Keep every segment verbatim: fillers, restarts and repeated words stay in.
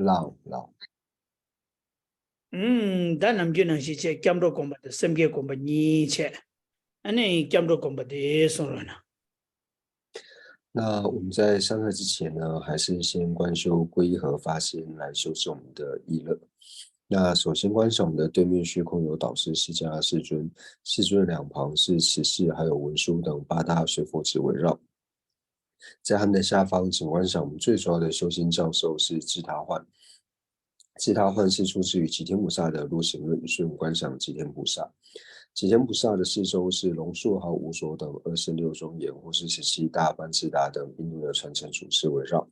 ལའོ་ལའོ། ཨུམ། ད་ནམ་རྒྱུན་ནང་བཞིན་བྱས་སྐྱབས་འགྲོ་སྒོམ་པ་དང་སེམས་བསྐྱེད་སྒོམ་པ་གཉིས་བྱས། ཨ་ནི་སྐྱབས་འགྲོ་སྒོམ་པ་དེ་གསུང་རོགས་གནང་། 那我们在上课之前呢，还是先观修皈依和发心，来修持我们的意乐。那首先观想我们的对面虚空有导师释迦世尊，世尊两旁是持世还有文殊等八大水佛子围绕。在他们的下方，请观想我们最主要的修心教授是智他换。智他换是出自于吉天菩萨的入行论，所以我们观想吉天菩萨。吉天菩萨的四周是龙树和无所等二十六庄严，或是十七大班智达等印度的传承祖师围绕。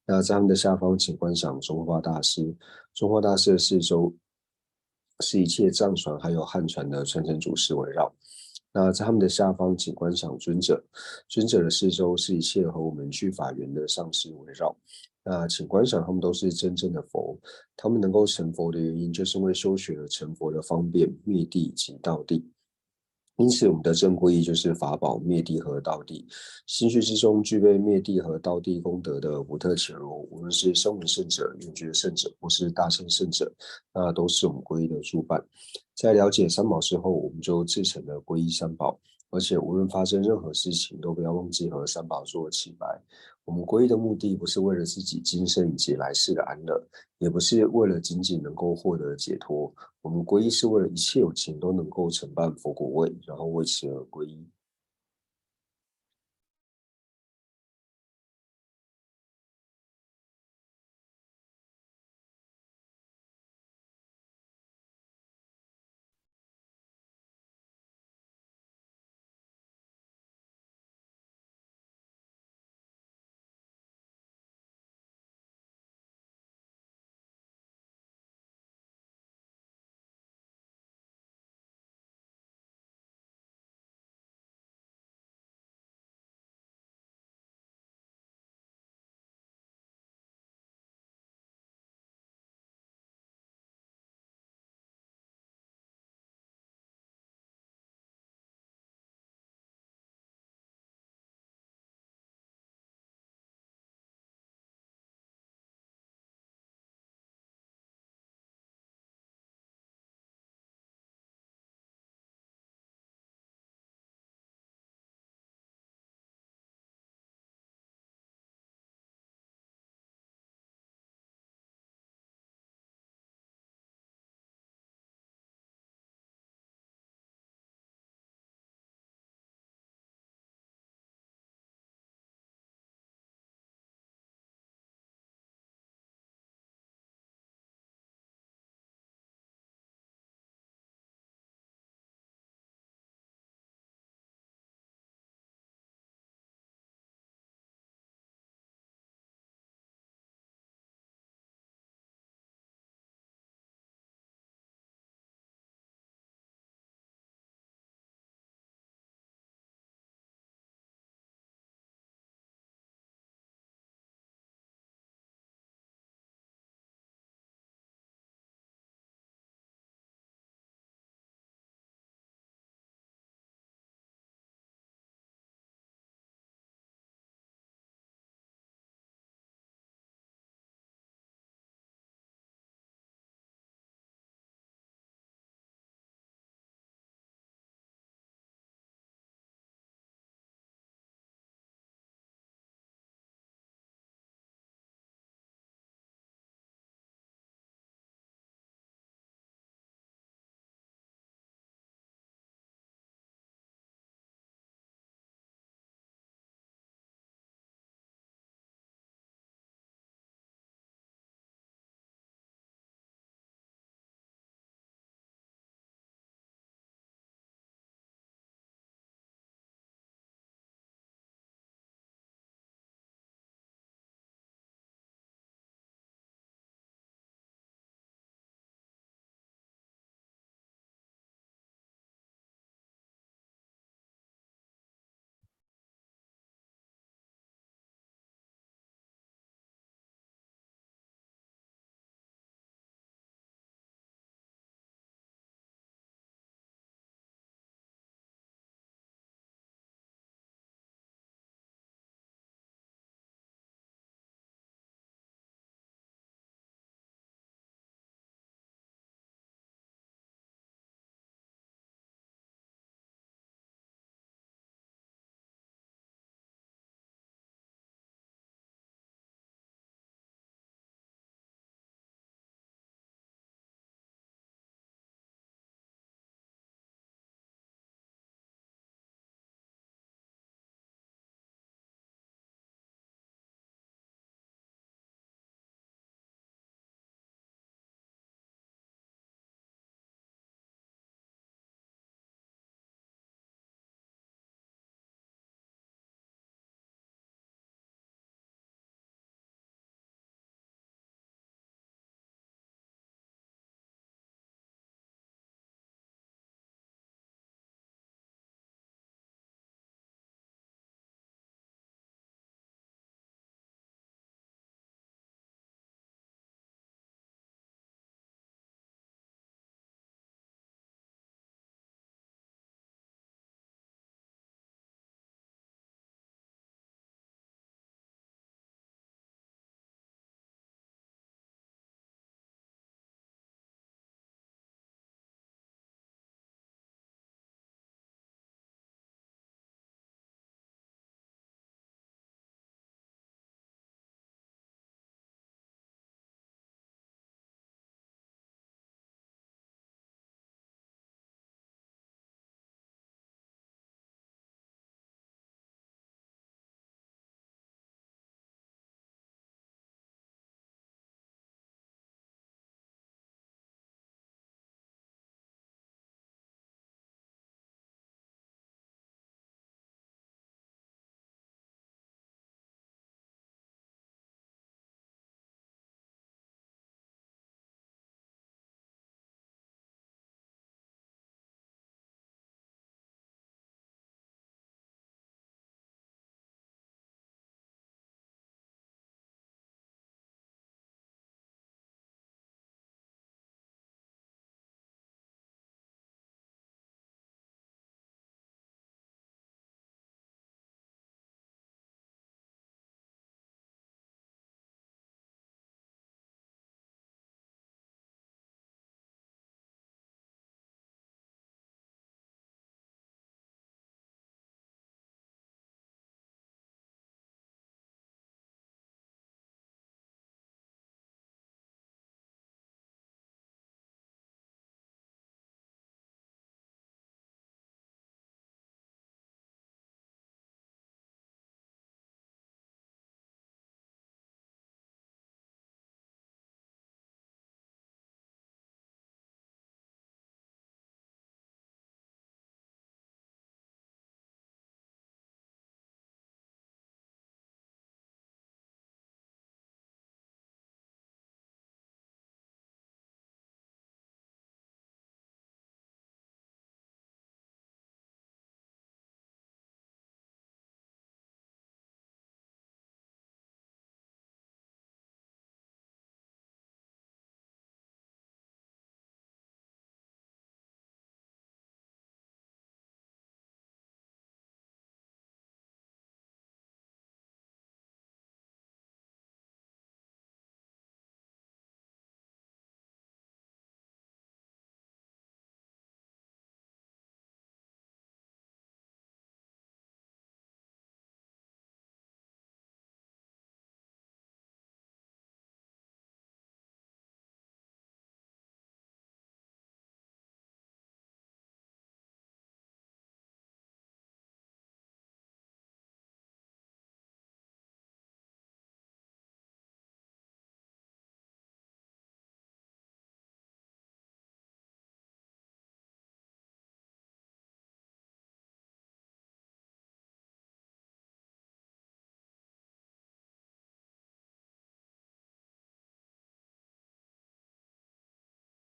那在他们的下方，请观想宗化大师。宗化大师的四周是一切藏传还有汉传的传承祖师围绕。那在他们的下方，请观想尊者。尊者的四周是一切和我们俱法缘的上师围绕。那请观想，他们都是真正的佛。他们能够成佛的原因，就是因为修学了成佛的方便、灭谛及道谛。因此，我们的正皈依就是法宝、灭谛和道谛。心绪之中具备灭谛和道谛功德的福特伽罗，无论是声闻圣者、缘觉圣者，或是大乘圣者，那都是我们皈依的助伴。在了解三宝之后，我们就自成了皈依三宝。而且，无论发生任何事情，都不要忘记和三宝做起白。我们皈依的目的不是为了自己今生以及来世的安乐，也不是为了仅仅能够获得解脱。我们皈依是为了一切有情都能够承办佛果位，然后为此而皈依。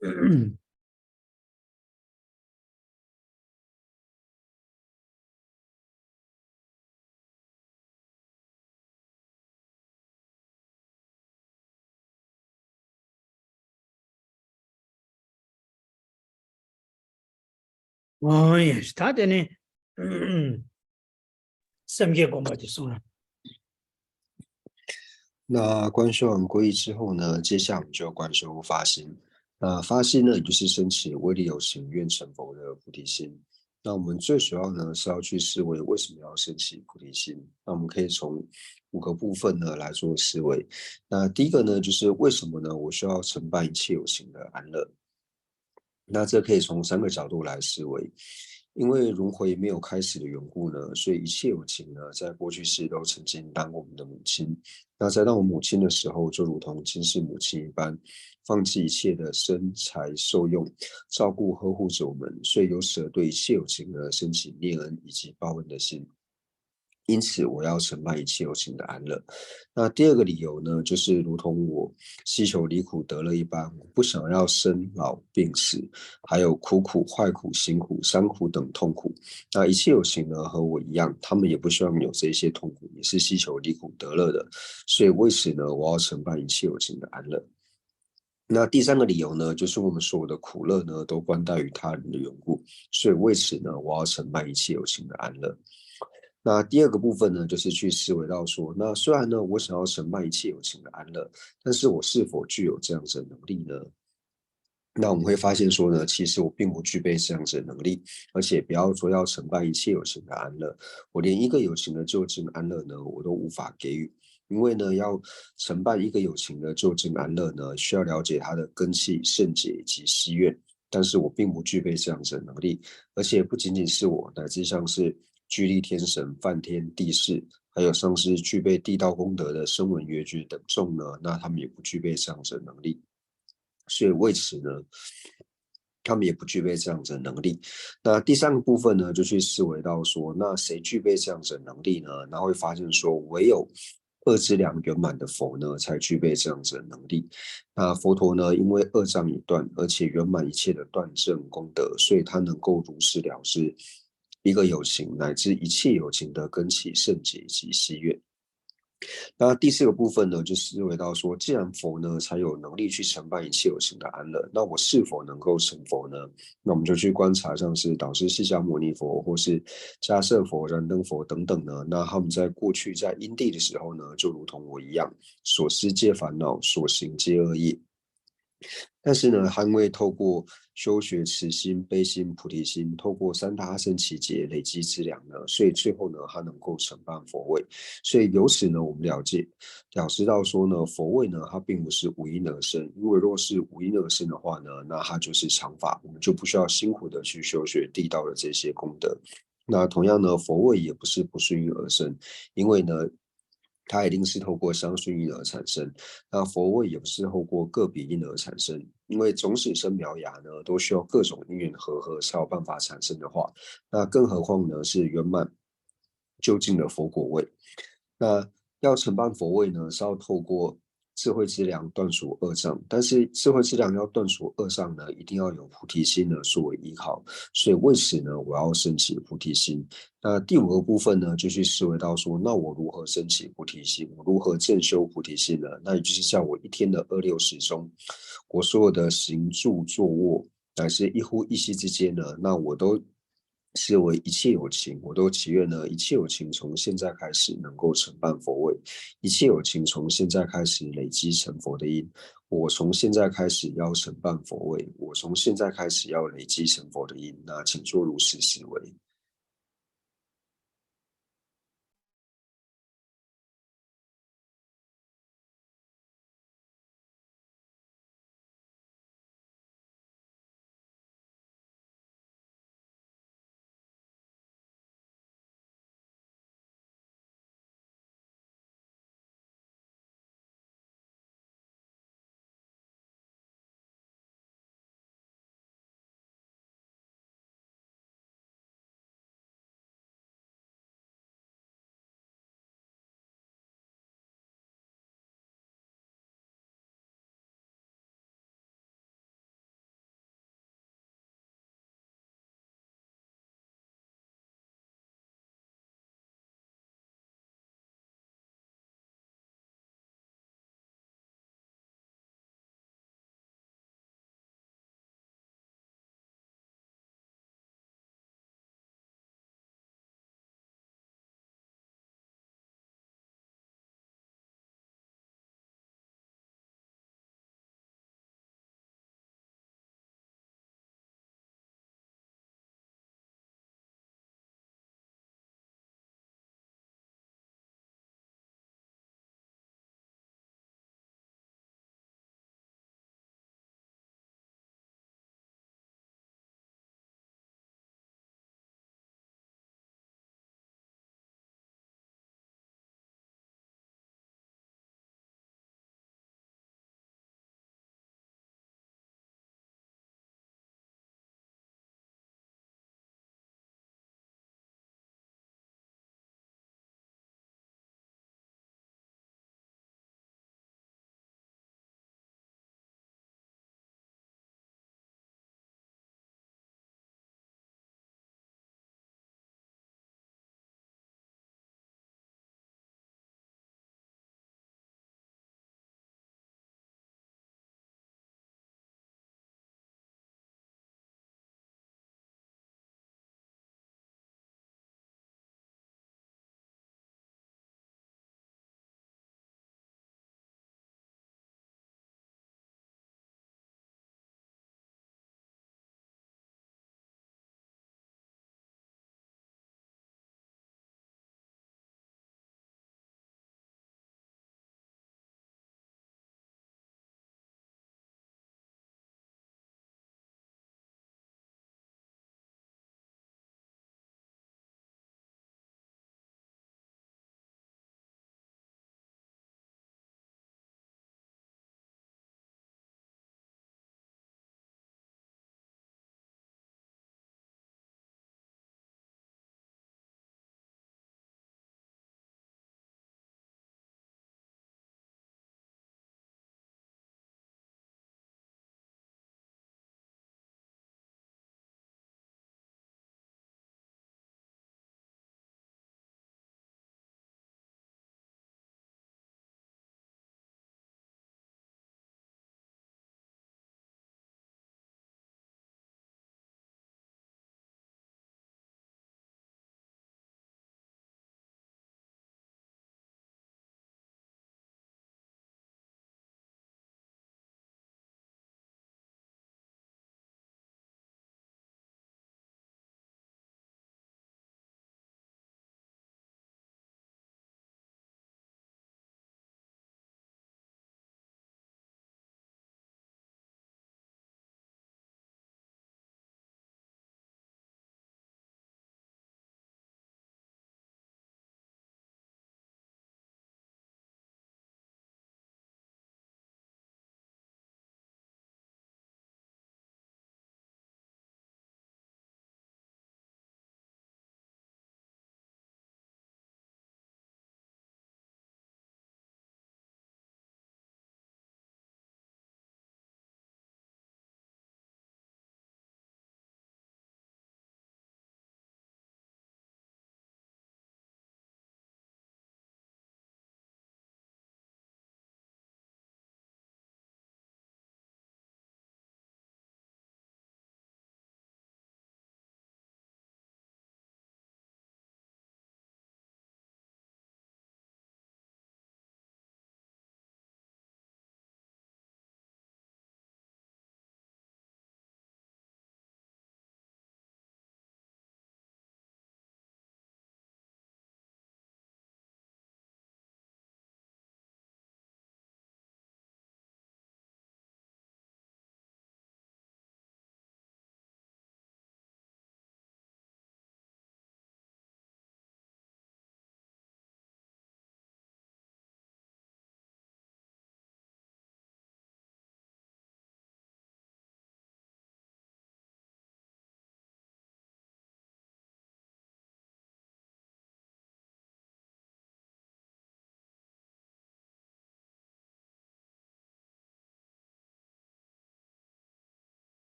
ཨོ་ཡེ། ད་དེ་ནི། སེམས་བསྐྱེད་སྒོམ་པ་དེ་གསུངས་ར།那观修完皈依之后呢，接下来我们就要观修发心。那发心呢，也就是升起为利有情愿成佛的菩提心。那我们最主要呢是要去思维为什么要升起菩提心。那我们可以从五个部分呢来做思维。那第一个呢，就是为什么呢？我需要承办一切有情的安乐。那这可以从三个角度来思维。因为轮回没有开始的缘故呢，所以一切有情呢，在过去世都曾经当过我们的母亲。那在当我们母亲的时候，就如同今世母亲一般，放弃一切的身财受用，照顾呵护着我们，所以由此而对一切有情呢，升起念恩以及报恩的心。因此，我要承办一切有情的安乐。那第二个理由呢，就是如同我希求离苦得乐一般，我不想要生老病死，还有苦苦、坏苦、行苦、伤苦等痛苦。那一切有情呢，和我一样，他们也不希望有这些痛苦，也是希求离苦得乐的。所以为此呢，我要承办一切有情的安乐。那第三个理由呢，就是我们所有的苦乐呢，都关乎于他人的缘故，所以为此呢，我要承办一切有情的安乐。那第二个部分呢，就是去思维到说，那虽然呢，我想要承办一切有情的安乐，但是我是否具有这样子的能力呢？那我们会发现说呢，其实我并不具备这样子的能力，而且不要说要承办一切有情的安乐，我连一个有情的究竟安乐呢，我都无法给予。因为呢，要承办一个有情的究竟安乐呢，需要了解他的根器、圣洁以及誓愿。但是我并不具备这样子的能力，而且不仅仅是我，乃至像是居力天神、梵天、帝释，还有像是具备地道功德的声闻、缘觉等众呢，那他们也不具备这样子的能力。所以为此呢，他们也不具备这样子的能力。那第三个部分呢，就去思维到说，那谁具备这样子的能力呢？那会发现说，唯有二资粮圆满的佛呢，才具备这样子的能力。那佛陀呢，因为二障已断，而且圆满一切的断证功德，所以他能够如实了知一个有情乃至一切有情的根器、圣洁及誓愿。那第四个部分呢，就是认为到说，既然佛呢才有能力去承办一切有情的安乐，那我是否能够成佛呢？那我们就去观察，像是导师释迦牟尼佛或是迦叶佛、燃灯佛等等呢，那他们在过去在因地的时候呢，就如同我一样，所思皆烦恼，所行皆恶业。但是呢，他因为透过修学慈心、悲心、菩提心，透过三大阿僧祇劫累积资粮呢，所以最后呢，他能够承办佛位。所以由此呢，我们了解，了知道说呢，佛位呢，它并不是无因而生，因为若是无因而生的话呢，那它就是常法，我们就不需要辛苦的去修学地道的这些功德。那同样呢，佛位也不是不顺因而生，因为呢，它一定是透过相顺因而产生。那佛位也不是透过个别因而产生，因为种子生苗芽呢，都需要各种因缘和合才有办法产生的话，那更何况呢是圆满究竟的佛果位。那要承办佛位呢，是要透过智慧之粮断除二障，但是智慧之粮要断除二障呢，一定要有菩提心呢作为依靠。所以为此呢，我要升起菩提心。那第五个部分呢，就去思维到说，那我如何升起菩提心？我如何正修菩提心呢？那也就是在我一天的二六时中，我所有的行住坐卧，乃至一呼一吸之间呢，那我都视为一切有情，我都祈愿呢，一切有情从现在开始能够承办佛位，一切有情从现在开始累积成佛的因。我从现在开始要承办佛位，我从现在开始要累积成佛的因。那请做如实思维。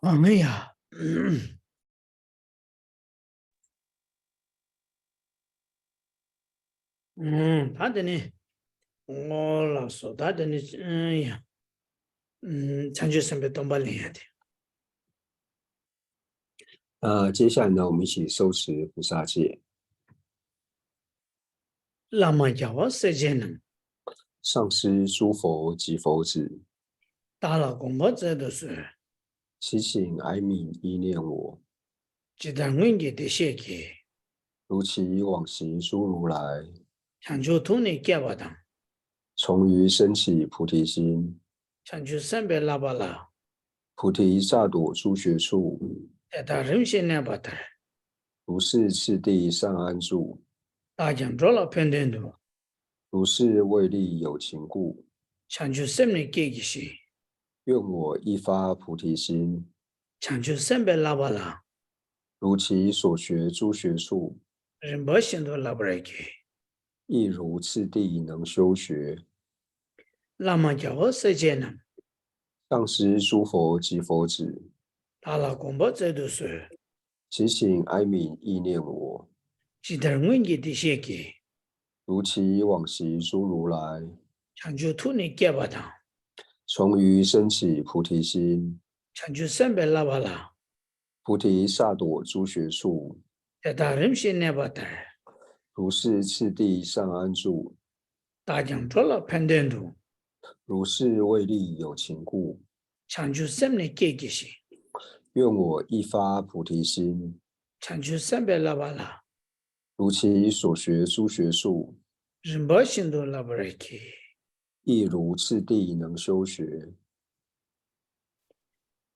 ཨ་ངས་ཡ། ཨུམ། ད་དེ་ནི། ཨོ་ལགས་སོ། ད་དེ་ནི། ཨུམ། ཡ། ཨུམ། བྱང་ཆུབ་སེམས་དཔའི་སྡོམ་པ་ལེན་ཡ་དེ། 那接下来呢，我们一起受持菩萨戒。 བླ་མ་རྒྱལ་བ་སྲས་བཅས་རྣམས། 上师诸佛及佛子། བདག་ལ་དགོངས་པ་སྩལ་དུ་གསོལ། 祈请哀悯意念我。 ཇི་ལྟར་སྔོན་གྱི་བདེ་གཤེགས་ཀྱིས། 如其往昔诸如来། བྱང་ཆུབ་ཐུགས་ནི་བསྐྱེད་པ་དང་། 从于升起菩提心。 བྱང་ཆུབ་སེམས་དཔའི་བསླབ་པ་ལ། 菩提萨埵诸学处。 དེ་དག་རིམ་བཞིན་གནས་པ་ལྟར། 如是次第上安住。 བདག་ཀྱང་འགྲོ་ལ་ཕན་དོན་དུ། 如是为利有情故。 བྱང་ཆུབ་སེམས་ནི་བསྐྱེད་བགྱི་ཞིང་། 愿我亦发菩提心。 བྱང་ཆུབ་སེམས་དཔའི་བསླབ་པ་ལ། 如其所学诸学处。 རིམ་པ་བཞིན་དུ་བསླབ་པར་བགྱི། 亦如次第能修学。 བླ་མ་རྒྱལ་བ་སྲས་བཅས་རྣམས། 上师诸佛及佛子། བདག་ལ་དགོངས་པ་སྩལ་དུ་གསོལ། 祈请哀悯意念我。 ཇི་ལྟར་སྔོན་གྱི་བདེ་གཤེགས་ཀྱིས། 如其往昔诸如来། བྱང་ཆུབ་ཐུགས་ནི་བསྐྱེད་པ་དང་། 从于升起菩提心། བྱང་ཆུབ་སེམས་དཔའི་བསླབ་པ་ལ། 菩提萨埵诸学处。 དེ་དག་རིམ་བཞིན་གནས་པ་ལྟར། 如是次第上安住། བདག་ཀྱང་འགྲོ་ལ་ཕན་དོན་དུ། 如是为利有情故། བྱང་ཆུབ་སེམས་ནི་བསྐྱེད་བགྱི་ཞིང་། 愿我亦发菩提心། བྱང་ཆུབ་སེམས་དཔའི་བསླབ་པ་ལ། 如其所学诸学处。 རིམ་པ་བཞིན་དུ་བསླབ་པར་བགྱི། 亦如次第能修学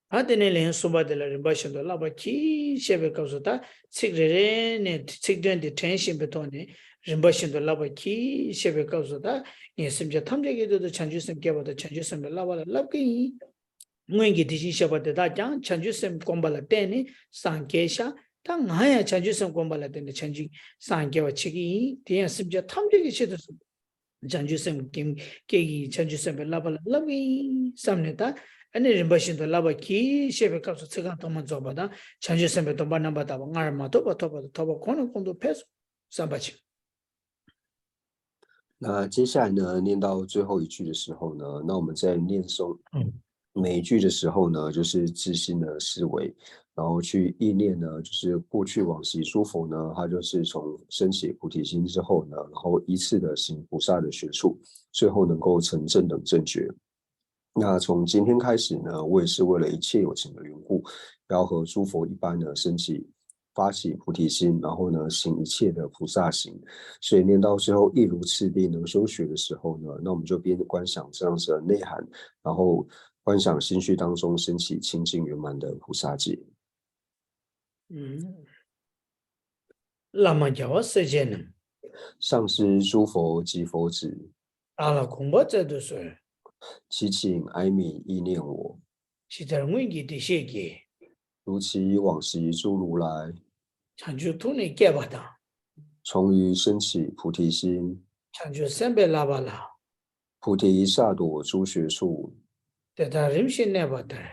། ད་དེ་ནས་ལན་གསུམ་པ་དེ་ལ་རིམ་པ་བཞིན་དུ་བསླབ་པར་བགྱི་ཞེས་པའི་སྐབས་སུ། ད་ཚིག་རེ་རེ་ནས་ཚིག་དོན་དེ་དྲན་བཞིན་པའི་ཐོག་ནས་རིམ་པ་བཞིན་དུ་བསླབ་པར་བགྱི་ཞེས་པའི་སྐབས་སུ། ད་ངས་སེམས་ཅན་ཐམས་ཅད་ཀྱི་དོན་དུ་བྱང་ཆུབ་སེམས་བསྐྱེད་པ་དང་། བྱང་ཆུབ་སེམས་དཔའི་བསླབ་པ་ལ་བསླབ་ཀྱི་ཡིན། སྔོན་གྱི་དེ་བཞིན་གཤེགས་པ་དེ་དག་ཀྱང་བྱང་ཆུབ་སེམས་བསྒོམ་པ་ལ་བརྟེན་ནས་སངས་རྒྱས་ཤག་ད་ང་ཡང་བྱང་ཆུབ་སེམས་བསྒོམ་པ་ལ་བརྟེན་ནས་བྱང་ཆུབ་སངས་རྒྱས་པ་བྱེད་ཀྱི་ཡིན། དེ་ཡང་སེམས་ཅན་ཐམས་ཅད་ཀྱི་ཆེད་དུ་བྱང་ཆུབ་སེམས་བསྐྱེད་ཀྱི་ཡིན། བྱང་ཆུབ་སེམས་དཔའི་བསླབ་པ་ལ་བསླབ་ཀྱི་ཡིན་བསམ་ནས། ད་ཨ་ནི་རིམ་པ་བཞིན་དུ་བསླབ་པར་བགྱི་ཞེས་པའི་སྐབས་སུ་ཚིག་རྐང་ཐོག་མ་རྫོགས་པ་དང་། བྱང་ཆུབ་སེམས་དཔའི་སྡོམ་པ་རྣམ་པར་དག་པ་སྔར་མ་ཐོབ་པ་ཐོབ་པ་དང་། ཐོབ་པ་གོང་ནས་གོང་དུ་འཕེལ་སོང་བསམ་པ་བྱེད། 那接下来呢，念到最后一句的时候呢，那我们在念诵每一句的时候呢，就是自心的思维，然后去意念呢，就是过去往昔诸佛呢，他就是从升起菩提心之后呢，然后依次的行菩萨的学处，最后能够成正等正觉。那从今天开始呢，我也是为了一切有情的缘故，要和诸佛一般呢升起发起菩提心，然后呢行一切的菩萨行。所以念到最后，亦如次第能修学的时候呢，那我们就边观想这样子的内涵，然后观想心绪当中升起清净圆满的菩萨戒。 ཨུམ། བླ་མ་རྒྱལ་བ་སྲས་བཅས་རྣམས། 上师诸佛及佛子། བདག་ལ་དགོངས་པ་སྩལ་དུ་གསོལ། 祈请哀悯意念我། ཇི་ལྟར་སྔོན་གྱི་བདེ་གཤེགས་ཀྱིས། 如其往昔诸如来། བྱང་ཆུབ་ཐུགས་ནི་བསྐྱེད་པ་དང་། 从于升起菩提心། བྱང་ཆུབ་སེམས་དཔའི་བསླབ་པ་ལ། 菩提萨埵诸学处། དེ་དག་རིམ་བཞིན་གནས་པ་ལྟར།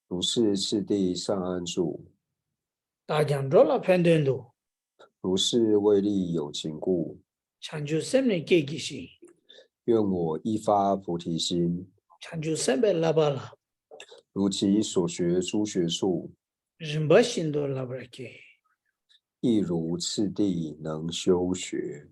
如是次第上安住། བདག་ཀྱང་འགྲོ་ལ་ཕན་དོན་དུ། 如是为利有情故། བྱང་ཆུབ་སེམས་ནི་བསྐྱེད་བགྱི་ཞིང་། 愿我亦发菩提心། བྱང་ཆུབ་སེམས་དཔའི་བསླབ་པ་ལ། 如其所学诸学处། རིམ་པ་བཞིན་དུ་བསླབ་པར་བགྱི། 亦如次第能修学།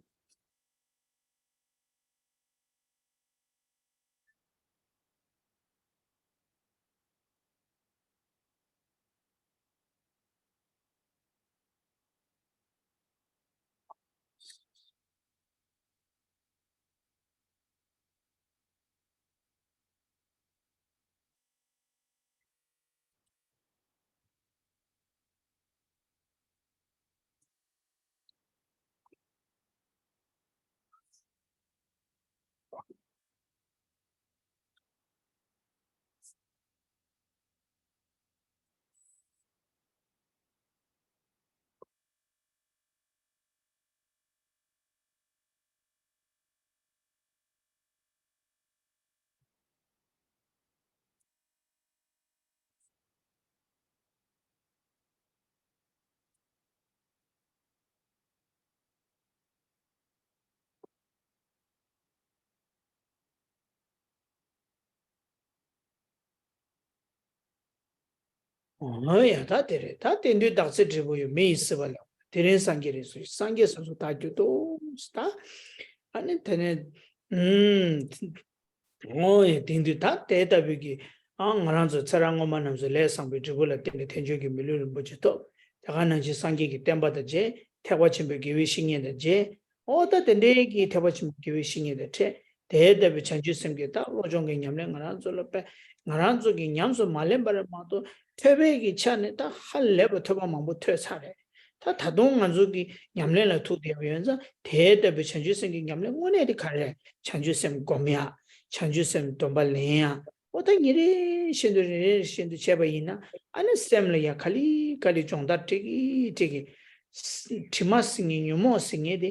འོ་ཡ་ད་དེ་རེད། ད་དེང་དུས་བདག་ཚེ་འབྲས་བུ་ཡོད། མི་ཡི་སྲིད་པ་ལ། དེ་རིང་སངས་རྒྱས་རེད་ཟེར། སངས་རྒྱས་ཟེར་སོ་ད་རྒྱུ་ཏོ་ད། ཨ་ནི་དེ་ནས་ཨུམ། འོ་ཡ་དེང་དུས་ད་དེ་ལྟ་བུའི་གི་ཨ་ང་རང་ཚོ་ཚེ་རབས་སྔོན་མ་རྣམས་སུ་ལས་བསགས་པའི་འབྲས་བུ་ལ་བརྟེན་ནས་ཐལ་འགྱུར་གྱི་མི་ལུས་རིན་པོ་ཆེ་ཐོབ། དེ་ག་ནང་བཞིན་སངས་རྒྱས་ཀྱི་བསྟན་པ་དང་མཇལ། ཐེག་པ་ཆེན་པོའི་དགེ་བའི་བཤེས་གཉེན་དང་མཇལ། འོ་ད་དེ་འདྲའི་གི་ཐེག་པ་ཆེན་པོའི་དགེ་བའི་བཤེས་གཉེན་དང་འཕྲད། དེ་ལྟ་བུའི་བྱང་ཆུབ་སེམས་ཀྱི་ད་བློ་སྦྱོང་གི་ཉམས་ལེན་ང་རང་ཚོ་ལ་དཔེ་ང་རང་ཚོ་གིས་ཉམས་སུ་མ་ལེན་པ་རེད་མ་གཏོགས། ཐོས་པའི་གི་ཆ་ནས་ད་ཧ་ལས་པ་ཐོས་པ་མང་པོ་ཐོས་ཚར་རེད། ད་ད་དུང་ང་ཚོ་གི་ཉམས་ལེན་ལ་ཐུག་བསྡད་པ་ཡོད་ཙང་། དེ་ལྟ་བུའི་བྱང་ཆུབ་སེམས་ཀྱི་ཉམས་ལེན་དངོས་གནས་དེ་ག་རེ་རེད། བྱང་ཆུབ་སེམས་སྒོམ་ཡ། བྱང་ཆུབ་སེམས་སྡོམ་པ་ལེན་ཡ། འོ་ད་ཉིན་རེ་བཞིན་དུ་རེ་རེ་བཞིན་དུ་བྱས་པ་ཡིན་ན། ཨ་ནི་སེམས་ལ་ཡ་ག་ལེ་ག་ལེ་སྦྱོང་བརྡར་སྤྲད་ཀྱི་སྤྲད་ཀྱི། དྲི་མ་ཟེར་མཁན་ཉོན་མོངས་ཟེར་མཁན་དེ་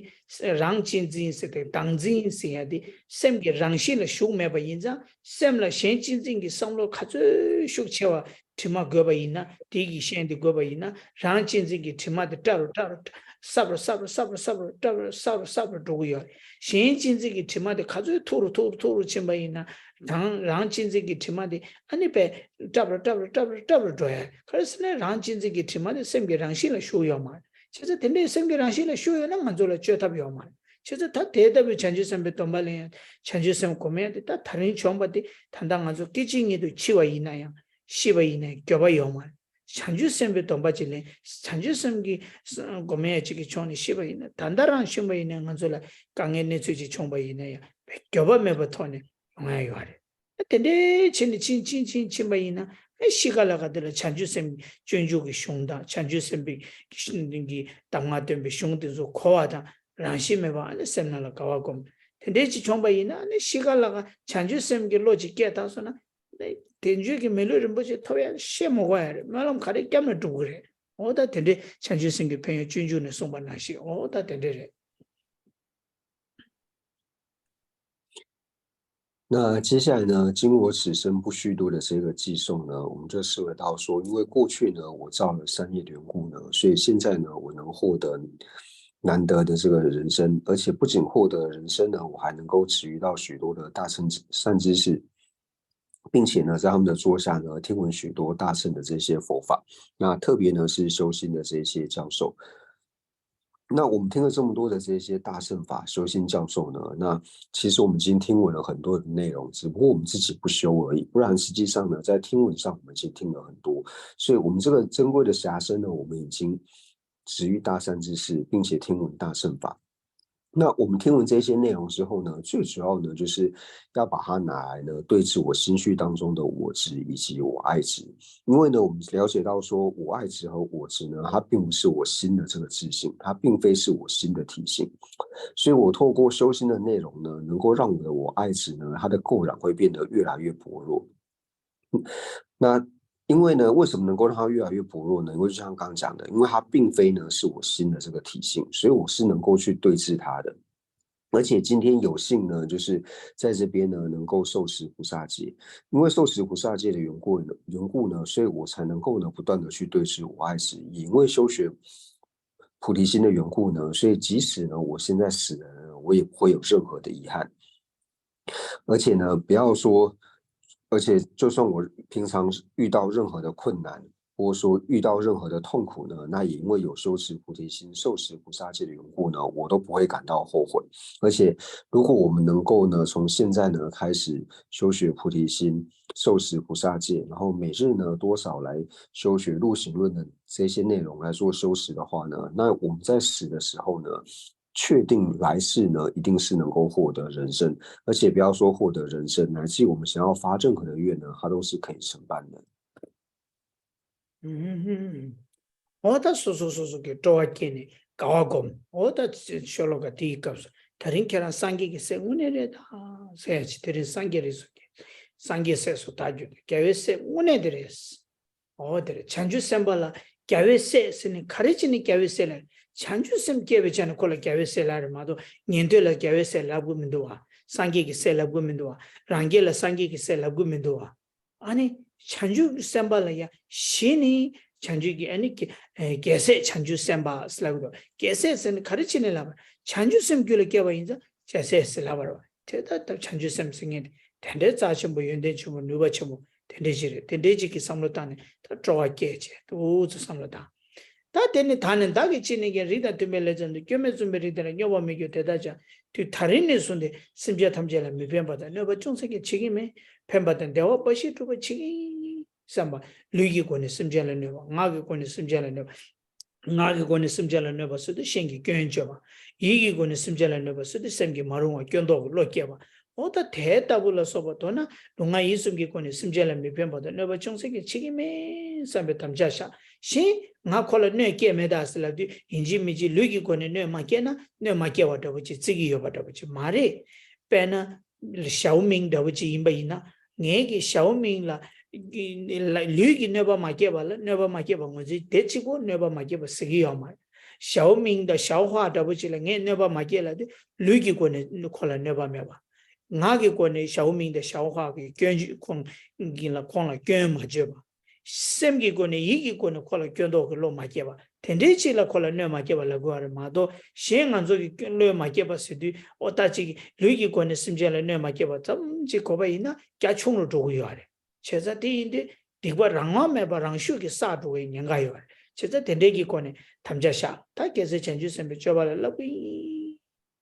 རང་གཅེས་འཛིན་ཟེར་ཏེ་བདག་འཛིན་ཟེར་ཡ་དེ་སེམས་ཀྱི་རང་གཤིས་ལ་ཞུགས་མེད་པ་ཡིན་ཙང་། སེམས་ལ་གཞན་གཅེས་འཛིན་གྱི་བསམ་བློ་ག་ཚོད་ཤུགས་ཆེ་བ་དྲི་མ་འགོས་པ་ཡིན་ན། དེ་གི་གཞན་དེ་འགོས་པ་ཡིན་ན། རང་གཅེས་འཛིན་གྱི་དྲི་མ་དེ་བཀྲ་རུ་བཀྲ་རུ་བཀྲ་སྲབ་རུ་སྲབ་རུ་སྲབ་རུ་སྲབ་རུ་བཀྲ་རུ་སྲབ་རུ་སྲབ་རུ་འགྲོ་གི་ཡོད་རེད། གཞན་གཅེས་འཛིན་གྱི་དྲི་མ་དེ་ག་ཚོད་མཐུག་རུ་མཐུག་རུ་མཐུག་རུ་ཕྱིན་པ་ཡིན་ན། རང་རང་གཅེས་འཛིན་གྱི་དྲི་མ་དེ་ཨ་ནི་དཔེ་བཀྲ་རུ་བཀྲ་རུ་བཀྲ་རུ་བཀྲ་རུ་འགྲོ་ཡ། ག་རེ་ཟེར་ན་རང་གཅེས་འཛིན་གྱི་དྲི་མ་དེ་སེམས་ཀྱི་རང་གཤིས་ལ་ཞུགས་ཡོད་མ་རེད། བྱས་ཙང་དེ་འདྲའི་སེམས་ཀྱི་རང་གཤིས་ལ་ཞུགས་ཡོད་ན་ང་ཚོ་ལ་བཅོས་ཐབས་ཡོད་མ་རེད། བྱས་ཙང་ད་དེ་ལྟ་བུའི་བྱང་ཆུབ་སེམས་དཔའི་སྡོམ་པ་ལེན་ཡ། བྱང་ཆུབ་སེམས་སྒོམ་ཡ་དེ་ད་ད་རིང་བྱུང་བ་དེ་ད་ལྟ་ང་ཚོ་སྐད་ཅིག་ཉིད་དུ་འཆི་བ་ཡིན་ན་ཡང་། ཤི་བ་ཡིན་ན་ཡང་འགྱོད་པ་ཡོད་མ་རེད། བྱང་ཆུབ་སེམས་དཔའི་སྡོམ་པ་ཅིག་ལེན། བྱང་ཆུབ་སེམས་ཀྱི་སྒོམ་ཡ་ཅིག་གི་ཕྱོགས་ནས་ཤི་བ་ཡིན་ན། ད་ལྟ་རང་ཤི་བ་ཡིན་ན་ང་ཚོ་ལ་དཀའ་ངལ་གནས་ཚུལ་ཅིག་བྱུང་བ་ཡིན་ན་ཡང་འགྱོད་པ་མེད་པའི་ཐོག་ནས་ཡོང་ཡ་ཡོད་རེད། དེ་འདྲའི་ཕྱིན་ནས་ཕྱིན་ཕྱིན་ཕྱིན་ཕྱིན་པ་ཡིན་ན། ཨེ་ཤི་ཁ་ལ་ཁ་དེ་ལ་བྱང་ཆུབ་སེམས་སྤྱོད་འཇུག་གི་གཞུང་དང་། བྱང་ཆུབ་སེམས་དཔའི་གི་གདམས་ངག་སྟོན་པའི་གཞུང་དེ་ཚོ་གོ་བ་དང་། རང་བཞིན་མེད་པ་ཨ་ནི་སེམས་ནང་ལ་དགའ་བ་སྒོམ། དེ་འདྲའི་ཅིག་བྱུང་བ་ཡིན་ན། ཨ་ནི་ཤི་ཁ་ལ་ཁ་བྱང་ཆུབ་སེམས་ཀྱི་བློ་ཅིག་སྐྱེས་ཐག་སོང་ན། དལ་འབྱོར་གྱི་མི་ལུས་རིན་པོ་ཆེ་ཐོབ་ཡ་བཤད་མི་དགོས་ཡ་རེད། སྨོན་ལམ་ག་རེ་བརྒྱབ་ན་འགྲུབ་གི་རེད། འོ་ད་དེ་འདྲའི་བྱང་ཆུབ་སེམས་ཀྱི་ཕན་ཡོན་སྤྱོད་འཇུག་ནས་གསུངས་པ་ནང་བཞིན། འོ་ད་དེ་འདྲ་རེད། 那接下来呢，经过此生不虚度的这个寄送呢，我们就思维到说，因为过去呢，我造了善业的缘故呢，所以现在呢，我能获得难得的这个人身，而且不仅获得人身呢，我还能够植育到许多的大乘善知识，并且呢，在他们的座下呢，听闻许多大乘的这些佛法。那特别呢，是修心的这些教授。那我们听了这么多的这些大乘法、修心教授呢，那其实我们已经听闻了很多的内容，只不过我们自己不修而已。不然实际上呢，在听闻上我们已经听了很多，所以我们这个珍贵的暇身呢，我们已经植育大善知识，并且听闻大乘法。那我们听闻这些内容之后呢，最主要呢，就是要把它拿来呢，对治我心绪当中的我执以及我爱执。因为呢，我们了解到说，我爱执和我执呢，它并不是我心的这个自性，它并非是我心的体性。所以我透过修心的内容呢，能够让我的我爱执呢，它的垢染会变得越来越薄弱。那因为呢，为什么能够让它越来越薄弱呢？因为就像刚刚讲的，因为它并非呢是我心的这个体性，所以我是能够去对治它的。而且今天有幸呢，就是在这边呢能够受持菩萨戒，因为受持菩萨戒的缘故呢，缘故呢，所以我才能够呢不断的去对治我爱执，也因为修学菩提心的缘故呢，所以即使呢我现在死了呢，我也不会有任何的遗憾。而且呢，不要说，而且就算我平常遇到任何的困难，或者说遇到任何的痛苦呢，那也因为有修持菩提心、受持菩萨戒的缘故呢，我都不会感到后悔。而且，如果我们能够呢，从现在呢开始修学菩提心、受持菩萨戒，然后每日呢多少来修学入行论的这些内容来做修持的话呢，那我们在死的时候呢，确定来世呢一定是能够获得人身，而且不要说获得人身，乃至于我们想要发任何的愿呢，它都是可以成办的。 ཨུམ། འོ་ད་སོ་སོ་སོ་སོ་གི་སྤྲོ་བ་སྐྱེས་ནས་དགའ་བ་སྒོམ། འོ་ད་ཤོ་ལོ་ཀ་དེའི་སྐབས་སུ་ད་རིང་ཁྱེད་རང་སངས་རྒྱས་ཀྱི་སྲས་དངོས་གནས་རེད་ད་ཟེར་ཡ་ཅིག་དེ་རིང་སངས་རྒྱས་རེད་ཟེར་གི། སངས་རྒྱས་སྲས་སུ་བདག་གྱུར་ཏེ། རྒྱལ་བའི་སྲས་དངོས་གནས་དེ་རེད། འོ་དེ་རེད། བྱང་ཆུབ་སེམས་དཔའ་ལ་རྒྱལ་བའི་སྲས་ཟེར་ནས་ག་རེ་བྱས་ནས་རྒྱལ་བའི་སྲས་ལབ། བྱང་ཆུབ་སེམས་སྐྱེས་པའི་ཆ་ནས་ཁོ་ལ་རྒྱལ་བའི་སྲས་ལབ་རེད་མ་གཏོགས། ཉན་ཐོས་ལ་རྒྱལ་བའི་སྲས་ལབ་དགོས་མི་འདུག་བ། སངས་རྒྱས་ཀྱི་སྲས་ལབ་དགོས་མི་འདུག་བ། རང་རྒྱལ་ལ་སངས་རྒྱས་ཀྱི་སྲས་ལབ་དགོས་མི་འདུག་བ། ཨ་ནི་བྱང་ཆུབ་སེམས་དཔའ་ལ་ཡ་གཞི་ནི་བྱང་ཆུབ་ཀྱི་ཨ་ནི་རྒྱལ་སྲས་བྱང་ཆུབ་སེམས་དཔའ་ལབ་དགོས། རྒྱལ་སྲས་ཟེར་ནས་ག་རེ་བྱས་ནས་ལབ་པ། བྱང་ཆུབ་སེམས་རྒྱུད་ལ་སྐྱེས་པ་ཡིན་ཙང་རྒྱལ་སྲས་ཟེར་ལབ་པ་རེད་བ། དེ་ལྟར་ད་བྱང་ཆུབ་སེམས་ཟེར་མཁན་དེ་དེ་འདྲའི་རྩ་ཆེན་པོ། ཡོན་ཏན་ཆེན་པོ། ནུས་པ་ཆེན་པོ་དེ་འདྲའི་ཅིག་རེད། དེ་འདྲའི་ཅིག་གི་བསམ་བློ་བཏང་ནས་ ད་སྤྲོ་བ་སྐྱེད་བྱས་འདུག་ཚུལ་བསམ་བློ་བཏང་། ད་དེ་ནི་ད་ནི་བདག་གིས་ཅི་ནས་ཀྱང་། རིགས་དང་མཐུན་པའི་ལས་ཙམ་དུ། སྐྱོན་མེད་བཙུན་པའི་རིགས་དེ་ལ། སྨྱོ་བ་མི་འགྱུར་དེ་ལྟར་བྱ། དུས་ད་རིང་ནས་བཟུང་སྟེ། སེམས་ཅན་ཐམས་ཅད་ལ་མི་ཕན་པ་དང་གནོད་པ་ཅུང་ཟད་ཀྱང་བྱེད་ཀྱི་མེད། ཕན་པ་དང་བདེ་བ་འབའ་ཞིག་སྒྲུབ་པར་བྱེད་ཀྱི་ཡིན་བསམ་པ། ལུས་ཀྱི་སྒོ་ནས་སེམས་ཅན་ལ་གནོད་པ། ངག་གི་སྒོ་ནས་སེམས་ཅན་ལ་གནོད་པ། ངག་གི་སྒོ་ནས་སེམས་ཅན་ལ་གནོད་པ་ཟེར་དུས་སྤྱན་གྱིས་སྐྱོན་བརྗོད་པ། ཡིད་ཀྱི་སྒོ་ནས་སེམས་ཅན་ལ་གནོད་པ་ཟེར་དུས་སེམས་ཀྱིས་མ་རུང་བ་སྐྱོན་འདོགས་ཀྱི་བློ་སྐྱེ་བ། འོ་ད་དེ་ལྟ་བུ་ལ་སོགས་པ་མདོར་ན་ལུས་ངག་ཡིད་གསུམ་གྱི་སྒོ་ནས་སེམས་ཅན་ལ་མི་ཕན་པ་དང་གནོད་པ་ཅུང་ཟད་ཀྱང་བྱེད་ཀྱི་མེད་བསམ་པའི་དམ་བཅའ་བཞག་གཞན་ང་ཁོ་ལ་གནོད་སྐྱེལ་མེད་ད་ཟེར་ལབ་དུས་ཡིན་གཅིག་མིན་གཅིག་ལུས་ཀྱི་སྒོ་ནས་གནོད་མ་སྐྱེལ་ན་གནོད་མ་སྐྱེལ་བ་འདྲ་བོ་ཅིག་བརྩི་གི་ཡོད་པ་འདྲ་བོ་ཅིག་མ་རེད། དཔེར་ན། ཞའོ་མིང་འདྲ་བོ་ཅིག་ཡིན་པ་ཡིན་ན། ངེད་ཀྱིས་ཞའོ་མིང་ལ། ལུས་ཀྱི་གནོད་པ་མ་སྐྱེལ་བ་ལ་གནོད་པ་མ་སྐྱེལ་བ་ངོས་འཛིན་དེ་གཅིག་པོ་གནོད་པ་མ་སྐྱེལ་བ་ཟེར་གྱི་ཡོད་མ་རེད། ཞའོ་མིང་དང་ཞའོ་ཧྭ་འདྲ་བོ་ཅིག་ལ་ངས་གནོད་པ་མ་སྐྱེལ་ལབ་དུས་ལུས་ཀྱི་སྒོ་ནས་ཁོ་ལ་གནོད་པ་མེད་པ། ངག་གི་སྒོ་ནས་ཞའོ་མིང་དང་ཞའོ་ཧྭ་གི་སྐྱོན་བརྗོད་ཁོང་གི་ལ་ཁོང་ལ་སྐྱོན་མ་བརྗོད་པ། སེམས་ཀྱི་སྒོ་ནས་ཡིད་ཀྱི་སྒོ་ནས་ཁོ་ལ་སྐྱོན་འདོགས་ཀྱི་བློ་མ་སྐྱེས་པ་དེ་འདྲའི་ཅིག་ལ་ཁོ་ལ་གནོད་མ་སྐྱེལ་བ་ལབ་དགོས་པ་རེད་མ་གཏོགས། གཞན་ང་ཚོ་གི་སྐྱོན་བློས་མ་སྐྱེལ་བ་ཟེར་དུས་ཨོ་ད་ཅིག་ལུས་ཀྱི་སྒོ་ནས་སེམས་ཅན་ལ་གནོད་མ་སྐྱེལ་བ་ཙམ་ཅིག་གོ་བ་ཡིན་ན་རྒྱ་ཆུང་རུ་འགྲོ་གི་ཡོད་རེད། བྱས་ཙང་དེ་ཡིན་དུས་སྡིག་པ་རང་དབང་མེད་པར་རང་ཤུགས་ཀྱིས་བསགས་འགྲོ་བའི་ཉེན་ཁ་ཡོད་རེད། བྱས་ཙང་དེ་འདྲའི་གི་སྒོ་ནས་དམ་བཅའ་བཞག་ད་རྒྱལ་སྲས་བྱང་ཆུབ་སེམས་དཔའི་སྤྱོད་པ་ལ་བསླབ་གི་ཡིན་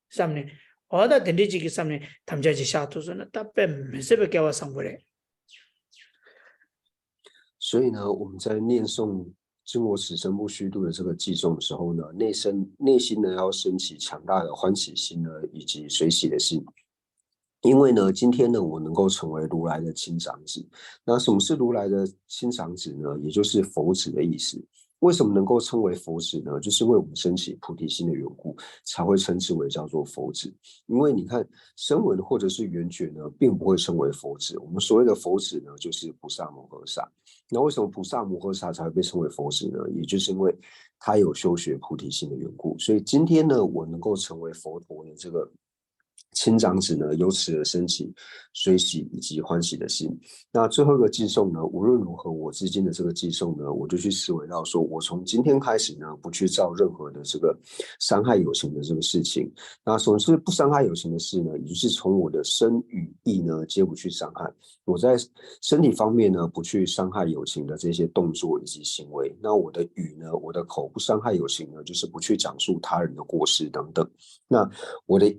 བསམ་ནས། ཨོ་ད་དེ་འདྲའི་ཅིག་གི་བསམ་ནས་དམ་བཅའ་ཅིག་བཞག་ཐུབ་སོང་ན་ད་དཔེ་མི་སྲིད་པའི་སྐལ་བ་བཟང་པོ་རེད། 所以呢，我们在念诵“知我此生不虚度”的这个偈颂的时候呢，内生内心呢要升起强大的欢喜心呢，以及随喜的心。因为呢，今天呢，我能够成为如来的亲长子。那什么是如来的亲长子呢？也就是佛子的意思。为什么能够称为佛子呢？就是因为我们升起菩提心的缘故，才会称之为叫做佛子。因为你看，声闻或者是缘觉呢，并不会称为佛子。我们所谓的佛子呢，就是菩萨摩诃萨。那为什么菩萨摩诃萨才会被称为佛子呢？也就是因为他有修学菩提心的缘故。所以今天呢，我能够成为佛陀的这个亲长子呢，由此而升起随喜以及欢喜的心。那最后一个偈颂呢，无论如何，我至今的这个偈颂呢，我就去思维到说，我从今天开始呢，不去造任何的这个伤害友情的这个事情。那什么是不伤害友情的事呢？也就是从我的身语意呢，皆不去伤害。我在身体方面呢，不去伤害友情的这些动作以及行为。那我的语呢，我的口不伤害友情呢，就是不去讲述他人的过失等等。那我的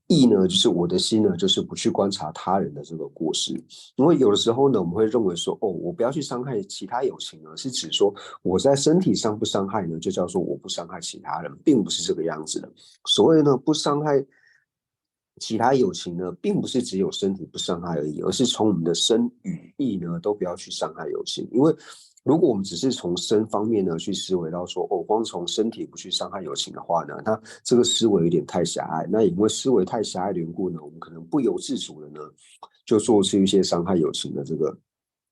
意呢，就是我的心呢，就是不去观察他人的这个过失。因为有的时候呢，我们会认为说，哦，我不要去伤害其他友情呢，是指说我在身体上不伤害呢，就叫做我不伤害其他人，并不是这个样子的。所谓呢，不伤害其他友情呢，并不是只有身体不伤害而已，而是从我们的身与意呢，都不要去伤害友情。因为如果我们只是从身方面呢去思维到说，哦，光从身体不去伤害友情的话呢，那这个思维有点太狭隘。那因为思维太狭隘的缘故呢，我们可能不由自主的呢，就做出一些伤害友情的这个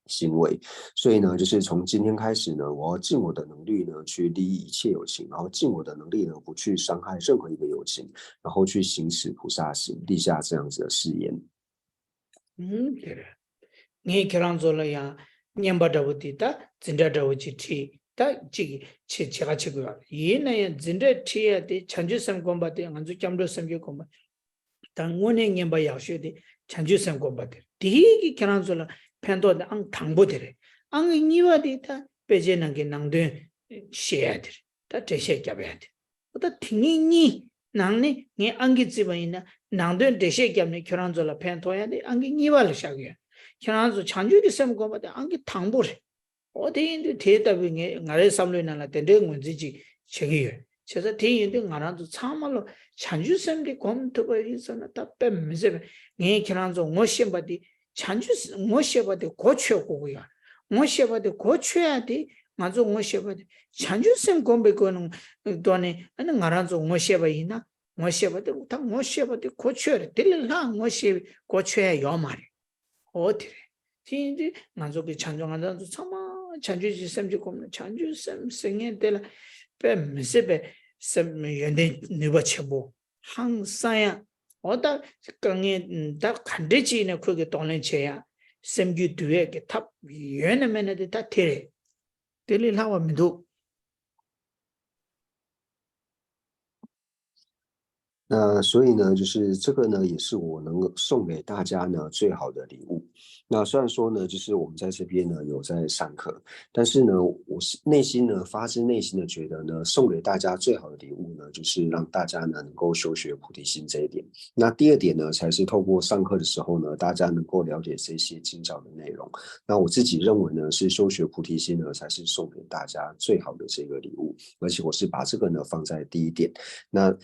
行为。所以呢，就是从今天开始呢，我要尽我的能力呢，去利益一切友情，然后尽我的能力呢，不去伤害任何一个友情，然后去行持菩萨行，立下这样子的誓言。 ཨུམ། དེ་རེད། ངས་ཁྱེད་རང་ཚོ་ལ་ཡང་བརྙན་པར་འདྲ་བོ་འདི་ད་འཛིན་གྲྭ་འདྲ་བོ་ཅིག་ཁྲིད་ད་ཅིག་བྱེད་བྱེད་ག་བྱེད་དགོས་པ་ཡིན་ན་ཡང་འཛིན་གྲྭ་ཁྲིད་ཡ་དེ་བྱང་ཆུབ་སེམས་སྒོམ་པ་དེ་ང་ཚོ་སྐྱབས་འགྲོ་སེམས་བསྐྱེད་སྒོམ་པ་ད་དངོས་གནས་བརྙན་པར་ཡག་ཤོས་དེ་བྱང་ཆུབ་སེམས་སྒོམ་པ་དེ་རེད། དེ་གིས་ཁྱེད་རང་ཚོ་ལ་ཕན་ཐོགས་དེ་ཨང་དང་པོ་དེ་རེད། ཨང་གི་གཉིས་པ་དེ་ད་དཔེ་ཆའི་ནང་གི་ནང་དོན་བཤད་ཡ་དེ་རེད། ད་འགྲེལ་བཤད་རྒྱབ་ཡ་དེ། ད་དེ་ངའི་གཉིས་ནང་ནས་ངས་ཨང་ཀི་བརྩིས་པ་ཡིན་ན་ནང་དོན་འགྲེལ་བཤད་བརྒྱབ་ནས་ཁྱོད་རང་ཚོ་ལ་ཕན་ཐོགས་ཡ་དེ་ཨང་ཀི་གཉིས་པ་ལ་བཞག་གི་ཡོད། ཁྱོད་རང་ཚོ་བྱང་ཆུབ་ཀྱི་སེམས་སྒོམ་པ་དེ་ཨང་ཀི་དང་པོ་རེད། འོ་དེ་ཡིན་དུས་དེ་ལྟ་བུའི་ངས་ང་རའི་བསམ་བློའི་ནང་ལ་དེ་འདྲའི་ངོས་འཛིན་ཅིག་བྱེད་ཀྱི་ཡོད། བྱས་ཙང་དེ་ཡིན་དུས་ང་རང་ཚོ་ཚང་མ་ལོ་བྱང་ཆུབ་སེམས་དེ་སྒོམ་ཐུབ་པ་ཡིན་ཟེར་ན་ད་དཔེ་མི་སྲིད་པས། ངས་ཁྱེད་རང་ཚོ་ངོ་ཤེས་པ་དེ་བྱང་ཆུབ་ངོ་ཤེས་པ་དེ་གོ་ཆོད་དགོས་ཀྱི་ཡོད། ངོ་ཤེས་པ་དེ་གོ་ཆོད་ཡ་དེ་ང་ཚོ་ངོ་ཤེས་པ་དེ་བྱང་ཆུབ་སེམས་སྒོམ་པའི་སྒོ་ནས་ཐོག་ནས་ཨ་ནི་ང་རང་ཚོ་ངོ་ཤེས་པ་ཡིན་ན་ངོ་ཤེས་པ་དེ་ད་ངོ་ཤེས་པ་དེ་གོ་ཆོད་རེད། དེ་ལས་ལྷག་ངོ་ཤེས་པའི་གོ་ཆོད་ཡ་ཡོད་མ་རེད། འོ་དེ་རེད། དེ་ཡིན་དུས་ང་ཚོ་གི་བྱང་ཆུབ་ང་རང་ཚོ་ཚང་མ་བྱང་ཆུབ་ཀྱི་སེམས་ཀྱི་སྒོམ་ན་བྱང་ཆུབ་སེམས་ཟེར་མཁན་དེ་ལ་དཔེ་མི་སྲིད་པའི་སེམས་ཡོན་ཏན་ནུས་པ་ཆེན་པོ། ཧང་སང་ཡ། འོ་ད་དཀའ་ངལ་ད་ག་འདྲ་ཅིག་ནས་ཁོས་ཀྱི་གདོང་ལེན་བྱེད་ཡ། སེམས་རྒྱུད་འདུལ་ཡས་ཀྱི་ཐབས་ཡོད་ན་མེད་ན་དེ་ད་དེ་རེད། དེ་ལས་ལྷག་པ་མི་འདུག 那所以呢，就是这个呢，也是我能够送给大家呢最好的礼物。那虽然说呢，就是我们在这边呢有在上课，但是呢，我是内心呢发自内心的觉得呢，送给大家最好的礼物呢，就是让大家呢能够修学菩提心这一点。那第二点呢，才是透过上课的时候呢，大家能够了解这些经教的内容。那我自己认为呢，是修学菩提心呢，才是送给大家最好的这个礼物。而且我是把这个呢放在第一点。那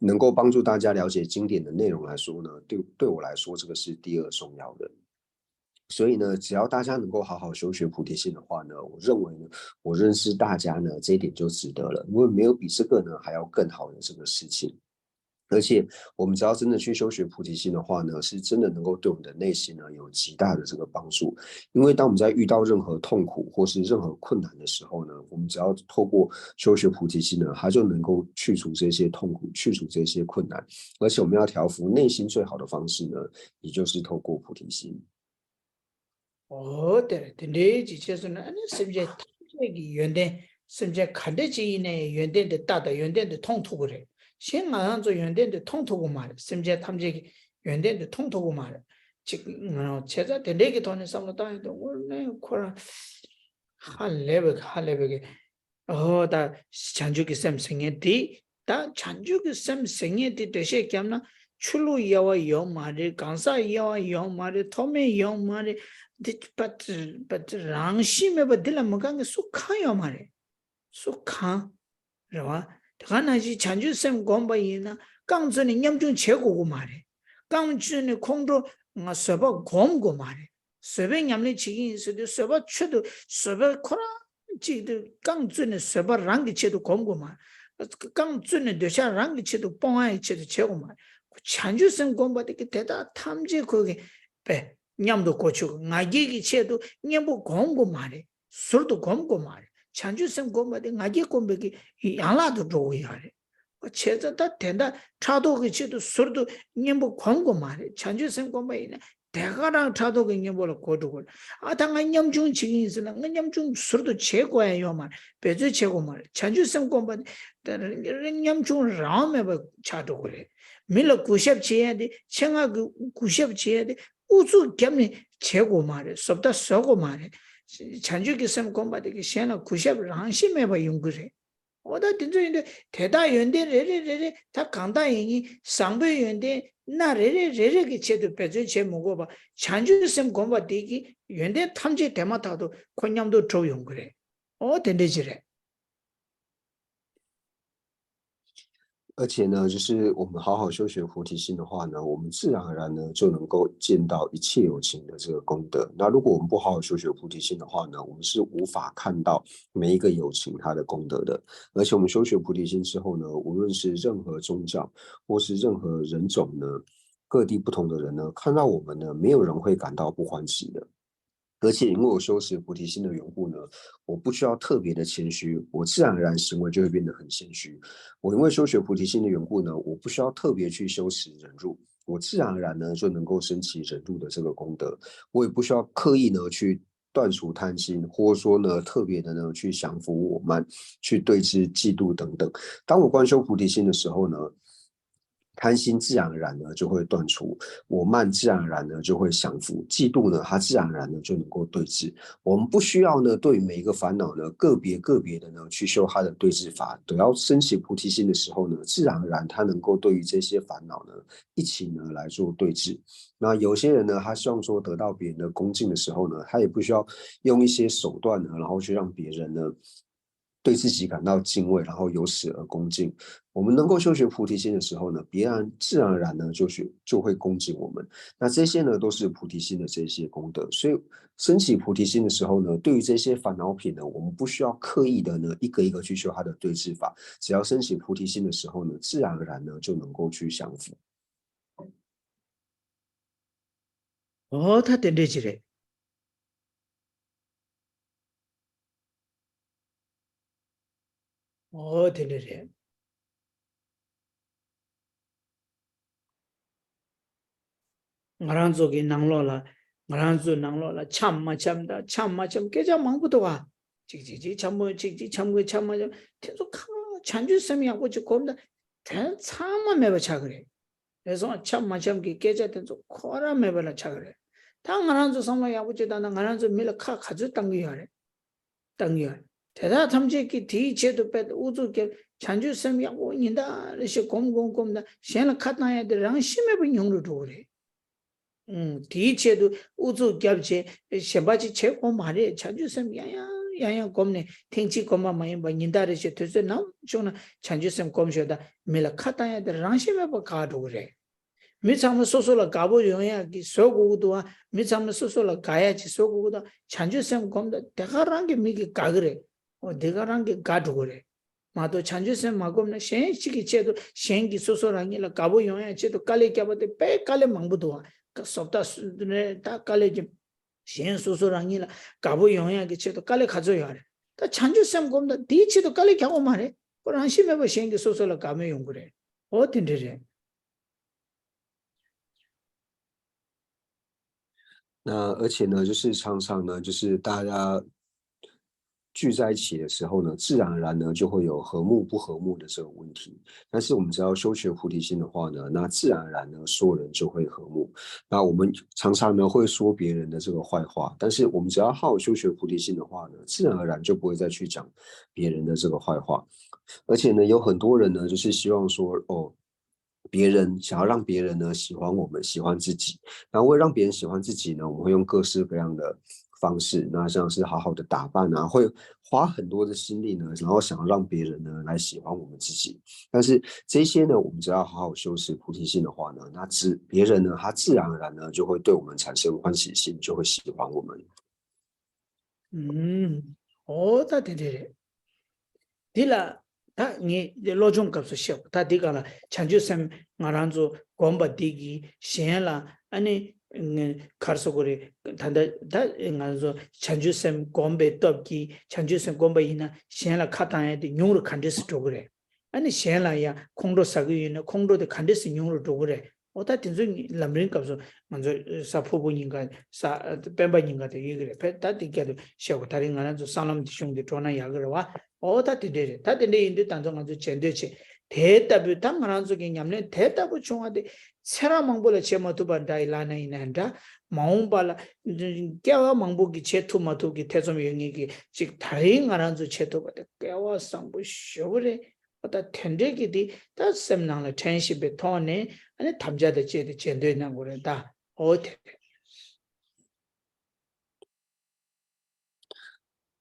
能够帮助大家了解经典的内容来说呢，对对我来说，这个是第二重要的。所以呢，只要大家能够好好修学菩提心的话呢，我认为呢，我认识大家呢，这一点就值得了，因为没有比这个呢还要更好的这个事情。而且，我们只要真的去修学菩提心的话呢，是真的能够对我们的内心呢有极大的这个帮助。因为当我们在遇到任何痛苦或是任何困难的时候呢，我们只要透过修学菩提心呢，它就能够去除这些痛苦，去除这些困难。而且我们要调伏内心最好的方式呢，也就是透过菩提心。 འོ་དེ་རེད། དེ་འདྲའི་ཅིག་བྱས་སོང་ན་ཨ་ནི་སེམས་ཅན་ཐམས་ཅད་ཀྱི་ཡོན་ཏན། སེམས་ཅན་ག་འདྲ་ཅིག་ཡིན་ནའི་ཡོན་ཏན་དེ་ལྟ་དང་ཡོན་ཏན་དེ་མཐོང་ཐུབ་ཀྱི་རེད། གཞན་ང་རང་ཚོ་ཡོན་ཏན་དེ་མཐོང་ཐུབ་ཀྱི་མ་རེད། སེམས་ཅན་ཐམས་ཅད་ཀྱི་ཡོན་ཏན་དེ་མཐོང་ཐུབ་ཀྱི་མ་རེད། ཅིག་བྱས་ཙང་དེ་འདྲའི་གི་ཐོག་ནས་བསམ་བློ་བཏང་ཡོང་དུས་དངོས་གནས་ཁོ་རང་ཧ་ལས་པའི་ཧ་ལས་པའི་གི། ཨོ་ད་བྱང་ཆུབ་ཀྱི་སེམས་ཟེར་མཁན་དེ། ད་བྱང་ཆུབ་ཀྱི་སེམས་ཟེར་མཁན་དེ་འགྲེལ་བཤད་བརྒྱབ་ན་ཆུ་ལུད་གཡར་བ་ཡོད་མ་རེད། གང་ཟག་གཡར་བ་ཡོད་མ་རེད། མཐོ་དམན་ཡོད་མ་རེད། འདི་པ་པ་རང་བཞིན་མེད་པ་འདི་ལ་མི་དགའ་མཁན་སུ་གང་ཡོད་མ་རེད། སུ་གང་རེད་བ། དེ་ག་ནང་བཞིན་བྱང་ཆུབ་སེམས་བསྒོམ་པ་ཡིན་ན་རྐང་བཙུགས་ནས་ཉམ་ཆུང་བྱེད་དགོས་ཀྱི་མ་རེད། རྐང་བཙུགས་ནས་ཁོང་ཁྲོ་ང་བཟོད་པ་སྒོམ་དགོས་མ་རེད། བཟོད་པའི་ཉམས་ལེན་བྱེད་ཀྱི་ཡིན་ཟེར་དུས་བཟོད་པ་ཆེད་དུ་བཟོད་པ་ཁོ་རང་གཅིག་ཏུ་རྐང་བཙུགས་ནས་བཟོད་པ་རང་གི་ཆེད་དུ་སྒོམ་དགོས་མ། རྐང་བཙུགས་ནས་འདོད་ཆགས་རང་གི་ཆེད་དུ་སྤོང་བ་ཡི་ཆེད་དུ་བྱེད་དགོས་མ། བྱང་ཆུབ་སེམས་སྒོམ་པ་དེ་གི་དེ་དག་ཐམས་ཅད་ཁོ་གི་པས་མཉམ་དུ་གོ་ཆོད། ང་རྒྱལ་གྱི་ཆེད་དུ་གཉེན་པོ་སྒོམ་དགོས་མ་རེད། ཟུར་དུ་སྒོམ་དགོས་མ་རེད། བྱང་ཆུབ་སེམས་སྒོམ་པ་དེ་ང་རྒྱལ་སྒོམ་པའི་གི་ཡན་ལག་ཏུ་འགྲོ་གི་ཡོད་རེད། བྱས་ཙང་ད་དེ་འདྲ་ཕྲག་དོག་གི་ཆེད་དུ་ཟུར་དུ་གཉེན་པོ་སྒོམ་དགོས་མ་རེད། བྱང་ཆུབ་སེམས་སྒོམ་པ་ཡིན་ན་དེ་ག་རང་ཕྲག་དོག་གི་གཉེན་པོ་ལ་གོ་འགྲོ་གི་རེད། ཨ་ད་ང་ཉམ་ཆུང་བྱེད་ཀྱི་ཡིན་ཟེར་ན་ང་ཉམ་ཆུང་ཟུར་དུ་བྱེད་དགོས་ཡ་ཡོད་མ་རེད། འབད་རྩོལ་བྱེད་དགོས་མ་རེད། བྱང་ཆུབ་སེམས་སྒོམ་པ་དེ་ཉམ་ཆུང་རང་མེད་པ་ཆགས་འགྲོ་གི་རེད། མི་ལ་གུས་ཞབས་བྱེད་ཡ་དེ་ཆེད་མངགས་ཀྱི་གུས་ཞབས་བྱེད་ཡ་དེ་ཨུ་ཚུགས་བརྒྱབ་ནས་བྱེད་དགོས་མ་རེད། བཟོ་ལྟ་བཟོ་དགོས་མ་རེད། བྱང་ཆུབ་ཀྱི་སེམས་སྒོམ་པ་དེ་གིས་གཞན་ལ་གུས་ཞབས་རང་བཞིན་མེད་པ་ཡོང་གི་རེད། འོ་ད་དེ་ཚོ་ཡིན་དུས་དེ་དག་ཡོན་ཏན་རེ་རེ་རེ་རེ་ད་གང་དག་ཡིན་ཡིན་བཟང་པོའི་ཡོན་ཏན་སྣ་རེ་རེ་རེ་རེ་གི་ཆེད་དུ་འབད་བརྩོན་བྱེད་མི་དགོས་པ། བྱང་ཆུབ་སེམས་སྒོམ་པ་དེ་གིས་ཡོན་ཏན་ཐམས་ཅད་དེ་མ་ཐག་ཏུ་ཁོ་མཉམ་དུ་གྲུབ་ཡོང་གི་རེད། འོ་དེ་འདྲ་ཅིག་རེད། 而且呢，就是我们好好修学菩提心的话呢，我们自然而然呢就能够见到一切有情的这个功德。那如果我们不好好修学菩提心的话呢，我们是无法看到每一个有情他的功德的。而且我们修学菩提心之后呢，无论是任何宗教或是任何人种呢，各地不同的人呢，看到我们呢，没有人会感到不欢喜的。 而且因为我修持菩提心的缘故呢，我不需要特别的谦虚，我自然而然行为就会变得很谦虚。我因为修学菩提心的缘故呢，我不需要特别去修持忍辱，我自然而然呢就能够升起忍辱的这个功德。我也不需要刻意呢去断除贪心，或者说呢特别的呢去降伏我慢，去对治嫉妒等等。当我观修菩提心的时候呢，贪心自然而然呢就会断除，我慢自然而然呢就会降服，嫉妒呢它自然而然呢就能够对治。我们不需要呢对每一个烦恼呢个别个别的呢去修它的对治法，等到升起菩提心的时候呢，自然而然它能够对于这些烦恼呢一起呢来做对治。那有些人呢，他希望说得到别人的恭敬的时候呢，他也不需要用一些手段呢，然后去让别人呢对自己感到敬畏，然后由此而恭敬。我们能够修学菩提心的时候呢，别人自然而然呢就去就会恭敬我们。那这些呢都是菩提心的这些功德。所以升起菩提心的时候呢，对于这些烦恼品呢，我们不需要刻意的呢一个一个去修它的对治法，只要升起菩提心的时候呢，自然而然呢就能够去降服。 འོ་ད་དེ་འདྲ་ཅིག་རེད། འོ་དེ་འདྲ་རེད། ང་རང་ཚོ་གི་ནང་ལོགས་ལ་ང་རང་ཚོའི་ནང་ལོགས་ལ་འཆམ་མ་འཆམ་དང་འཆམ་མ་འཆམ་སྐད་ཆ་མང་པོ་འདུག་ག་ཅིག་ཅིག་ཅིག་འཆམ་དགོས་ཅིག་ཅིག་འཆམ་དགོས་འཆམ་མ་འཆམ་དེ་ཚོ་གང་བྱང་ཆུབ་སེམས་ཡག་པོ་ཅིག་སྒོམ་དང་ དོན་ཚང་མ་མེད་པ་ཆགས་ཀྱི་རེད། རེད་སོང་། འཆམ་མ་འཆམ་གྱི་སྐད་ཆ་དེ་ཚོ་ཁོ་རང་མེད་པ་ལ་ཆགས་ཀྱི་རེད། ད་ང་རང་ཚོ་བསམ་བློ་ཡག་པོ་བྱེད་དང་ན་ང་རང་ཚོ་མི་ལ་ཁ་ག་ཚོད་བཏང་གི་ཡོད་རེད། བཏང་གི་ཡོད་རེད། དེ་དག་ཐམས་ཅད་ཀྱིས་དེའི་ཆེད་དུ་དཔེ་ཨུ་ཚུགས་བརྒྱབ། བྱང་ཆུབ་སེམས་ཡག་པོ་ཉིན་ལྟར་རེ་བཞིན་སྒོམ་སྒོམ་སྒོམ་དང་གཞན་ལ་ཁ་བཏང་ཡ་དེ་རང་བཞིན་མེད་པ་ཉུང་རུ་འགྲོ་གི་རེད། ཨུམ། དེའི་ཆེད་དུ་ཨུ་ཚུགས་བརྒྱབ་བྱས་གཞན་པ་ཅིག་བྱེད་དགོས་མ་རེད། བྱང་ཆུབ་སེམས་ཡང་ཡང་ཡང་ཡང་སྒོམ་ནས་ཐེངས་གཅིག་སྒོམ་པ་མ་ཡིན་པར་ཉིན་ལྟར་རེ་བཞིན་དུས་ཚོད་ནམ་བྱུང་ན་བྱང་ཆུབ་སེམས་སྒོམ་ཤོག་དང་མི་ལ་ཁ་བཏང་ཡ་དེ་རང་བཞིན་མེད་པར་འགག་འགྲོ་གི་རེད། མི་ཚང་མ་སོ་སོ་ལ་དགའ་པོ་ཡོང་ཡག་གི་བཟོ་དགོས་ཀྱི་འདུག་ཨ། མི་ཚང་མ་སོ་སོ་ལ་དགའ་ཡག་ཅིག་བཟོ་དགོས་ཀྱི་འདུག་བྱང་ཆུབ་སེམས་སྒོམ་དང་དེ་ག་རང་གི་མི་གིས་དགའ་གི་རེད། འོ་དེ་ག་རང་གིས་དགའ་འགྲོ་གི་རེད། མ་གཏོགས་བྱང་ཆུབ་སེམས་མ་བསྒོམས་ན་གཞན་ཞིག་གི་ཆེད་དུ་གཞན་གྱིས་སོ་སོ་རང་ཉིད་ལ་དགའ་པོ་ཡོང་ཡག་ཆེད་དུ་དཀའ་ལས་བརྒྱབ་པ་དེ་དཔེ་དཀའ་ལས་མང་པོ་འདུག་ཨ། བཟོ་ལྟ་སུ་རེད་ད་དཀའ་ལས་ཀྱི། གཞན་སོ་སོ་རང་ཉིད་ལ་དགའ་པོ་ཡོང་ཡག་གི་ཆེད་དུ་དཀའ་ལས་ག་ཚོད་ཡོད་རེད། ད་བྱང་ཆུབ་སེམས་སྒོམ་དང་དེའི་ཆེད་དུ་དཀའ་ལས་རྒྱག་དགོས་མ་རེད། ཁོ་རང་བཞིན་མེད་པར་གཞན་གྱིས་སོ་སོ་ལ་དགའ་མོས་ཡོང་གི་རེད། འོ་དེ་འདྲ་རེད།那而且呢，就是常常呢，就是大家聚在一起的时候呢，自然而然呢就会有和睦不和睦的这个问题。但是我们只要修学菩提心的话呢，那自然而然呢，所有人就会和睦。那我们常常呢会说别人的这个坏话，但是我们只要好好修学菩提心的话呢，自然而然就不会再去讲别人的这个坏话。而且呢，有很多人呢，就是希望说，哦，别人想要让别人呢喜欢我们，喜欢自己。那为了让别人喜欢自己呢，我们会用各式各样的方式，那像是好好的打扮啊，会花很多的心力呢，然后想要让别人呢来喜欢我们自己。但是这些呢，我们只要好好修持菩提心的话呢，那自别人呢，他自然而然呢就会对我们产生欢喜心，就会喜欢我们。 ཨུམ། ཨོ་ད་དེ་འདྲ་རེད། འདི་ལ་ད་ངས་བློ་སྦྱོང་སྐབས་སུ་བཤད། ད་འདི་ག་ལ་བྱང་ཆུབ་སེམས་ང་རང་ཚོ་སྒོམ་པ་འདི་གིས་གཞན་ལ་ཨ་ནི་ག་རེ་ཟེར་དགོས་རེད། ད་ལྟ་ད་ང་ཚོ་བྱང་ཆུབ་སེམས་སྒོམ་པའི་སྟོབས་ཀྱིས་བྱང་ཆུབ་སེམས་སྒོམ་པ་ཡིན་ན་གཞན་ལ་ཁ་བཏང་ཡ་དེ་ཉུང་རུ་ག་འདྲས་སེ་འགྲོ་གི་རེད། ཨ་ནི་གཞན་ལ་ཡང་ཁོང་ཁྲོ་ཟ་གི་ཡོད་ན་ཁོང་ཁྲོ་དེ་ག་འདྲས་སེ་ཉུང་རུ་འགྲོ་གི་རེད། འོ་ད་དེ་ཚོ་ལམ་རིམ་སྐབས་སུ་ང་ཚོ་ས་ཕུར་བུ་གཉིས་ཀ་ས་སྤེན་པ་གཉིས་ཀ་དེ་ཡོད་ཀྱི་རེད། ཕེ་ད་དེ་སྐད་དུ་བཤད་དགོས། ད་རིང་ང་རང་ཚོ་སྲང་ལམ་དེ་གཞུང་དེ་འགྲོ་ན་ཡག་གི་རེད་བ། འོ་ད་དེ་འདྲས་རེད། ད་དེ་འདྲས་ཡིན་དུས་ད་ཚོ་ང་ཚོ་བྱེད་འདོད་བྱེད་དེ་ལྟ་བུའི་ད་ང་རང་ཚོ་གི་ཉམས་ལེན་དེ་ལྟ་བུ་བྱུང་བ་དེ་ཚེ་རབས་མང་པོ་ལ་བྱེད་མ་ཐུབ་པ་འདྲ་ཡི་ལ་ན་ཡིན་ན་འདྲ། མ་འོངས་པ་ལ་སྐྱེ་བ་མང་པོ་གི་བྱེད་ཐུབ་མ་ཐུབ་ཀྱི་ཐེ་ཚོམ་ཡོད་ངེས་ཀྱི་ཅིག་ད་རིང་ང་རང་ཚོ་བྱེད་ཐུབ་པ་དེ་སྐལ་བ་བཟང་པོ་ཞེ་པོ་རེད། ཨོ་ད་དེ་འདྲའི་གི་དེ་ད་སེམས་ནང་ལ་དྲན་བཞིན་པའི་ཐོག་ནས་ཨ་ནི་དམ་བཅའ་དང་བཅས་ཏེ་བྱེད་འདོད་གནང་དགོས་རེད་ད། ཨོ་དེ་རེད།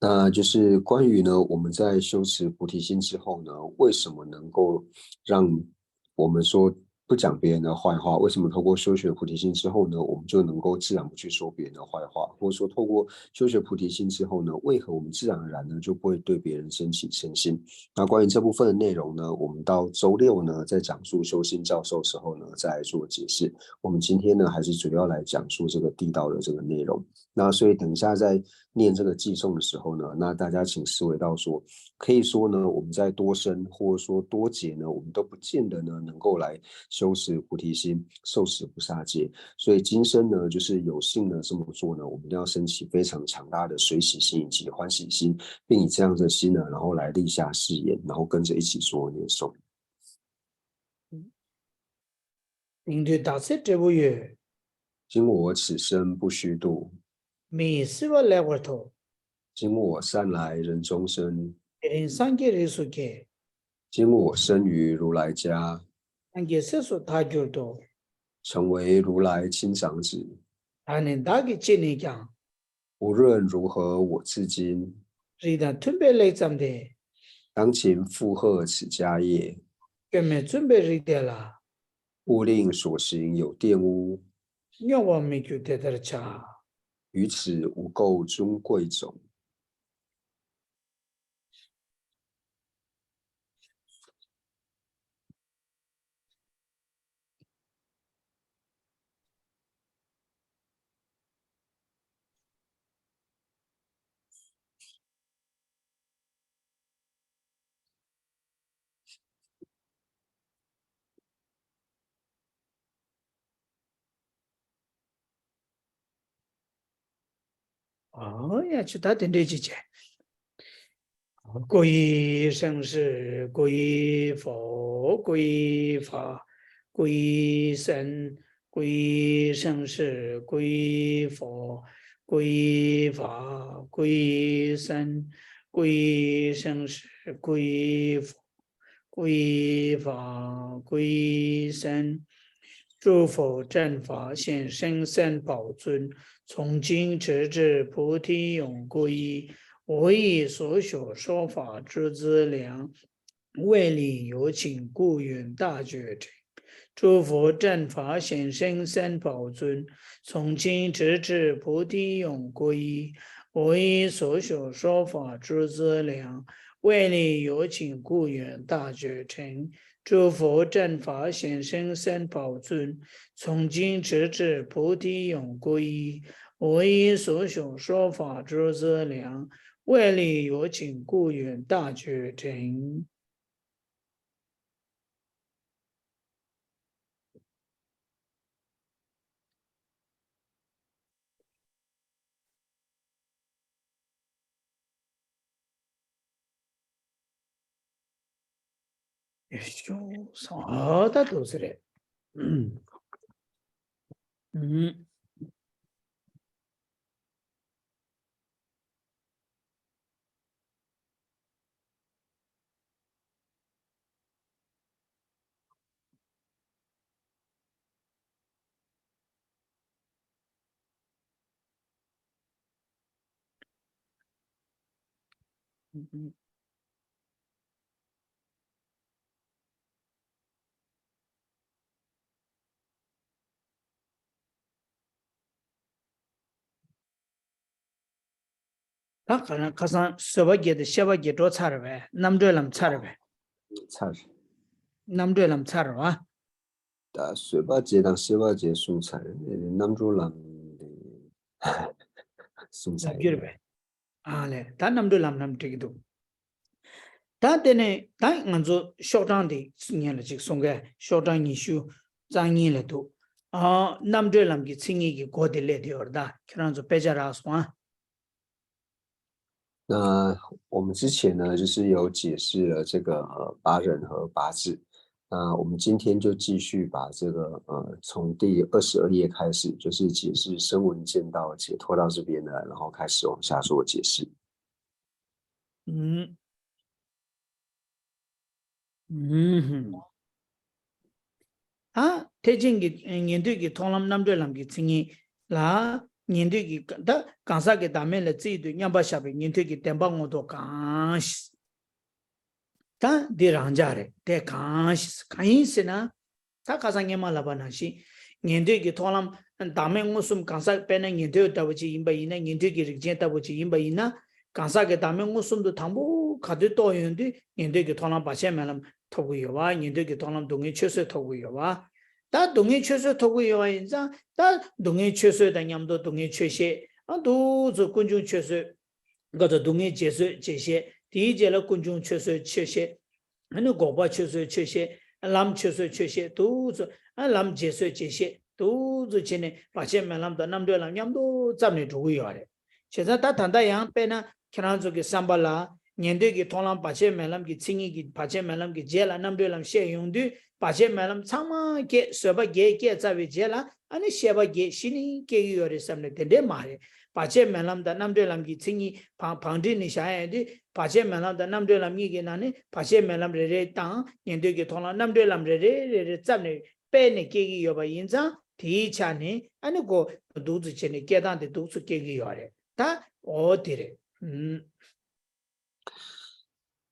那就是关于呢，我们在修持菩提心之后呢，为什么能够让我们说不讲别人的坏话？为什么透过修学菩提心之后呢，我们就能够自然不去说别人的坏话？或者说，透过修学菩提心之后呢，为何我们自然而然呢就不会对别人升起嗔心？那关于这部分的内容呢，我们到周六呢，在讲述修心教授的时候呢，再来做解释。我们今天呢，还是主要来讲述这个地道的这个内容。那所以等一下在念这个偈颂的时候呢，那大家请思维到说，可以说呢，我们在多生或者说多劫呢，我们都不见得呢能够来修持菩提心，受持菩萨戒。所以今生呢，就是有幸呢这么做呢，我们都要升起非常强大的随喜心以及欢喜心，并以这样的心呢，然后来立下誓言，然后跟着一起说念诵。 དེང་དུས་བདག་ཚེ་འབྲས་བུ་ཡོད། 今我此生不虚度。 མི་ཡི་བསིལ་བ་ལེགས་པར་ཐོབ། 今我善来人中生。 དེ་རིང་སངས་རྒྱས་རིགས་སུ་སྐྱེས། 今我生于如来家。 སངས་རྒྱས་སྲས་སུ་བདག་གྱུར་ཏོ། 成为如来亲长子。 ད་ནི་བདག་གི་གཅེས་ནས་ཀྱང་། 无论如何我至今。 རིགས་དང་མཐུན་པའི་ལེགས་བརྩམས་ཏེ། 当勤附和此家业。 སྐྱོན་མེད་བཙུན་པའི་རིགས་དེ་ལ། 勿令所行有玷污。 སྨྱོ་བར་མི་འགྱུར་དེ་ལྟར་བྱ། 于此无垢尊贵种。 ཨོ་ཡ་ཆུ་ད་དེ་འདྲས་ཅིག་བྱས། 皈依生死，皈依佛，皈依法，皈依僧，皈依生死，皈依佛，皈依法，皈依僧，皈依生死，皈依佛，皈依法，皈依僧。诸佛正法显现三宝尊，从今直至菩提永归依。我以所学说法诸资粮，为利有情故愿大觉成。诸佛正法显现三宝尊，从今直至菩提永归依。我以所学说法诸资粮，为利有情故愿大觉成。诸佛正法显现三宝尊，从今直至菩提永归依。我以所学说法诸资粮，为利有情故愿大觉成。 ཡེ་ཤུ་སོང་ཨ་ད་འདུག་སེ་རེད། ཨུམ། ད་ག་རང་ཁ་སང་བཟོད་པ་བརྒྱད་དང་ཤེས་པ་བརྒྱད་འགྲོ་ཚར་བས། རྣམ་གྲོལ་ལམ་ཚར་བས། ཚར། རྣམ་གྲོལ་ལམ་ཚར་བ། ད་བཟོད་པ་བརྒྱད་དང་ཤེས་པ་བརྒྱད་གསུངས་ཚར། རྣམ་གྲོལ་ལམ་དེ་གསུངས་ཚར། རྒྱུར་བས། ཨ་ལས་ད་རྣམ་གྲོལ་ལམ་རྣམས་འགྲིག་གི་འདུག་ད་དེ་ནས་ད་ང་ཚོ་ཤོག་གྲངས་དེ་ཉན་ལ་ཅིག་གསུང་གས། ཤོག་གྲངས་ཉི་ཤུ་རྩ་གཉིས་ལ་འདུག་ཨ། རྣམ་གྲོལ་ལམ་གྱི་མཚན་ཉིད་ཀྱི་སྒོ་དེ་སླེབས་བསྡད་ཡོད་རེད། ད་ཁྱོད་རང་ཚོ་དཔེ་ཆ་རག་སོང་ཨ། 那我们之前呢，就是有解释了这个呃八忍和八字。那我们今天就继续把这个呃从第二十二页开始，就是解释声闻见道解脱到这边呢，然后开始往下做解释。 ཨུམ། ཨུམ། ཨ། ཐེག་ཆེན་གྱི་ཉན་ཐོས་ཀྱི་མཐོང་ལམ་རྣམ་གྲོལ་ལམ་གྱི་མཚན་ཉིད་ལ། ཉན་ཐོས་ཀྱི་ད་གང་ཟག་གི་བདག་མེད་ལ་རྩིས་དུས་མཉམ་པར་བཞག་པའི་ཉན་ཐོས་ཀྱི་བདེན་པ་མངོན་རྟོགས་གང་ཞིག་ད་འདི་རང་འཇགས་རེད། དེ་གང་ཞིག་གང་ཡིན་ཟེར་ན། ད་ཁ་སང་སྔོན་མ་ལབ་པ་ནང་བཞིན། ཉན་ཐོས་ཀྱི་མཐོང་ལམ་བདག་མེད་མངོན་སུམ་གང་ཟག་དཔེར་ན་ཉན་ཐོས་ལྟ་བུ་ཅིག་ཡིན་པ་ཡིན་ན། ཉན་ཐོས་ཀྱི་རིགས་ཅན་ལྟ་བུ་ཅིག་ཡིན་པ་ཡིན་ན། གང་ཟག་གི་བདག་མེད་མངོན་སུམ་དུ་དང་པོ་ག་དུས་རྟོགས་ཡོང་དུས་ཉན་ཐོས་ཀྱི་མཐོང་ལམ་བར་ཆད་མེད་ལམ་ཐོབ་ཀྱི་ཡོད་པ། ཉན་ཐོས་ཀྱི་མཐོང་ལམ་སྡུག་བསྔལ་ཆོད་བཟོད་ཐོབ་ཀྱི་ཡོད་པ། ད་སྡུག་བསྔལ་ཆོད་བཟོད་ཐོབ་ཀྱི་ཡོད་པ་ཡིན་ཙང་། ད་སྡུག་བསྔལ་ཆོད་བཟོད་དང་མཉམ་དུ་སྡུག་བསྔལ་ཆོད་ཤེས། ཨ། འདུག་ཚོ་ཀུན་འབྱུང་ཆོད་བཟོད། ག་ཚོད་སྡུག་བསྔལ་བརྗེད་བཟོད་བྱེད་ཤེས། དེའི་རྗེས་ལ་ཀུན་འབྱུང་ཆོད་བཟོད་ཆོད་ཤེས། ཨ་ནི་འགོག་པ་ཆོད་བཟོད་ཆོད་ཤེས། ལམ་ཆོད་བཟོད་ཆོད་ཤེས། འདུག་ཚོ། ཨ། ལམ་བརྗེད་བཟོད་བྱེད་ཤེས། འདུག་ཚོ་བྱས་ནས་བར་ཆད་མེད་ལམ་དང་རྣམ་གྲོལ་ལམ་མཉམ་དུ་བརྩམས་ནས་འགྲོ་གི་ཡོད་རེད། བྱས་ཙང་ད་ད་ལྟ་ཡང་དཔེར་ན་ཁྱེད་རང་ཚོ་གི་བསམ་པ་ལ། ཉན་ཐོས་ཀྱི་མཐོང་ལམ་བར་ཆད་མེད་ལམ་གྱི་མཚན་ཉིད་ཀྱི་བར་ཆད་མེད་ལམ་གྱི་རྗེས་ལ་རྣམ་གྲོལ་ལམ་བཤད་ཡོང་དུས། བར་ཆད་མེད་ལམ་ཚང་མ་སྐྱེས། བཟོད་པ་བརྒྱད་སྐྱེས་ཚར་བའི་རྗེས་ལ། ཨ་ནི་ཤེས་པ་བརྒྱད་གཞི་ནས་སྐྱེ་གི་ཡོད་རེད་བསམ་ནས། དེ་འདྲས་མ་རེད། བར་ཆད་མེད་ལམ་དང་རྣམ་གྲོལ་ལམ་གྱི་མཚན་ཉིད་བང་བང་སྒྲིག་ནས་བཞག་ཡོང་དུས། བར་ཆད་མེད་ལམ་དང་རྣམ་གྲོལ་ལམ་གཉིས་ཀྱི་ནང་ནས་བར་ཆད་མེད་ལམ་རེ་རེ་དང་། ཉན་ཐོས་ཀྱི་མཐོང་ལམ་རྣམ་གྲོལ་ལམ་རེ་རེ་རེ་རེ་བརྩམས་ནས་སྤེལ་ནས་སྐྱེ་གི་ཡོད་པ་ཡིན་ཙང་། དེའི་ཆ་ནས་ཨ་ནི་གོ་འདུག་ཚོ་བྱས་ནས་སྐྱེ་སྟངས་དེ་འདུག་ཚོ་སྐྱེ་གི་ཡོད་རེད། ད་འོ་དེ་རེད། ཨུམ།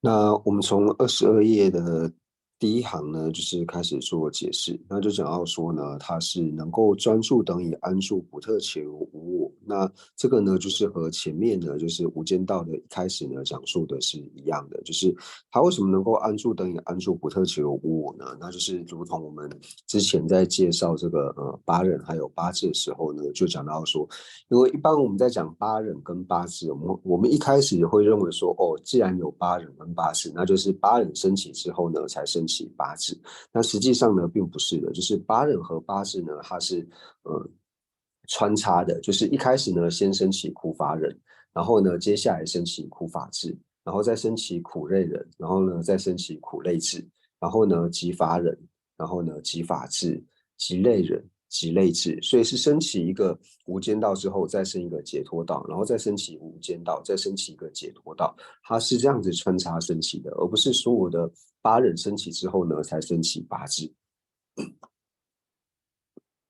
那我们从二十二页的第一行呢，就是开始做解释，那就讲到说呢，它是能够专注等于安住不特求无我。那这个呢，就是和前面呢，就是无间道的一开始呢讲述的是一样的，就是他为什么能够安住等于安住不特求无我呢？那就是如同我们之前在介绍这个呃八忍还有八字的时候呢，就讲到说，因为一般我们在讲八忍跟八字，我们我们一开始也会认为说，哦，既然有八忍跟八字，那就是八忍升起之后呢，才升起八字。那实际上呢，并不是的，就是八忍和八字呢，它是呃穿插的，就是一开始呢，先升起苦法忍，然后呢，接下来升起苦法智。然后再升起苦类人，然后呢再升起苦类智，然后呢即法忍，然后呢即法智，即类忍，即类智，所以是升起一个无间道之后，再升一个解脱道，然后再升起无间道，再升起一个解脱道，它是这样子穿插升起的，而不是所有的八忍升起之后呢才升起八智。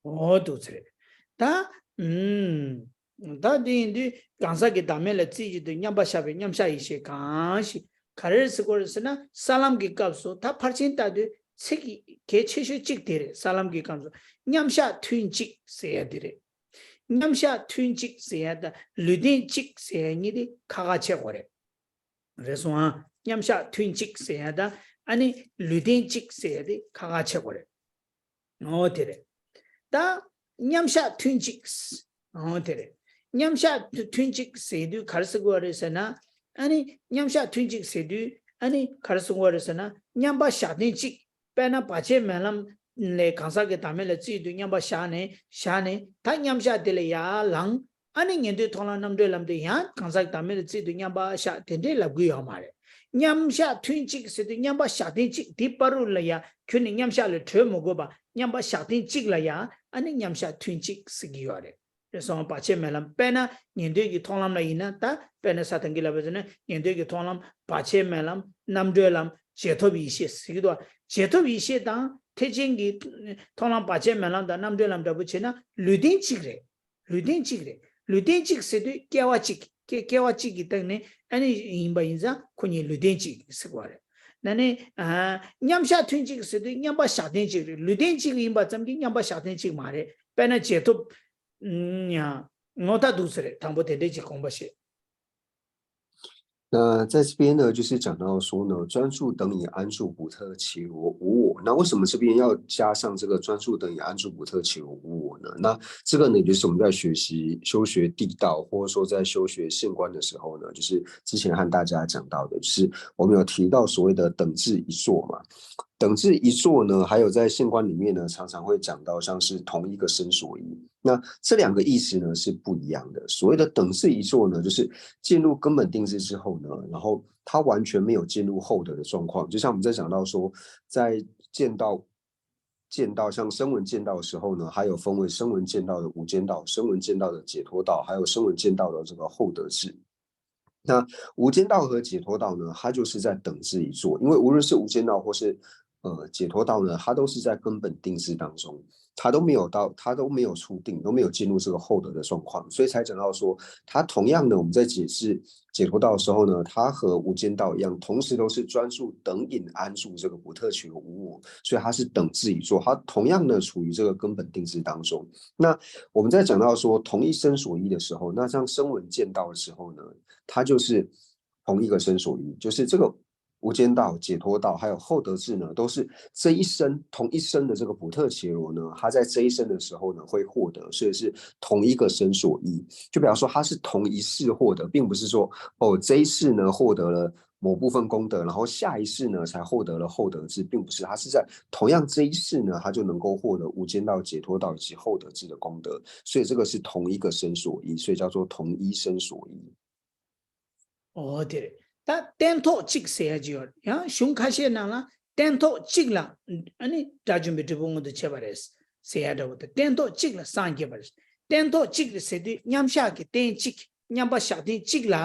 འོ་འདུག་ཚེ། ད། ཨུམ། ད་འདི་ཡིན་དུས་གང་ཟག་གི་བདག་མེད་ལ་རྩིས་བྱེད་དུས་མཉམ་པ་བཞག་པའི་མཉམ་གཞག་ཡེ་ཤེས་གང་ཞིག་ག་རེ་ཟེར་དགོས་རེད་ཟེར་ན། ས་ལམ་གྱི་སྐབས་སུ་ད་ཕར་ཕྱིན་ལྟ་དུས་ཚིག་གལ་ཆེ་ཤོས་གཅིག་དེ་རེད། ས་ལམ་གྱི་སྐབས་སུ་མཉམ་གཞག་ཐུན་གཅིག་ཟེར་ཡ་དེ་རེད། མཉམ་གཞག་ཐུན་གཅིག་ཟེར་ཡ་དང་ལུས་རྟེན་གཅིག་ཟེར་ཡ་གཉིས་དེ་ཁ་ཁ་ཕྱེ་དགོས་རེད། རེད་སོང་ཨ། མཉམ་གཞག་ཐུན་གཅིག་ཟེར་ཡ་དང་ཨ་ནི་ལུས་རྟེན་གཅིག་ཟེར་ཡ་དེ་ཁ་ཁ་ཕྱེ་དགོས་རེད། འོ་དེ་རེད། ད་མཉམ་གཞག་ཐུན་གཅིག་འོ་དེ་རེད། མཉམ་གཞག་ཐུན་གཅིག་ཟེར་དུས་ག་རེ་ཟེར་དགོས་རེད་ཟེར་ན། ཨ་ནི་མཉམ་གཞག་ཐུན་གཅིག་ཟེར་དུས་ཨ་ནི་ག་རེ་ཟེར་དགོས་རེད་ཟེར་ན། མཉམ་པ་བཞག་སྟེ་གཅིག་དཔེར་ན་བར་ཆད་མེད་ལམ་ལས་གང་ཟག་གི་བདག་མེད་ལ་རྩིས་དུས་མཉམ་པ་བཞག་ནས་བཞག་ནས་ད་མཉམ་གཞག་དེ་ལ་ཡར་ལངས། ཨ་ནི་ཉན་ཐོས་མཐོང་ལམ་རྣམ་གྲོལ་ལམ་དུ་ཡང་གང་ཟག་གི་བདག་མེད་ལ་རྩིས་དུས་མཉམ་པ་བཞག་དེ་འདྲས་ལབ་གི་ཡོད་མ་རེད། མཉམ་གཞག་ཐུན་གཅིག་ཟེར་དུས་མཉམ་པ་བཞག་སྟེ་གཅིག་དེ་བར་དུ་ལ་ཡ་ཁྱོད་ནི་མཉམ་གཞག་ལས་གྲོལ་མི་དགོས་པ་མཉམ་པ་བཞག་སྟེ་གཅིག་ལ་ཡ་ཨ་ནི་མཉམ་གཞག་ཐུན་གཅིག་ཟེར་གི་ཡོད་རེད། རེད་སོང་བར་ཆད་མེད་ལམ་དཔེར་ན་ཉན་ཐོས་ཀྱི་མཐོང་ལམ་ལ་ཡིན་ན། ད་དཔེར་ན་ས་དང་གི་ལབ་པ་ཟེར་ན་ཉན་ཐོས་ཀྱི་མཐོང་ལམ་བར་ཆད་མེད་ལམ་རྣམ་གྲོལ་ལམ་རྗེས་ཐོབ་ཡེ་ཤེས་ཟེར་གི་འདུག་རྗེས་ཐོབ་ཡེ་ཤེས་དང་ཐེག་ཆེན་གྱི་མཐོང་ལམ་བར་ཆད་མེད་ལམ་དང་རྣམ་གྲོལ་ལམ་འདྲ་པོ་བྱས་ན་ལུས་རྟེན་གཅིག་རེད། ལུས་རྟེན་གཅིག་རེད། ལུས་རྟེན་གཅིག་ཟེར་དུས་སྐྱེ་བ་གཅིག་སྐྱེ་སྐྱེ་བ་གཅིག་གི་སྟེང་ནས་ཨ་ནི་ཡིན་པ་ཡིན་ཙང་ཁོ་གཉིས་ལུས་རྟེན་གཅིག་ཟེར་བ་རེད། ན་ནི་ཨ་མཉམ་གཞག་ཐུན་གཅིག་ཟེར་དུས་མཉམ་པ་བཞག་སྟེ་གཅིག་རེད། ལུས་རྟེན་གཅིག་ཡིན་པ་ཙམ་གྱིས་མཉམ་པ་བཞག་སྟེ་གཅིག་མ་རེད། དཔེར་ན་རྗེས་ཐོབ། ཡང་ངོ་ཐག་འདུག་ཟེར་རེད། དང་པོ་དེ་འདྲས་ཀྱི་དགོངས་པ་བཞེས། 那在这边呢，就是讲到说呢，专注等于安住不特伽罗无我。那为什么这边要加上这个专注等于安住不特伽罗无我呢？那这个呢，就是我们在学习修学地道，或者说在修学现观的时候呢，就是之前和大家讲到的，就是我们有提到所谓的等至一坐嘛。等至一坐呢，还有在现观里面呢，常常会讲到像是同一个身所依。那这两个意思呢是不一样的。所谓的等至一坐呢，就是进入根本定智之后呢，然后他完全没有进入后得的状况。就像我们在讲到说，在见到见到像声闻见道的时候呢，还有分为声闻见道的无间道、声闻见道的解脱道，还有声闻见道的这个后得智。那无间道和解脱道呢，它就是在等至一坐，因为无论是无间道或是呃解脱道呢，它都是在根本定智当中，它都没有到，它都没有出定，都没有进入这个后得的状况，所以才讲到说，它同样的，我们在解释解脱道的时候呢，它和无间道一样，同时都是专注等引安住这个不特伽罗无我，所以它是等至一坐，它同样的处于这个根本定智当中。那我们在讲到说同一身所依的时候，那像声闻见道的时候呢，它就是同一个身所依，就是这个无间道、解脱道还有后得智呢，都是这一生同一生的这个不特伽罗呢，他在这一生的时候呢会获得，所以是同一个身所依。就比方说，他是同一世获得，并不是说哦这一世呢获得了某部分功德，然后下一世呢才获得了后得智，并不是，他是在同样这一世呢，他就能够获得无间道、解脱道以及后得智的功德，所以这个是同一个身所依，所以叫做同一身所依。 འོ་དེ་རེད། ད་སྟན་ཐོག་གཅིག་ཟེར་ཡ་ཅིག་ཡོད་རེད། ཡང་གཞུང་ཁ་ཤས་ནང་ལ་སྟན་ཐོག་གཅིག་ལ་ཨ་ནི་དགྲ་བཅོམ་པའི་འབྲས་བུ་མངོན་དུ་བྱེད་པ་རེད་ཟེར་ཡ་འདྲ་བོ་དང་། སྟན་ཐོག་གཅིག་ལ་སངས་རྒྱས་པ་རེད། སྟན་ཐོག་གཅིག་ལ་ཟེར་དུས་མཉམ་གཞག་གི་སྟན་གཅིག་མཉམ་པ་བཞག་སྟེ་གཅིག་ལ་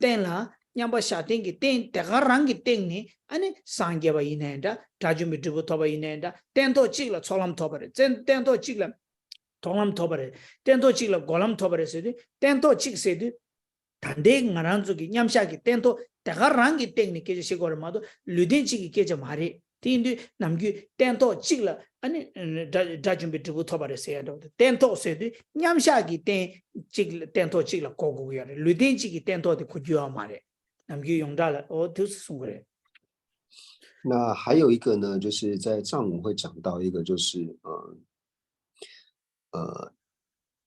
སྟན་ལ་མཉམ་པ་བཞག་སྟེ་གི་སྟན་དེ་ག་རང་གི་སྟེང་ནས་ཨ་ནི་སངས་རྒྱས་པ་ཡིན་ནའི་འདྲ། དགྲ་བཅོམ་པའི་འབྲས་བུ་ཐོབ་པ་ཡིན་ནའི་འདྲ། སྟན་ཐོག་གཅིག་ལ་ཚོགས་ལམ་ཐོབ་པ་རེད། སྟན་སྟན་ཐོག་གཅིག་ལ་མཐོང་ལམ་ཐོབ་པ་རེད། སྟན་ཐོག་གཅིག་ལ་སྒོམ་ལམ་ཐོབ་པ་རེད་ཟེར་དུས། སྟན་ཐོག་གཅིག་ཟེར་དུས། ད་ལྟའི་ང་རང་ཚོ་གི་མཉམ་གཞག་གི་སྟན་ཐོག་དེ་ག་རང་གི་སྟེང་ནས་སྐད་ཆ་བཤད་དགོས་རེད་མ་གཏོགས་ལུས་རྟེན་གཅིག་གི་སྐད་ཆ་མ་རེད། དེ་ཡིན་དུས་ནམ་རྒྱུན་སྟན་ཐོག་གཅིག་ལ་ཨ་ནི་དགྲ་དགྲ་བཅོམ་པའི་འབྲས་བུ་ཐོབ་པ་རེད་ཟེར་ཡ་འདྲ་བོ་དེ། སྟན་ཐོག་ཟེར་དུས་མཉམ་གཞག་གི་སྟན་གཅིག་ལ་སྟན་ཐོག་གཅིག་ལ་གོ་དགོས་ཀྱི་ཡོད་རེད། ལུས་རྟེན་གཅིག་གི་སྟན་ཐོག་དེ་གོ་རྒྱུ་ཡོད་མ་རེད། ནམ་རྒྱུན་ཡོངས་གྲགས་ལ་འོ་དེ་གསུང་གི་རེད། 那还有一个呢，就是在藏文会讲到一个，就是呃呃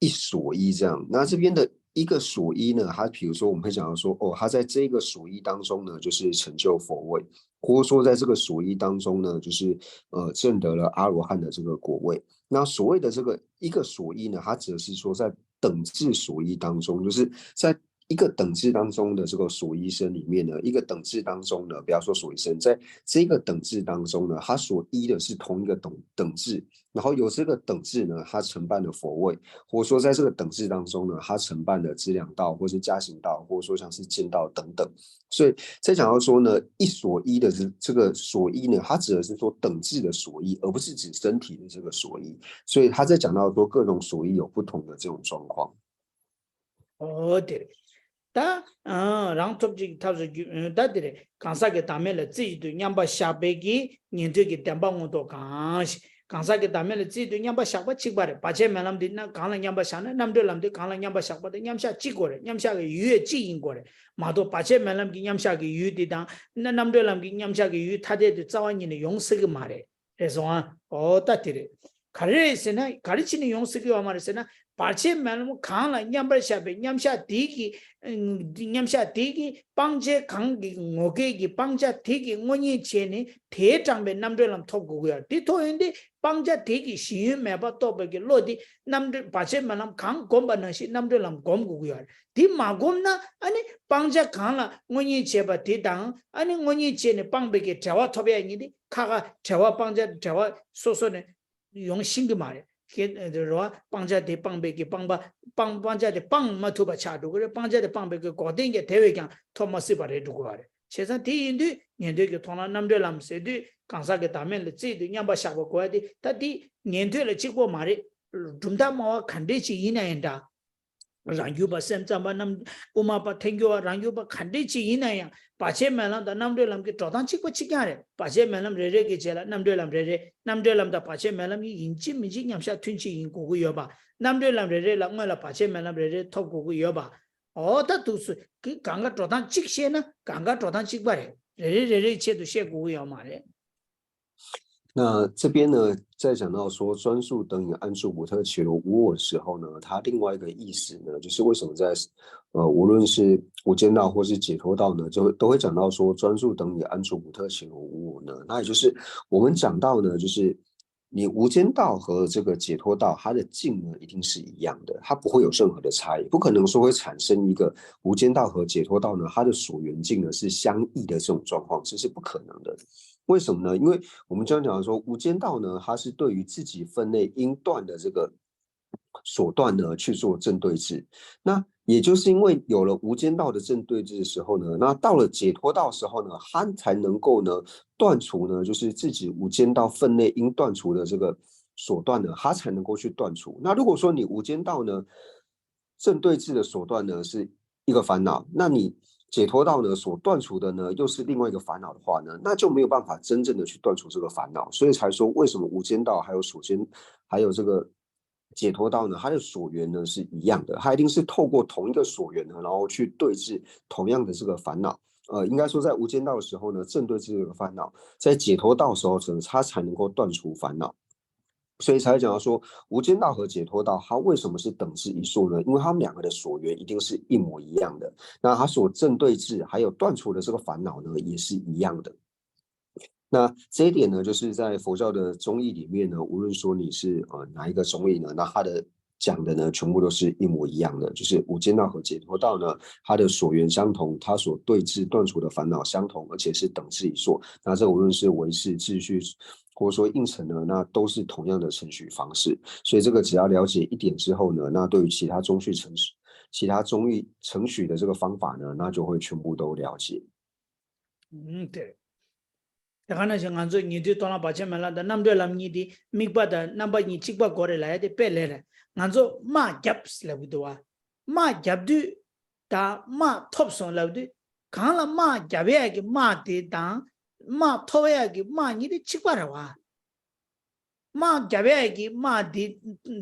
一所依这样。那这边的一个所依呢，它比如说我们会讲到说，哦，他在这个所依当中呢，就是成就佛位，或者说在这个所依当中呢，就是呃证得了阿罗汉的这个果位。那所谓的这个一个所依呢，它指的是说在等至所依当中，就是在一个等字当中的这个所依生里面呢，一个等字当中呢，不要说所依生，在这个等字当中呢，它所依的是同一个等等字，然后由这个等字呢，它承办的佛位，或者说在这个等字当中呢，它承办的资粮道，或是加行道，或者说像是见道等等。所以再讲到说呢，一所依的这这个所依呢，它指的是说等字的所依，而不是指身体的这个所依。所以他在讲到说各种所依有不同的这种状况。 ཨོ་དེ་རེད། ད་ཨ་རང་ཐོབ་ཅིག་ཐབས་སུ་གྱུར། ད་དེ་རེད། གང་ཟག་གི་བདག་མེད་ལ་རྩིས་དུས་མཉམ་པར་བཞག་པའི་གི་ཉན་ཐོས་ཀྱི་བདེན་པ་མངོན་རྟོགས་གང་ཞིག་གང་ཟག་གི་བདག་མེད་ལ་རྩིས་དུས་མཉམ་པར་བཞག་པ་གཅིག་པ་རེད། བར་ཆད་མེད་ལམ་འདི་ན་གང་ལ་མཉམ་པར་བཞག་ན། རྣམ་གྲོལ་ལམ་འདི་གང་ལ་མཉམ་པར་བཞག་པ་དང་མཉམ་བཞག་གཅིག་དགོས་རེད། མཉམ་བཞག་གི་ཡུལ་ཡང་གཅིག་ཡིན་དགོས་རེད་མ་གཏོགས། བར་ཆད་མེད་ལམ་གྱི་མཉམ་བཞག་གི་ཡུལ་འདི་དང་ན་རྣམ་གྲོལ་ལམ་གྱི་མཉམ་བཞག་གི་ཡུལ་ཐ་དད་དུ་རྩ་བ་ཉིད་ནས་ཡོང་སྲིད་ཀྱི་མ་རེད། རེད་སོང་ཨ། ཨོ་ད་དེ་རེད། ག་རེ་རེད་ཟེར་ན། ག་རེ་བྱས་ནས་ཡོང་སྲིད་ཀྱི་ཡོད་མ་རེད་ཟེར་ན། བར་ཆད་མེད་ལམ་གང་ལ་མཉམ་པར་བཞག་པའི་མཉམ་བཞག་དེ་གི་མཉམ་བཞག་དེ་གི་སྤང་བྱ་གང་གི་ངོ་སྐལ་གྱི་སྤང་བྱ་དེ་གི་དངོས་གཉེན་བྱས་ནས་དེས་དྲངས་པའི་རྣམ་གྲོལ་ལམ་ཐོབ་དགོས་ཀྱི་ཡོད་རེད། དེ་ཐོབ་ཡོང་དུས་སྤང་བྱ་དེ་གི་གཞི་ཡུལ་མེད་པ་རྟོགས་པའི་གི་བློ་དེ་རྣམ་གྲོལ་བར་ཆད་མེད་ལམ་གང་བསྒོམས་པ་ནང་བཞིན་རྣམ་གྲོལ་ལམ་བསྒོམ་དགོས་ཀྱི་ཡོད་རེད། དེ་མ་བསྒོམས་ན་ཨ་ནི་སྤང་བྱ་གང་ལ་དངོས་གཉེན་བྱས་པ་དེ་དང་ཨ་ནི་དངོས་གཉེན་བྱས་ནས་སྤངས་པའི་གི་འབྲེལ་བ་ཐོབ་ཡ་ཡིན་དུས་ཁ་ཁ་འབྲེལ་བ་སྤང་བྱ་འབྲེལ་བ་སོ་སོ་ནས་ཡོང་ཤེས་ཀྱི་མ་རེད། ཁྱེད་རེད་བ། སྤང་བྱ་དེ་སྤངས་པའི་གི་སྤངས་པ་སྤང་སྤང་བྱ་དེ་སྤང་མ་ཐུབ་པ་ཆགས་འགྲོ་གི་རེད། སྤང་བྱ་དེ་སྤངས་པའི་གི་འགོག་བདེན་གྱི་དེ་བས་ཀྱང་ཐོབ་མ་སྲིད་པ་རེད་འགྲོ་གི་བ་རེད། བྱས་ཙང་དེ་ཡིན་དུས་ཉན་ཐོས་ཀྱི་མཐོང་ལམ་རྣམ་གྲོལ་ལམ་ཟེར་དུས་གང་ཟག་གི་བདག་མེད་ལ་རྩིས་དུས་མཉམ་པར་བཞག་པ་དགོས་ཡ་དེ་ད་དེ་ཉན་ཐོས་ལ་གཅིག་པོ་མ་རེད། གྲུབ་མཐའ་སྨྲ་བ་ག་འདྲས་ཅིག་ཡིན་ན་ཡང་འདྲ། རང་རྒྱུད་པ་སེམས་ཙམ་པ་རྣམས་དབུ་མ་པ་ཐལ་འགྱུར་བ་རང་རྒྱུད་པ་ག་འདྲས་ཅིག་ཡིན་ན་ཡང་བར་ཆད་མེད་ལམ་དང་རྣམ་གྲོལ་ལམ་གྱི་འགྲོ་སྟངས་གཅིག་པ་གཅིག་རྐྱང་རེད། བར་ཆད་མེད་ལམ་རེ་རེ་གི་རྗེས་ལ་རྣམ་གྲོལ་ལམ་རེ་རེ། རྣམ་གྲོལ་ལམ་དང་བར་ཆད་མེད་ལམ་གཉིས་ཡིན་གཅིག་མིན་གཅིག་མཉམ་བཞག་ཐུན་གཅིག་ཡིན་དགོས་ཀྱི་ཡོད་པ། རྣམ་གྲོལ་ལམ་རེ་རེ་ལ་སྔོན་ལ་བར་ཆད་མེད་ལམ་རེ་རེ་ཐོབ་དགོས་ཀྱི་ཡོད་པ། འོ་ད་འདུག་སེ་གི་གང་ག་འགྲོ་སྟངས་གཅིག་ཤེས་ན་གང་ག་འགྲོ་སྟངས་གཅིག་པ་རེད། རེ་རེ་རེ་རེའི་ཆེད་དུ་བཤད་དགོས་ཀྱི་ཡོད་མ་རེད། 那这边呢，在讲到说专注等于安住不特伽罗无我的时候呢，它另外一个意思呢，就是为什么在呃，无论是无间道或是解脱道呢，就都会讲到说专注等于安住不特伽罗无我呢。那也就是我们讲到呢，就是你无间道和这个解脱道，它的境呢一定是一样的，它不会有任何的差异，不可能说会产生一个无间道和解脱道呢，它的所缘境呢是相异的这种状况，这是不可能的。为什么呢？因为我们刚刚讲到说，无间道呢，它是对于自己分内应断的这个所断呢去做正对治。那也就是因为有了无间道的正对治的时候呢，那到了解脱道的时候呢，它才能够呢断除呢，就是自己无间道分内应断除的这个所断呢，它才能够去断除。那如果说你无间道呢，正对治的所断呢是一个烦恼，那你解脱道呢所断除的呢又是另外一个烦恼的话呢，那就没有办法真正的去断除这个烦恼。所以才说为什么无间道还有所间，还有这个解脱道呢，它的所缘呢是一样的，它一定是透过同一个所缘呢，然后去对治同样的这个烦恼。呃，应该说在无间道的时候呢，正对治这个烦恼，在解脱道的时候呢，它才能够断除烦恼。所以才会讲到说，无间道和解脱道，它为什么是等至一数呢？因为他们两个的所缘一定是一模一样的，那它所正对治还有断除的这个烦恼呢，也是一样的。那这一点呢，就是在佛教的宗义里面呢，无论说你是呃哪一个宗义呢，那它的讲的呢，全部都是一模一样的，就是无间道和解脱道呢，它的所缘相同，它所对治断除的烦恼相同，而且是等至一数。那这无论是唯识、自续，或者说应成呢，那都是同样的程序方式。所以这个只要了解一点之后呢，那对于其他宗序程序、其他宗义程序的这个方法呢，那就会全部都了解。 ཨུམ། དེ་རེད། དེ་ག་ནང་བཞིན་ང་ཚོ་ཉན་ཐོས་མཐོང་ལམ་བར་ཆད་མེད་ལམ་དང་རྣམ་གྲོལ་ལམ་གཉིས་དེ་དམིགས་པ་དང་རྣམ་པ་གཉིས་གཅིག་པ་དགོས་རེད་ལབ་ཡ་དེ་དཔེ་ལས་རེད། ང་ཚོ་དམག་བརྒྱབ་ལབ་གི་འདུག་བ། དམག་བརྒྱབ་དུས་དང་དམག་ཐོབ་སོང་ལབ་དུས་གང་ལ་དམག་བརྒྱབ་ཡ་གི་དམག་དེ་དང་དམག་ཐོབ་ཡ་གི་དམག་གཉིས་དེ་གཅིག་པ་རེད་བ། དམག་བརྒྱབ་ཡས་ཀྱི་དམག་འདི་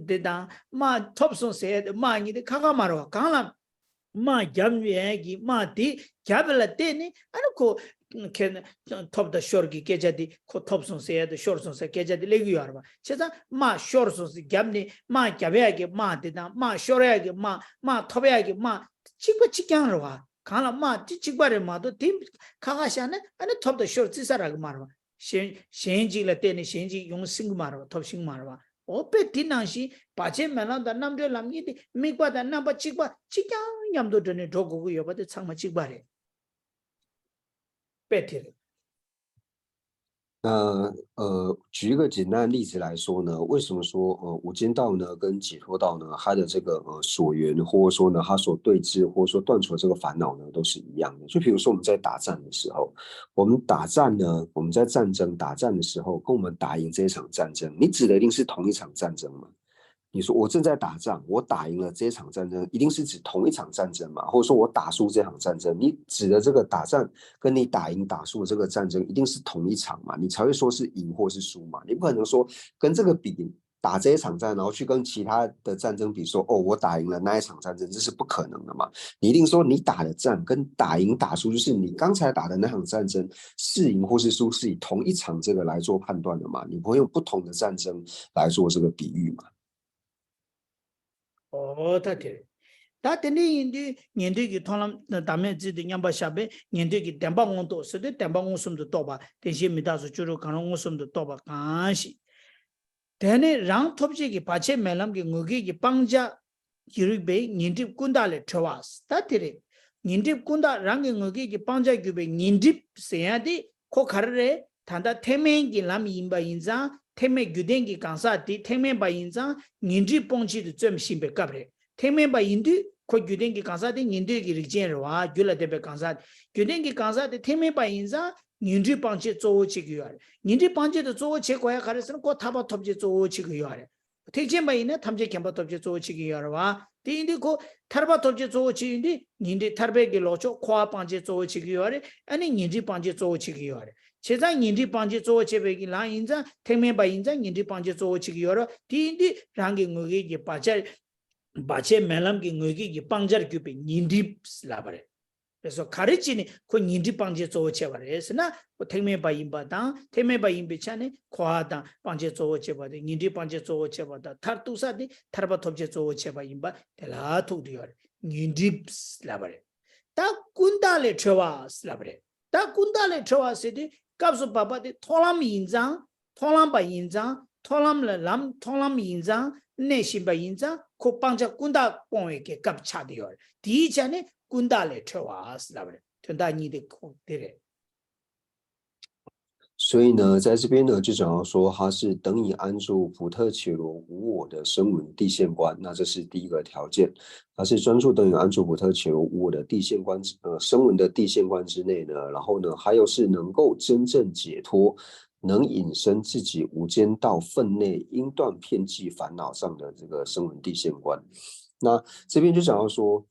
འདི་དང་དམག་ཐོབ་སོང་ཟེར་ཡས་དེ་དམག་གཉིས་དེ་ཁ་ཁ་མ་རེད་བ། གང་ལ་དམག་བརྒྱབ་ཡས་ཀྱི་དམག་དེ་བརྒྱབ་པ་ལ་བརྟེན་ནས་ཨ་ནི་ཁོ་ཁེ་ཐོབ་དང་ཤོར་གྱི་སྐད་ཆ་དེ་ཁོ་ཐོབ་སོང་ཟེར་ཡས་དང་ཤོར་སོང་ཟེར་སྐད་ཆ་དེ་སླེབས་ཀྱི་ཡོད་རེད་བ། བྱས་ཙང་དམག་ཤོར་སོང་ཟེར་བརྒྱབ་ནས་དམག་བརྒྱབ་ཡས་ཀྱི་དམག་དེ་དང་དམག་ཤོར་ཡས་ཀྱི་དམག་དམག་ཐོབ་ཡས་ཀྱི་དམག་གཅིག་པ་གཅིག་རྐྱང་རེད་བ། གང་ལ་དམག་དེ་གཅིག་པ་རེད་མ་གཏོགས་དེ་ཁ་ཁ་བཞག་ན་ཨ་ནི་ཐོབ་དང་ཤོར་རྩི་ས་རག་གི་མ་རེད་བ། གཞན་གཞན་གཅིག་ལ་བརྟེན་ནས་གཞན་གཅིག་ཡོང་སྲིད་ཀྱི་མ་རེད་བ། ཐོབ་ཤེས་ཀྱི་མ་རེད་བ། འོ་དཔེ་དེ་ནང་བཞིན་བར་ཆད་མེད་ལམ་དང་རྣམ་གྲོལ་ལམ་གཉིས་དེ་དམིགས་པ་དང་རྣམ་པ་གཅིག་པ་གཅིག་རྐྱང་མཉམ་དུ་འགྲོ་ནས་འགྲོ་དགོས་ཀྱི་ཡོད་པ་དེ་ཚང་མ་གཅིག་པ་རེད། དཔེ་དེ་རེད།那呃，举一个简单的例子来说呢，为什么说呃无间道呢跟解脱道呢，它的这个呃所缘或者说呢它所对治或者说断除的这个烦恼呢都是一样的？就比如说我们在打战的时候，我们打战呢，我们在战争打战的时候，跟我们打赢这一场战争，你指的一定是同一场战争嘛？你说我正在打仗，我打赢了这一场战争，一定是指同一场战争嘛？或者说我打输这场战争，你指的这个打仗跟你打赢打输的这个战争一定是同一场嘛？你才会说是赢或是输嘛？你不可能说跟这个比打这一场战，然后去跟其他的战争比说，哦，我打赢了那一场战争，这是不可能的嘛？你一定说你打的战跟打赢打输，就是你刚才打的那场战争是赢或是输，是以同一场这个来做判断的嘛？你不会用不同的战争来做这个比喻嘛？ ཨོ་ད་དེ་རེད། ད་དེ་འདྲ་ཡིན་དུས་ཉན་ཐོས་ཀྱི་མཐོང་ལམ་བདག་མེད་རྩིས་ཏེ་མཉམ་པར་བཞག་པས་ཉན་ཐོས་ཀྱི་བདེན་པ་མངོན་རྟོགས་ཟེར་དུས་བདེན་པ་མངོན་སུམ་དུ་རྟོགས་པ་བདེན་ཞེན་མི་རྟག་སོགས་བཅུ་དྲུག་གང་རུང་མངོན་སུམ་དུ་རྟོགས་པ་གང་ཞིག་དེ་ནི་རང་ཐོབ་བྱེད་ཀྱི་བར་ཆད་མེད་ལམ་གྱི་ངོས་བརྒལ་གྱི་སྤང་བྱ་ཡི་རིགས་པས་ཉོན་སྒྲིབ་ཀུན་བཏགས་ལས་གྲོལ་བ། ད་དེ་རེད། ཉོན་སྒྲིབ་ཀུན་བཏགས་རང་གི་ངོས་བརྒལ་གྱི་སྤང་བྱ་གྱུར་པའི་ཉོན་སྒྲིབ་ཟེར་ཡ་དེ་ཁོ་ག་རེ་རེད། ད་ལྟ་ཐེག་དམན་གྱི་ལམ་ཡིན་པ་ཡིན་ཙང་ཐེག་དམན་རྒྱུད་ལྡན་གྱི་གང་ཟག་དེ་ཐེག་དམན་པ་ཡིན་ཙང་ཉོན་སྒྲིབ་སྤོང་བྱེད་དུ་བརྩོན་བཞིན་པའི་སྐབས་རེད། ཐེག་དམན་པ་ཡིན་དུས་ཁོ་རྒྱུད་ལྡན་གྱི་གང་ཟག་དེ་ཉན་ཐོས་ཀྱི་རིགས་ཅན་རེད་བ། རྒྱུད་ལ་ལྡན་པའི་གང་ཟག་རྒྱུད་ལྡན་གྱི་གང་ཟག་དེ་ཐེག་དམན་པ་ཡིན་ཙང་ཉོན་སྒྲིབ་སྤང་བྱེད་གཙོ་བོ་བྱེད་ཀྱི་ཡོད་རེད། ཉོན་སྒྲིབ་སྤང་བྱེད་དུ་གཙོ་བོ་བྱེད་དགོས་ཡ་ག་རེ་ཟེར་ན་ཁོ་ཐར་པ་ཐོབ་བྱེད་གཙོ་བོ་བྱེད་ཀྱི་ཡོད་རེད། ཐེག་ཆེན་པ་ཡིན་ན་ཐམས་ཅད་མཁྱེན་པ་ཐོབ་བྱེད་གཙོ་བོ་བྱེད་ཀྱི་ཡོད་རེད་བ། དེ་ཡིན་དུས་ཁོ་ཐར་པ་ཐོབ་བྱེད་གཙོ་བོ་བྱེད་ཡིན་དུས་ཉོན་སྒྲིབ་ཐར་པའི་གི་ལོག་ཕྱོགས་འཁོར་བ་སྤང་བྱེད་གཙོ་བོ་བྱེད་ཀྱི་ཡོད་རེད། ཨ་ནི་ཉོན་སྒྲིབ་སྤང་བྱེད་གཙོ་བོ་བྱེད་ཀྱི་ཡོད་རེད། བྱས་ཙང་ཉོན་སྒྲིབ་སྤང་བྱེད་གཙོ་བོ་བྱེད་པའི་གི་ལམ་ཡིན་ཙང་ཐེག་དམན་པ་ཡིན་ཙང་ཉོན་སྒྲིབ་སྤང་བྱེད་གཙོ་བོ་བྱེད་ཀྱི་ཡོད་རེད། དེ་ཡིན་དུས་རང་གི་ངོས་བརྒལ་གྱི་བར་ཆད་བར་ཆད་མེད་ལམ་གྱི་ངོས་བརྒལ་གྱི་སྤང་བྱར་གྱུར་པའི་ཉོན་སྒྲིབ་ལབ་པ་རེད། རེད་སོ། ག་རེ་བྱས་ནས་ཁོ་ཉོན་སྒྲིབ་སྤང་བྱེད་གཙོ་བོ་བྱས་པ་རེད་ཟེར་ན་ཁོ་ཐེག་དམན་པ་ཡིན་པ་དང་ཐེག་དམན་པ་ཡིན་པའི་ཆ་ནས་འཁོར་བ་དང་སྤང་བྱེད་གཙོ་བོ་བྱས་པ་དེ་ཉོན་སྒྲིབ་སྤང་བྱེད་གཙོ་བོ་བྱས་པ་དང་མཐར་ཐུག་ས་དེ་ཐར་པ་ཐོབ་བྱེད་གཙོ་བོ་བྱས་པ་ཡིན་པ་དེ་ལ་ཐུག་བསྡད་ཡོད་རེད། ཉོན་སྒྲིབ་ལབ་པ་རེད། ད་ཀུན་བཏགས་ལས་གྲོལ་བ་ལབ་པ་རེད། ད་ཀུན་བཏགས་ལས་གྲོལ་བ་ཟེར་དུས་སྐབས་སུ་བབ་པ་དེ་མཐོང་ལམ་ཡིན་ཙང་མཐོང་ལམ་པ་ཡིན་ཙང་མཐོང་ལམ་ལ་ལམ་མཐོང་ལམ་ཡིན་ཙང་གནས་བཞིན་པ་ཡིན་ཙང་ཁོ་སྤང་བྱ་ཀུན་བཏགས་སྤོང་བའི་གི་སྐབས་ཆགས་བསྡད་ཡོད་རེད། དེའི་ཆ་ནས་ཀུན་བཏགས་ལས་གྲོལ་བ་ལབ་པ་རེད། དོན་དག་གཉིས་དེ་ཁོ་དེ་རེད། 所以呢，在这边呢，就讲到说，它是等于安住普特伽罗无我的声闻地现观，那这是第一个条件。它是专注等于安住普特伽罗无我的地现观之，呃，声闻的地现观之内呢，然后呢，它又是能够真正解脱，能引生自己无间道分内因断遍计烦恼障的这个声闻地现观。那这边就讲到说，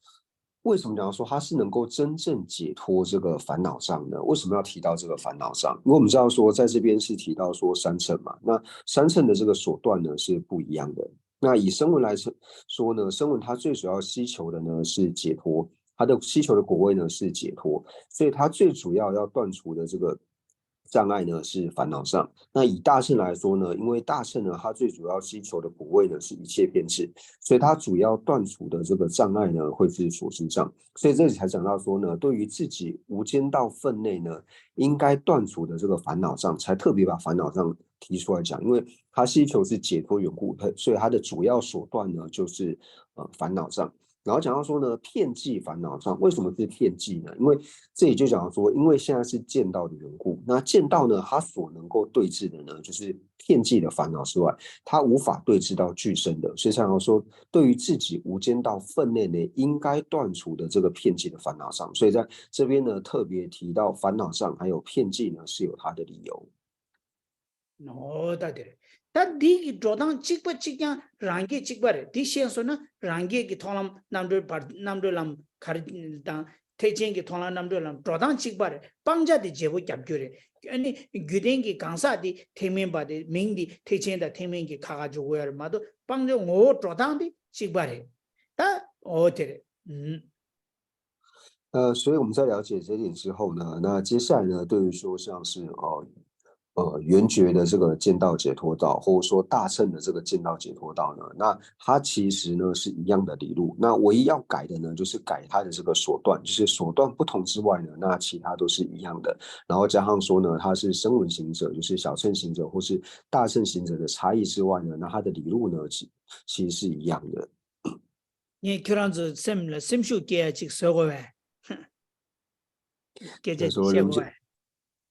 为什么讲到说它是能够真正解脱这个烦恼障呢？为什么要提到这个烦恼障？因为我们知道说，在这边是提到说三乘嘛，那三乘的这个所断呢是不一样的。那以声闻来说呢，声闻它最主要希求的呢是解脱，它的希求的果位呢是解脱，所以它最主要要断除的这个障碍呢是烦恼障。那以大乘来说呢，因为大乘呢，它最主要希求的果位呢是一切遍智，所以它主要断除的这个障碍呢会是所知障。所以这里才讲到说呢，对于自己无间道分内呢应该断除的这个烦恼障，才特别把烦恼障提出来讲，因为它希求是解脱缘故，所以它的主要所断呢就是呃烦恼障。然后讲到说呢，遍计烦恼障，为什么是遍计呢？因为这里就讲到说，因为现在是见道的缘故，那见道呢，它所能够对治的呢，就是遍计的烦恼之外，它无法对治到俱生的。所以想要说，对于自己无间道分内呢，应该断除的这个遍计的烦恼障，所以在这边呢，特别提到烦恼障还有遍计呢，是有它的理由。 ནོ་ད་དེ་རེད། ད་འདི་གི་འགྲོ་སྟངས་གཅིག་པ་གཅིག་རྐྱང་རང་སྐད་གཅིག་པ་རེད། འདི་ཤེས་སོང་ན་རང་སྐད་ཀྱི་མཐོང་ལམ་རྣམ་གྲོལ་བར་རྣམ་གྲོལ་ལམ་ག་རེ་དང་ཐེག་ཆེན་གྱི་མཐོང་ལམ་རྣམ་གྲོལ་ལམ་འགྲོ་སྟངས་གཅིག་པ་རེད། སྤང་བྱ་དེ་བརྗེ་པོ་རྒྱབ་རྒྱུ་རེད། ཨ་ནི་རྒྱུད་ལྡན་གྱི་གང་ཟག་དེ་ཐེག་དམན་པ་དེ་མིང་དེ་ཐེག་ཆེན་དང་ཐེག་དམན་གྱི་ཁ་ཁ་འཇོག་དགོས་ཡ་རེད་མ་གཏོགས་སྤང་བྱ་ངོ་བོ་འགྲོ་སྟངས་དེ་གཅིག་པ་རེད། ད་འོ་དེ་རེད། ཨུམ། 呃，所以我们在了解这一点之后呢，那接下来呢，对于说像是哦，呃，圆觉的这个见道解脱道，或者说大乘的这个见道解脱道呢，那它其实呢是一样的理路。那唯一要改的呢，就是改它的这个手段，就是手段不同之外呢，那其他都是一样的。然后加上说呢，它是声闻行者，就是小乘行者或是大乘行者的差异之外呢，那它的理路呢，其其实是一样的。ངས་ཁྱོད་རང་ཚོ་སེམས་ལ་སེམས་ཤུགས་སྐྱེ་ཡ་ཅིག་བཟོ་དགོས་པས། སྐད་ཆ་ཅིག་所以说人家བཤད་དགོས་པས།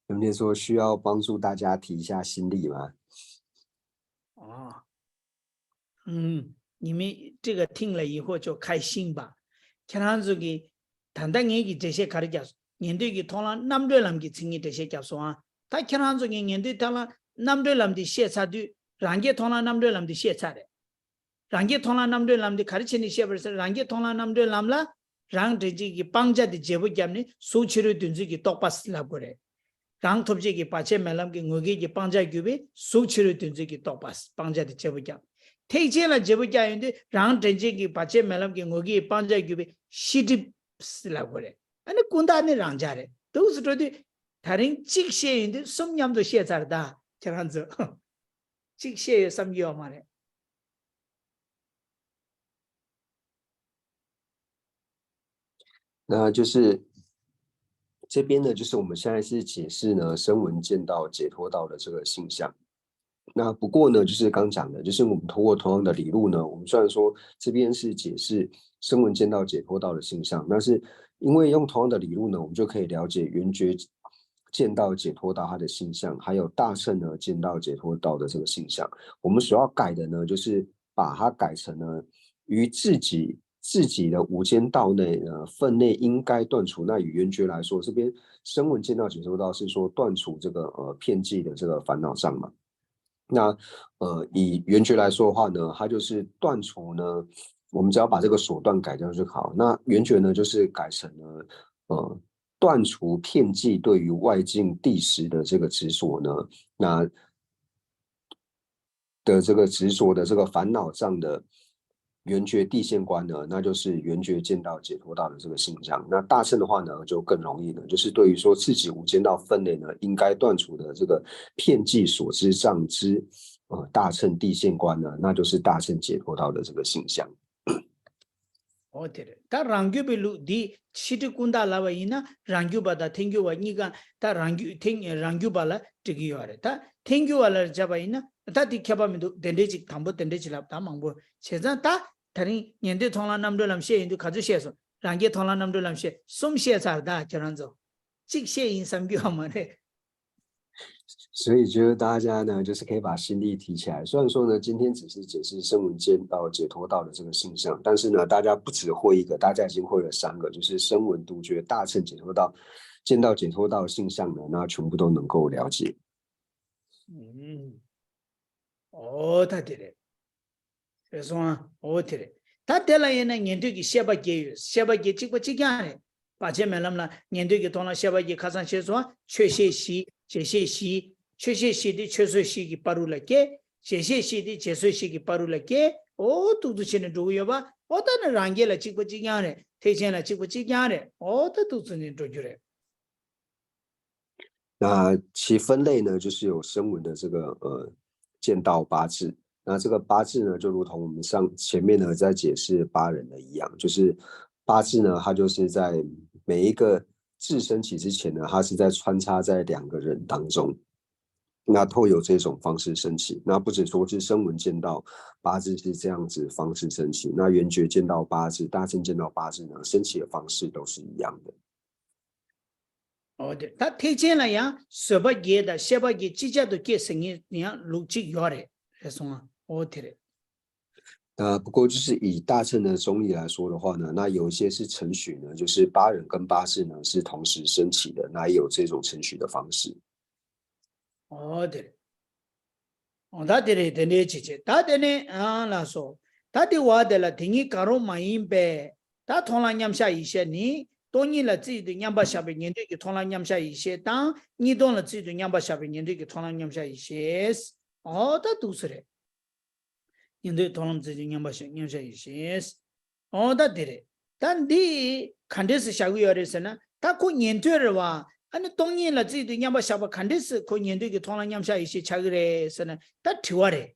人家说需要帮助大家提一下心力吗？哦，嗯，你们这个听了以后就开心吧。ཁྱེད་རང་ཚོ་གིས་ད་ལྟ་ངེད་ཀྱི་འགྲེལ་བཤད་ག་རེ་བརྒྱབ་སོང་། ཉན་ཐོས་ཀྱི་མཐོང་ལམ་རྣམ་གྲོལ་ལམ་གྱི་མཚན་ཉིད་འགྲེལ་བཤད་བརྒྱབ་སོང་ཨ། ད་ཁྱེད་རང་ཚོ་གིས་ཉན་ཐོས་མཐོང་ལམ་རྣམ་གྲོལ་ལམ་དེ་བཤད་ཚར་དུས་རང་རྒྱལ་མཐོང་ལམ་རྣམ་གྲོལ་ལམ་དེ་བཤད་ཚར་རེད། རང་རྒྱལ་མཐོང་ལམ་རྣམ་གྲོལ་ལམ་དེ་ག་རེ་བྱས་ནས་བཤད་པ་རེད་ཟེར། རང་རྒྱལ་མཐོང་ལམ་རྣམ་གྲོལ་ལམ་ལ་རང་འདྲེན་བྱེད་ཀྱི་སྤང་བྱ་དེ་བརྗེ་པོ་བརྒྱབ་ནས་གཟུགས་ཕྱི་རོལ་དོན་ཚུལ་གྱི་རྟོག་པ་ལབ་དགོས་རེད། རང་ཐོབ་བྱེད་ཀྱི་བར་ཆད་མེད་ལམ་གྱི་ངོ་སྐལ་གྱི་སྤང་བྱ་གྱུར་པའི་གཟུགས་ཕྱི་རོལ་དོན་ཚུལ་གྱི་རྟོག་པ་སྤང་བྱ་དེ་བརྗེ་པོ་བརྒྱབ། ཐེག་ཆེན་ལ་བརྗེ་པོ་བརྒྱབ་ཡོང་དུས་རང་འདྲེན་བྱེད་ཀྱི་བར་ཆད་མེད་ལམ་གྱི་ངོ་སྐལ་གྱི་སྤང་བྱ་གྱུར་པའི་ཤེས་སྒྲིབ་ལབ་དགོས་རེད། ཨ་ནི་ཀུན་བརྟགས་ནི་རང་འཇགས་རེད། འདུག་སེ་འགྲོ་དུས་ད་རིང་གཅིག་བཤད་ཡོང་དུས་གསུམ་མཉམ་དུ་བཤད་ཚར། ད་ཁྱེད་རང་ཚོ་གཅིག་བཤད་ཡོད་བསམ་གྱི་ཡོད་མ་རེད། 那就是这边呢，就是我们现在是解释呢声闻见道解脱道的这个性相。那不过呢，就是刚讲的，就是我们通过同样的理路呢，我们虽然说这边是解释声闻见道解脱道的性相，但是因为用同样的理路呢，我们就可以了解圆觉见道解脱道它的性相，还有大乘呢见道解脱道的这个性相。我们所要改的呢，就是把它改成呢于自己自己的无间道内呢分内应该断除。那以圆觉来说，这边声闻见道解脱道是说断除这个呃遍计的这个烦恼障嘛。那呃以圆觉来说的话呢，它就是断除呢，我们只要把这个手段改掉就好。那圆觉呢，就是改成呢呃断除遍计对于外境谛实的这个执着呢，那的这个执着的这个烦恼障的圆觉谛现观呢，那就是圆觉见道解脱道的这个性相。那大乘的话呢，就更容易了，就是对于说自己无间道分内呢应该断除的这个遍计所知障之呃大乘谛现观呢，那就是大乘解脱道的这个性相。 འོ་དེ་རེད། ད་རང་རྒྱུད་པའི་ལུགས་འདི་ཕྱི་དྲིལ་ཀུན་བརྟགས་ལབ་པ་ཡིན་ན་རང་རྒྱུད་པ་དང་ཐལ་འགྱུར་བ་གཉིས་ཀ། ད་རང་རྒྱུད་ཐལ་རང་རྒྱུད་པ་ལ་འགྲིག་གི་ཡོད་རེད། ད་ཐལ་འགྱུར་བ་ལ་བྱས་པ་ཡིན་ན་ད་དེ་ཁྱད་པར་མི་འདུག་དེ་འདྲས་ཅིག་དང་པོ་དེ་འདྲས་ཅིག་ལབ། ད་མང་པོ་བྱས་ཙང་ད་ད་རིང་ཉན་ཐོས་མཐོང་ལམ་རྣམ་གྲོལ་ལམ་བཤད་ཡོང་དུས་ག་ཚོད་བཤད་སོང་། རང་རྒྱལ་མཐོང་ལམ་རྣམ་གྲོལ་ལམ་བཤད་གསུམ་བཤད་ཚར། ད་ཁྱེད་རང་ཚོ་གཅིག་བཤད་ཡིན་བསམ་གྱི་ཡོད་མ་རེད། 所以就是大家呢，就是可以把心力提起来。虽然说呢，今天只是解释声闻见道、解脱道的这个性相，但是呢，大家不只会一个，大家已经会了三个，就是声闻独觉、大乘解脱道、见道解脱道的性相呢，那全部都能够了解。 ཨུམ། ཨོ་ད་དེ་རེད། རེད་སོང་ཨ། ཨོ་དེ་རེད། ད་དེ་ལ་ཡིན་ན་ཉན་ཐོས་ཀྱི་བཤད་པ་བརྒྱད་ཡོད། བཤད་པ་བརྒྱད་གཅིག་པ་གཅིག་རྐྱང་རེད། བར་ཆད་མེད་ལམ་ལ་ཉན་ཐོས་ཀྱི་མཐོང་ལམ་བཤད་པ་བརྒྱད་ཁ་སང་བཤད་སོང་ཨ། ཆོས་བཤད་བཞི། རྗེས་བཤད་བཞི། ཆོས་བཤད་བཞི་དེ་ཆོས་སོགས་བཞི་གི་བར་དུ་ལ་སྐྱེ། རྗེས་བཤད་བཞི་དེ་རྗེས་སོགས་བཞི་གི་བར་དུ་ལ་སྐྱེ། ཨོ་ཏུག་ཏུག་བྱས་ནས་འགྲོ་གི་ཡོད་པ། ཨོ་ད་ནི་རང་རྒྱལ་ལ་གཅིག་པ་གཅིག་རྐྱང་རེད། ཐེག་ཆེན་ལ་གཅིག་པ་གཅིག་རྐྱང་རེད། ཨོ་ད་ཏུག་ཏུག་ནས་འགྲོ་རྒྱུ་རེད། 那其分类呢，就是有声闻的这个呃见道八字。那这个八字呢，就如同我们上前面呢在解释八人的一样，就是八字呢，它就是在每一个字升起之前呢，它是在穿插在两个人当中。那透由这种方式升起，那不只说是声闻见道八字是这样子方式升起，那圆觉见道八字、大乘见道八字呢，升起的方式都是一样的。 འོ་དེ་ད་ཐེག་ཆེན་ལ་ཡང་བཟོད་པ་བརྒྱད་དང་བཤད་པ་བརྒྱད་ཅིག་ཅར་དུ་སྐྱེས་ཟེར་མཁན་ཡང་ལུགས་གཅིག་ཡོད་རེད། རེད་སོང་ཨ། འོ་དེ་རེད། 呃，不过就是以大乘的中医来说的话呢，那有一些是承许呢，就是八人跟八字呢是同时升起的，那也有这种承许的方式。 འོ་དེ་རེད། འོ་ད་དེ་རེད། དེ་འདྲའི་བྱེད་ཅེས་ད་དེ་ནས་ཨ་ལ་སོ། ད་དེ་བ་དེ་ལ་དེ་ཉིད་གང་རུང་མ་ཡིན་པས། ད་མཐོང་ལམ་མཉམ་གཞག་ཡེ་ཤེས་ནི་སྟོང་ཉིད་ལ་རྩིས་དུ་མཉམ་པར་བཞག་པའི་ཉན་ཐོས་ཀྱི་མཐོང་ལམ་མཉམ་གཞག་ཡེ་ཤེས་དང་། གཉིས་སྟོང་ལ་རྩིས་དུ་མཉམ་པར་བཞག་པའི་ཉན་ཐོས་ཀྱི་མཐོང་ལམ་མཉམ་གཞག་ཡེ་ཤེས། འོ་ད་འདུག་སེ་རེད། ཉན་ཐོས་མཐོང་ལམ་རྩིས་དུ་མཉམ་པར་བཞག་མཉམ་གཞག་ཡེ་ཤེས། འོ་ད་དེ་རེད། ད་འདི་ག་འདྲས་སེ་བཞག་གི་ཡོད་རེད་ཟེར་ན། ད་ཁོ་ཉན་ཐོས་རེད་བ། ཨ་ནི་སྟོང་ཉིད་ལ་རྩིས་དུས་མཉམ་པ་བཞག་པ་ག་འདྲས་སེ་ཁོ་ཉན་ཐོས་ཀྱི་མཐོང་ལམ་མཉམ་གཞག་ཡེ་ཤེས་ཆགས་ཀྱི་རེད་ཟེར་ན་ད་དྲི་བ་རེད།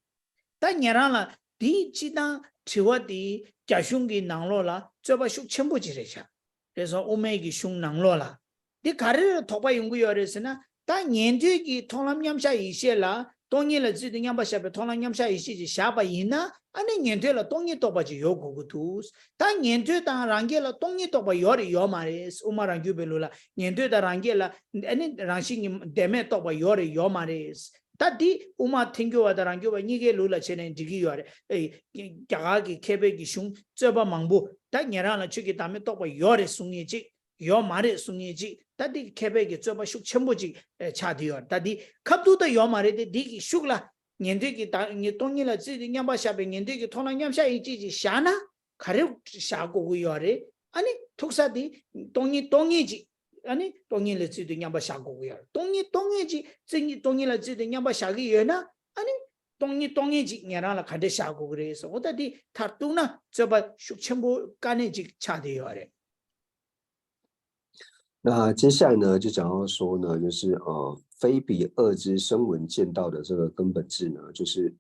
ད་ཉན་རང་ལ་དེའི་སྤྱི་དང་དྲི་བ་དེ་རྒྱ་གཞུང་གི་ནང་ལོགས་ལ་རྩོད་པ་ཤུགས་ཆེན་པོ་ཅིག་རེད་ཤག་རེད་སོང་དབུ་མའི་གི་གཞུང་ནང་ལོགས་ལ། འདི་ག་རེ་ལ་དོགས་པ་ཡོང་གི་ཡོད་རེད་ཟེར་ན། ད་ཉན་ཐོས་ཀྱི་མཐོང་ལམ་མཉམ་གཞག་ཡེ་ཤེས་ལ་སྟོང་ཉིད་ལ་རྩིས་དུས་མཉམ་པ་བཞག་པའི་མཐོང་ལམ་མཉམ་གཞག་ཡེ་ཤེས་ཅིག་བཞག་པ་ཡིན་ན་ཨ་ནི་ཉན་ཐོས་ལ་སྟོང་ཉིད་རྟོགས་པ་ཅིག་ཡོད་དགོས་ཀྱི་འདུག་ད་ཉན་ཐོས་དང་རང་རྒྱལ་ལ་སྟོང་ཉིད་རྟོགས་པ་ཡོད་རེད་ཡོད་མ་རེད། དབུ་མ་རང་རྒྱུད་པའི་ལུགས་ལ་ཉན་ཐོས་དང་རང་རྒྱལ་ལ་ཨ་ནི་རང་བཞིན་གྱིས་བདེན་མེད་རྟོགས་པ་ཡོད་རེད་ཡོད་མ་རེད། ད་འདི་དབུ་མ་ཐལ་འགྱུར་བ་དང་རང་རྒྱུད་པ་གཉིས་ཀའི་ལུགས་ལ་བྱས་ནས་འགྲིག་གི་ཡོད་རེད། ཨེ། རྒྱ་གར་གྱི་མཁས་པའི་གི་གཞུང་རྩོད་པ་མང་པོ་ད་ཉན་རང་ལ་ཆོས་ཀྱི་བདག་མེད་རྟོགས་པ་ཡོད་རེད་གསུང་མཁན་གཅིག་ཡོད་མ་རེད་གསུང་མཁན་གཅིག་ད་འདི་མཁས་པའི་གི་རྩོད་པ་ཤུགས་ཆེན་པོ་གཅིག་ཨེ་ཆགས་བསྡད་ཡོད་རེད། ད་འདི་ཁ་ཐུག་ད་ཡོད་མ་རེད་དེ་འདི་གི་ཤུགས་ལ་ཉན་ཐོས་ཀྱི་བདག་ཉིད་སྟོང་ཉིད་ལ་རྩིས་དུས་མཉམ་པ་བཞག་པའི་ཉན་ཐོས་ཀྱི་མཐོང་ལམ་མཉམ་གཞག་ཡེ་ཤེས་ཅིག་བཞག་ན། ག་རེ་བཞག་དགོས་ཀྱི་ཡོད་རེད། ཨ་ནི་ཐུག་ས་དེ་སྟོང་ཉིད་སྟོང་ཉིད་ཅིག་ཨ་ནི་སྟོང་ཉིད་ལ་རྩིས་དུས་མཉམ་པ་བཞག་དགོས་ཀྱི་ཡོད་རེད། སྟོང་ཉིད་སྟོང་ཉིད་ཅིག་རྩིས་ཉིད་སྟོང་ཉིད་ལ་རྩིས་དུས་མཉམ་པ་བཞག་གི་ཡོད་ན་ཨ་ནི་སྟོང་ཉིད་སྟོང་ཉིད་ཅིག་ཉན་རང་ལ་ག་འདྲས་བཞག་དགོས་ཀྱི་རེད་ཟེར། འོ་ད་དེ་མཐར་གཏུགས་ན་རྩོད་པ་ཤུགས་ཆེན་པོ་དཀའ་གནད་ཅིག་ཆགས་བསྡད་ཡོད་རེད།那接下来呢，就讲到说呢，就是呃，非彼二支声闻见道的这个根本智呢，就是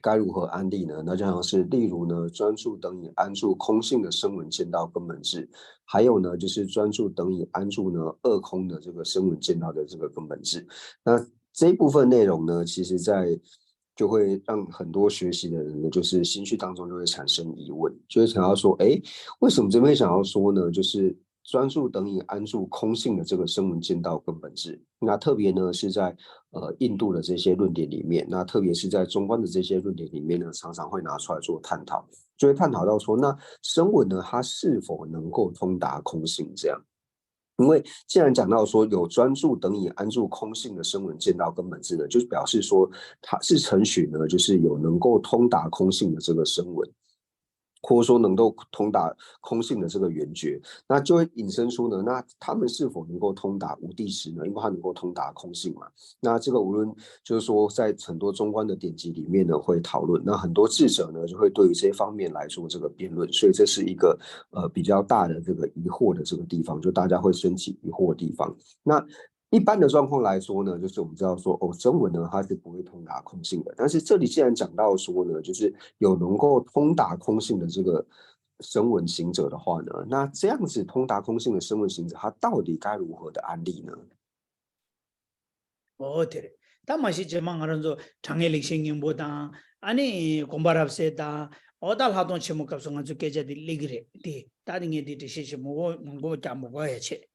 该如何安立呢？那就好像是例如呢，专注等于安住空性的声闻见道根本智，还有呢，就是专注等于安住呢二空的这个声闻见道的这个根本智。那这一部分内容呢，其实在就会让很多学习的人呢，就是心绪当中就会产生疑问，就会想要说，哎，为什么这边想要说呢？就是专注等于安住空性的这个声闻见道根本智。那特别呢是在呃印度的这些论点里面，那特别是在中观的这些论点里面呢，常常会拿出来做探讨，就会探讨到说，那声闻呢，它是否能够通达空性这样？因为既然讲到说有专注等于安住空性的声闻见道根本智呢，就是表示说它是承许呢，就是有能够通达空性的这个声闻，或者说能够通达空性的这个缘觉，那就会引申出呢，那他们是否能够通达无地识呢？因为他能够通达空性嘛。那这个无论就是说在很多中观的典籍里面呢会讨论，那很多智者呢就会对于这方面来做这个辩论，所以这是一个呃比较大的这个疑惑的这个地方，就大家会升起疑惑的地方。那一般的状况来说呢，就是我们知道说哦，声闻呢它是不会通达空性的，但是这里既然讲到说呢，就是有能够通达空性的这个声闻行者的话呢，那这样子通达空性的声闻行者，他到底该如何的安立呢？འོ་དེ་རེད། ད་མ་གཞི་རྗེས་མ་ང་རང་ཚོ་དྲང་ངེས་ལེགས་བཤད་སྙིང་པོ་དང་ཨ་ནི་དགོངས་པ་རབ་གསལ་དང་འོ་ད་ལྷག་མཐོང་ཆེན་མོ་སྐབས་སུ་ང་ཚོ་སྐད་ཆ་དེ་སླེབས་ཀྱི་རེད་དེ། ད་དེ་ངས་དེ་འགྲེལ་བཤད་ཞིག་མང་པོ་མང་པོ་རྒྱག་མི་དགོས་ཡ་བྱས།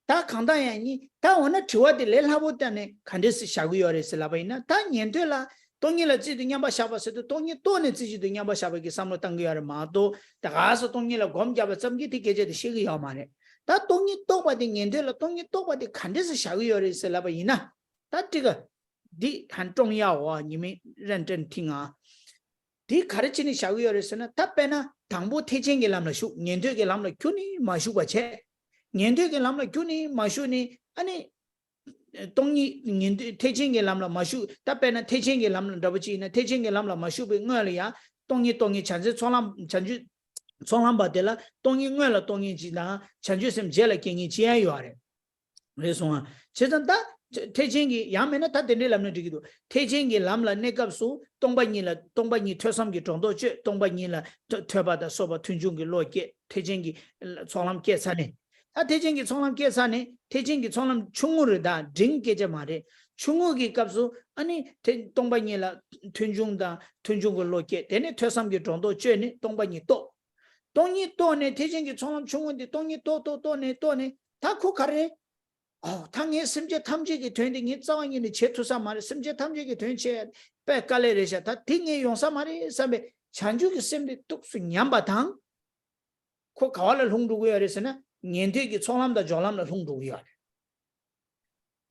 ད་གང་ལྟར་ཡང་ནི་ད་འོ་ན་དྲི་བ་དེ་ལས་སླ་པོ་བཏང་ནས་ག་འདྲས་སེ་བཞག་གི་ཡོད་རེད་ཟེར་ལབ་པ་ཡིན་ན། ད་ཉན་ཐོས་ལ་སྟོང་ཉིད་ལ་རྩིས་དུས་མཉམ་པ་བཞག་པ་ཟེར་དུས་སྟོང་ཉིད་རྟོགས་ནས་རྩིས་གཞི་དུས་མཉམ་པ་བཞག་པ་གི་བསམ་བློ་བཏང་གི་ཡོད་རེད་མ་གཏོགས། ད་ག་སོ་སྟོང་ཉིད་ལ་སྒོམ་རྒྱབ་པ་ཙམ་གྱིས་དེ་སྐད་ཆ་དེ་བཤད་གི་ཡོད་མ་རེད། ད་སྟོང་ཉིད་རྟོགས་པ་དེ་ཉན་ཐོས་ལ་སྟོང་ཉིད་རྟོགས་པ་དེ་ག་འདྲས་སེ་བཞག་གི་ཡོད་རེད་ཟེར་ལབ་པ་ཡིན་ན། ད་ཏི་ཀ་འདི་ཧན་ཀྲོང་ཡ་འོ་ཉི་མི་རན་ཀྲན་ཐིང་ཨ། དེ་ག་རེ་བྱས་ནས་བཞག་གི་ཡོད་རེད་ཟེར་ན། ད་དཔེར་ན་དང་པོ་ཐེག་ཆེན་གྱི་ལམ་ལ་ཞུགས། ཉན་ཐོས་ཀྱི་ལམ་ལ་ཁྱོན་ནས་མ་ཞུགས་པ་བྱས། ཉན་ཐོས་ཀྱི་ལམ་ལ་ཁྱོན་ནས་མ་ཞུགས་ནས་ཨ་ནི། སྟོང་ཉིད་ཉན་ཐོས་ཐེག་ཆེན་གྱི་ལམ་ལ་མ་ཞུགས། ད་དཔེར་ན་ཐེག་ཆེན་གྱི་ལམ་ལ་འདྲ་པོ་ཅིག་ཡིན་ན་ཐེག་ཆེན་གྱི་ལམ་ལ་མ་ཞུགས་པའི་སྔོན་ལ་ཡང་སྟོང་ཉིད་རྟོགས་མཁན་བྱང་སེམས་ཚོགས་ལམ་བྱང་ཆུབ་ཚོགས་ལམ་པ་དེ་ལ་སྟོང་ཉིད་སྔོན་ལ་རྟོགས་མཁན་ཅིག་དང་བྱང་ཆུབ་སེམས་རྗེས་ལ་སྐྱེ་མཁན་ཅིག་ཡང་ཡོད་རེད། རེད་སོང་ཨ། བྱས་ཙང་ད་ཐེག་ཆེན་གྱི་ཡང་མིན་ན་ད་དེ་འདྲའི་ལམ་ནས་འགྲིག་གི་འདུག་ཐེག་ཆེན་གྱི་ལམ་ལ་གནས་སྐབས་སུ་སྟོང་པ་ཉིད་ལ་སྟོང་པ་ཉིད་ཐོས་བསམ་གྱི་སྒྲོ་འདོགས་གཅོད། སྟོང་པ་ཉིད་ལ་ཐོས་ཐོས་པ་དང་སོགས་པ་མཐོང་ཆུང་གི་བློ་སྐྱེ། ཐེག་ཆེན་གྱི་ཚོགས་ལམ་སྐྱེས་ཚར་ནས། ད་ཐེག་ཆེན་གྱི་ཚོགས་ལམ་སྐྱེས་ཚར་ནས་ཐེག་ཆེན་གྱི་ཚོགས་ལམ་ཆུང་ངུ་རེད། ད་འབྲིང་སྐད་ཆ་མ་རེད། ཆུང་ངུ་གི་སྐབས་སུ་ཨ་ནི་དེ་སྟོང་པ་ཉིད་ལ་མཐོང་ཆུང་དང་མཐོང་ཆུང་གི་བློ་སྐྱེ། དེ་ནས་ཐོས་བསམ་གྱི་སྒྲོ་འདོགས་གཅོད་ནས་སྟོང་པ་ཉིད་རྟོགས། སྟོང་ཉིད་རྟོགས་ནས་ཐེག་ཆེན་གྱི་ཚོགས་ལམ་ཆུང་ངུ་འདི་སྟོང་ཉིད་རྟོགས་རྟོགས་རྟོགས་ནས་རྟོགས་ནས་ད་ཁོ་ག་རེ། ཨོ་ད་ངས་སེམས་ཅན་ཐམས་ཅད་ཀྱི་དོན་དེ་ངས་རྩ་བ་ཉིད་ནས་བྱེད་ཐུབ་ས་མ་རེད། སེམས་ཅན་ཐམས་ཅད་ཀྱི་དོན་བྱེད་ཡ་དཔེ་དཀའ་ལས་རེད་ཤག་ད་དེ་ངས་ཡོང་ས་མ་རེད་བསམ་པའི་བྱང་ཆུབ་ཀྱི་སེམས་དེ་ཏོག་ཙམ་ཉམས་པ་དང་། ཁོ་ག་བ་ལ་ལྷུང་འགྲོ་གི་ཡོད་རེད་ཟེར་ན་ཉན་ཐོས་ཀྱི་ཚོགས་ལམ་དང་སྦྱོར་ལམ་ལ་ལྷུང་འགྲོ་གི་ཡོད་རེད།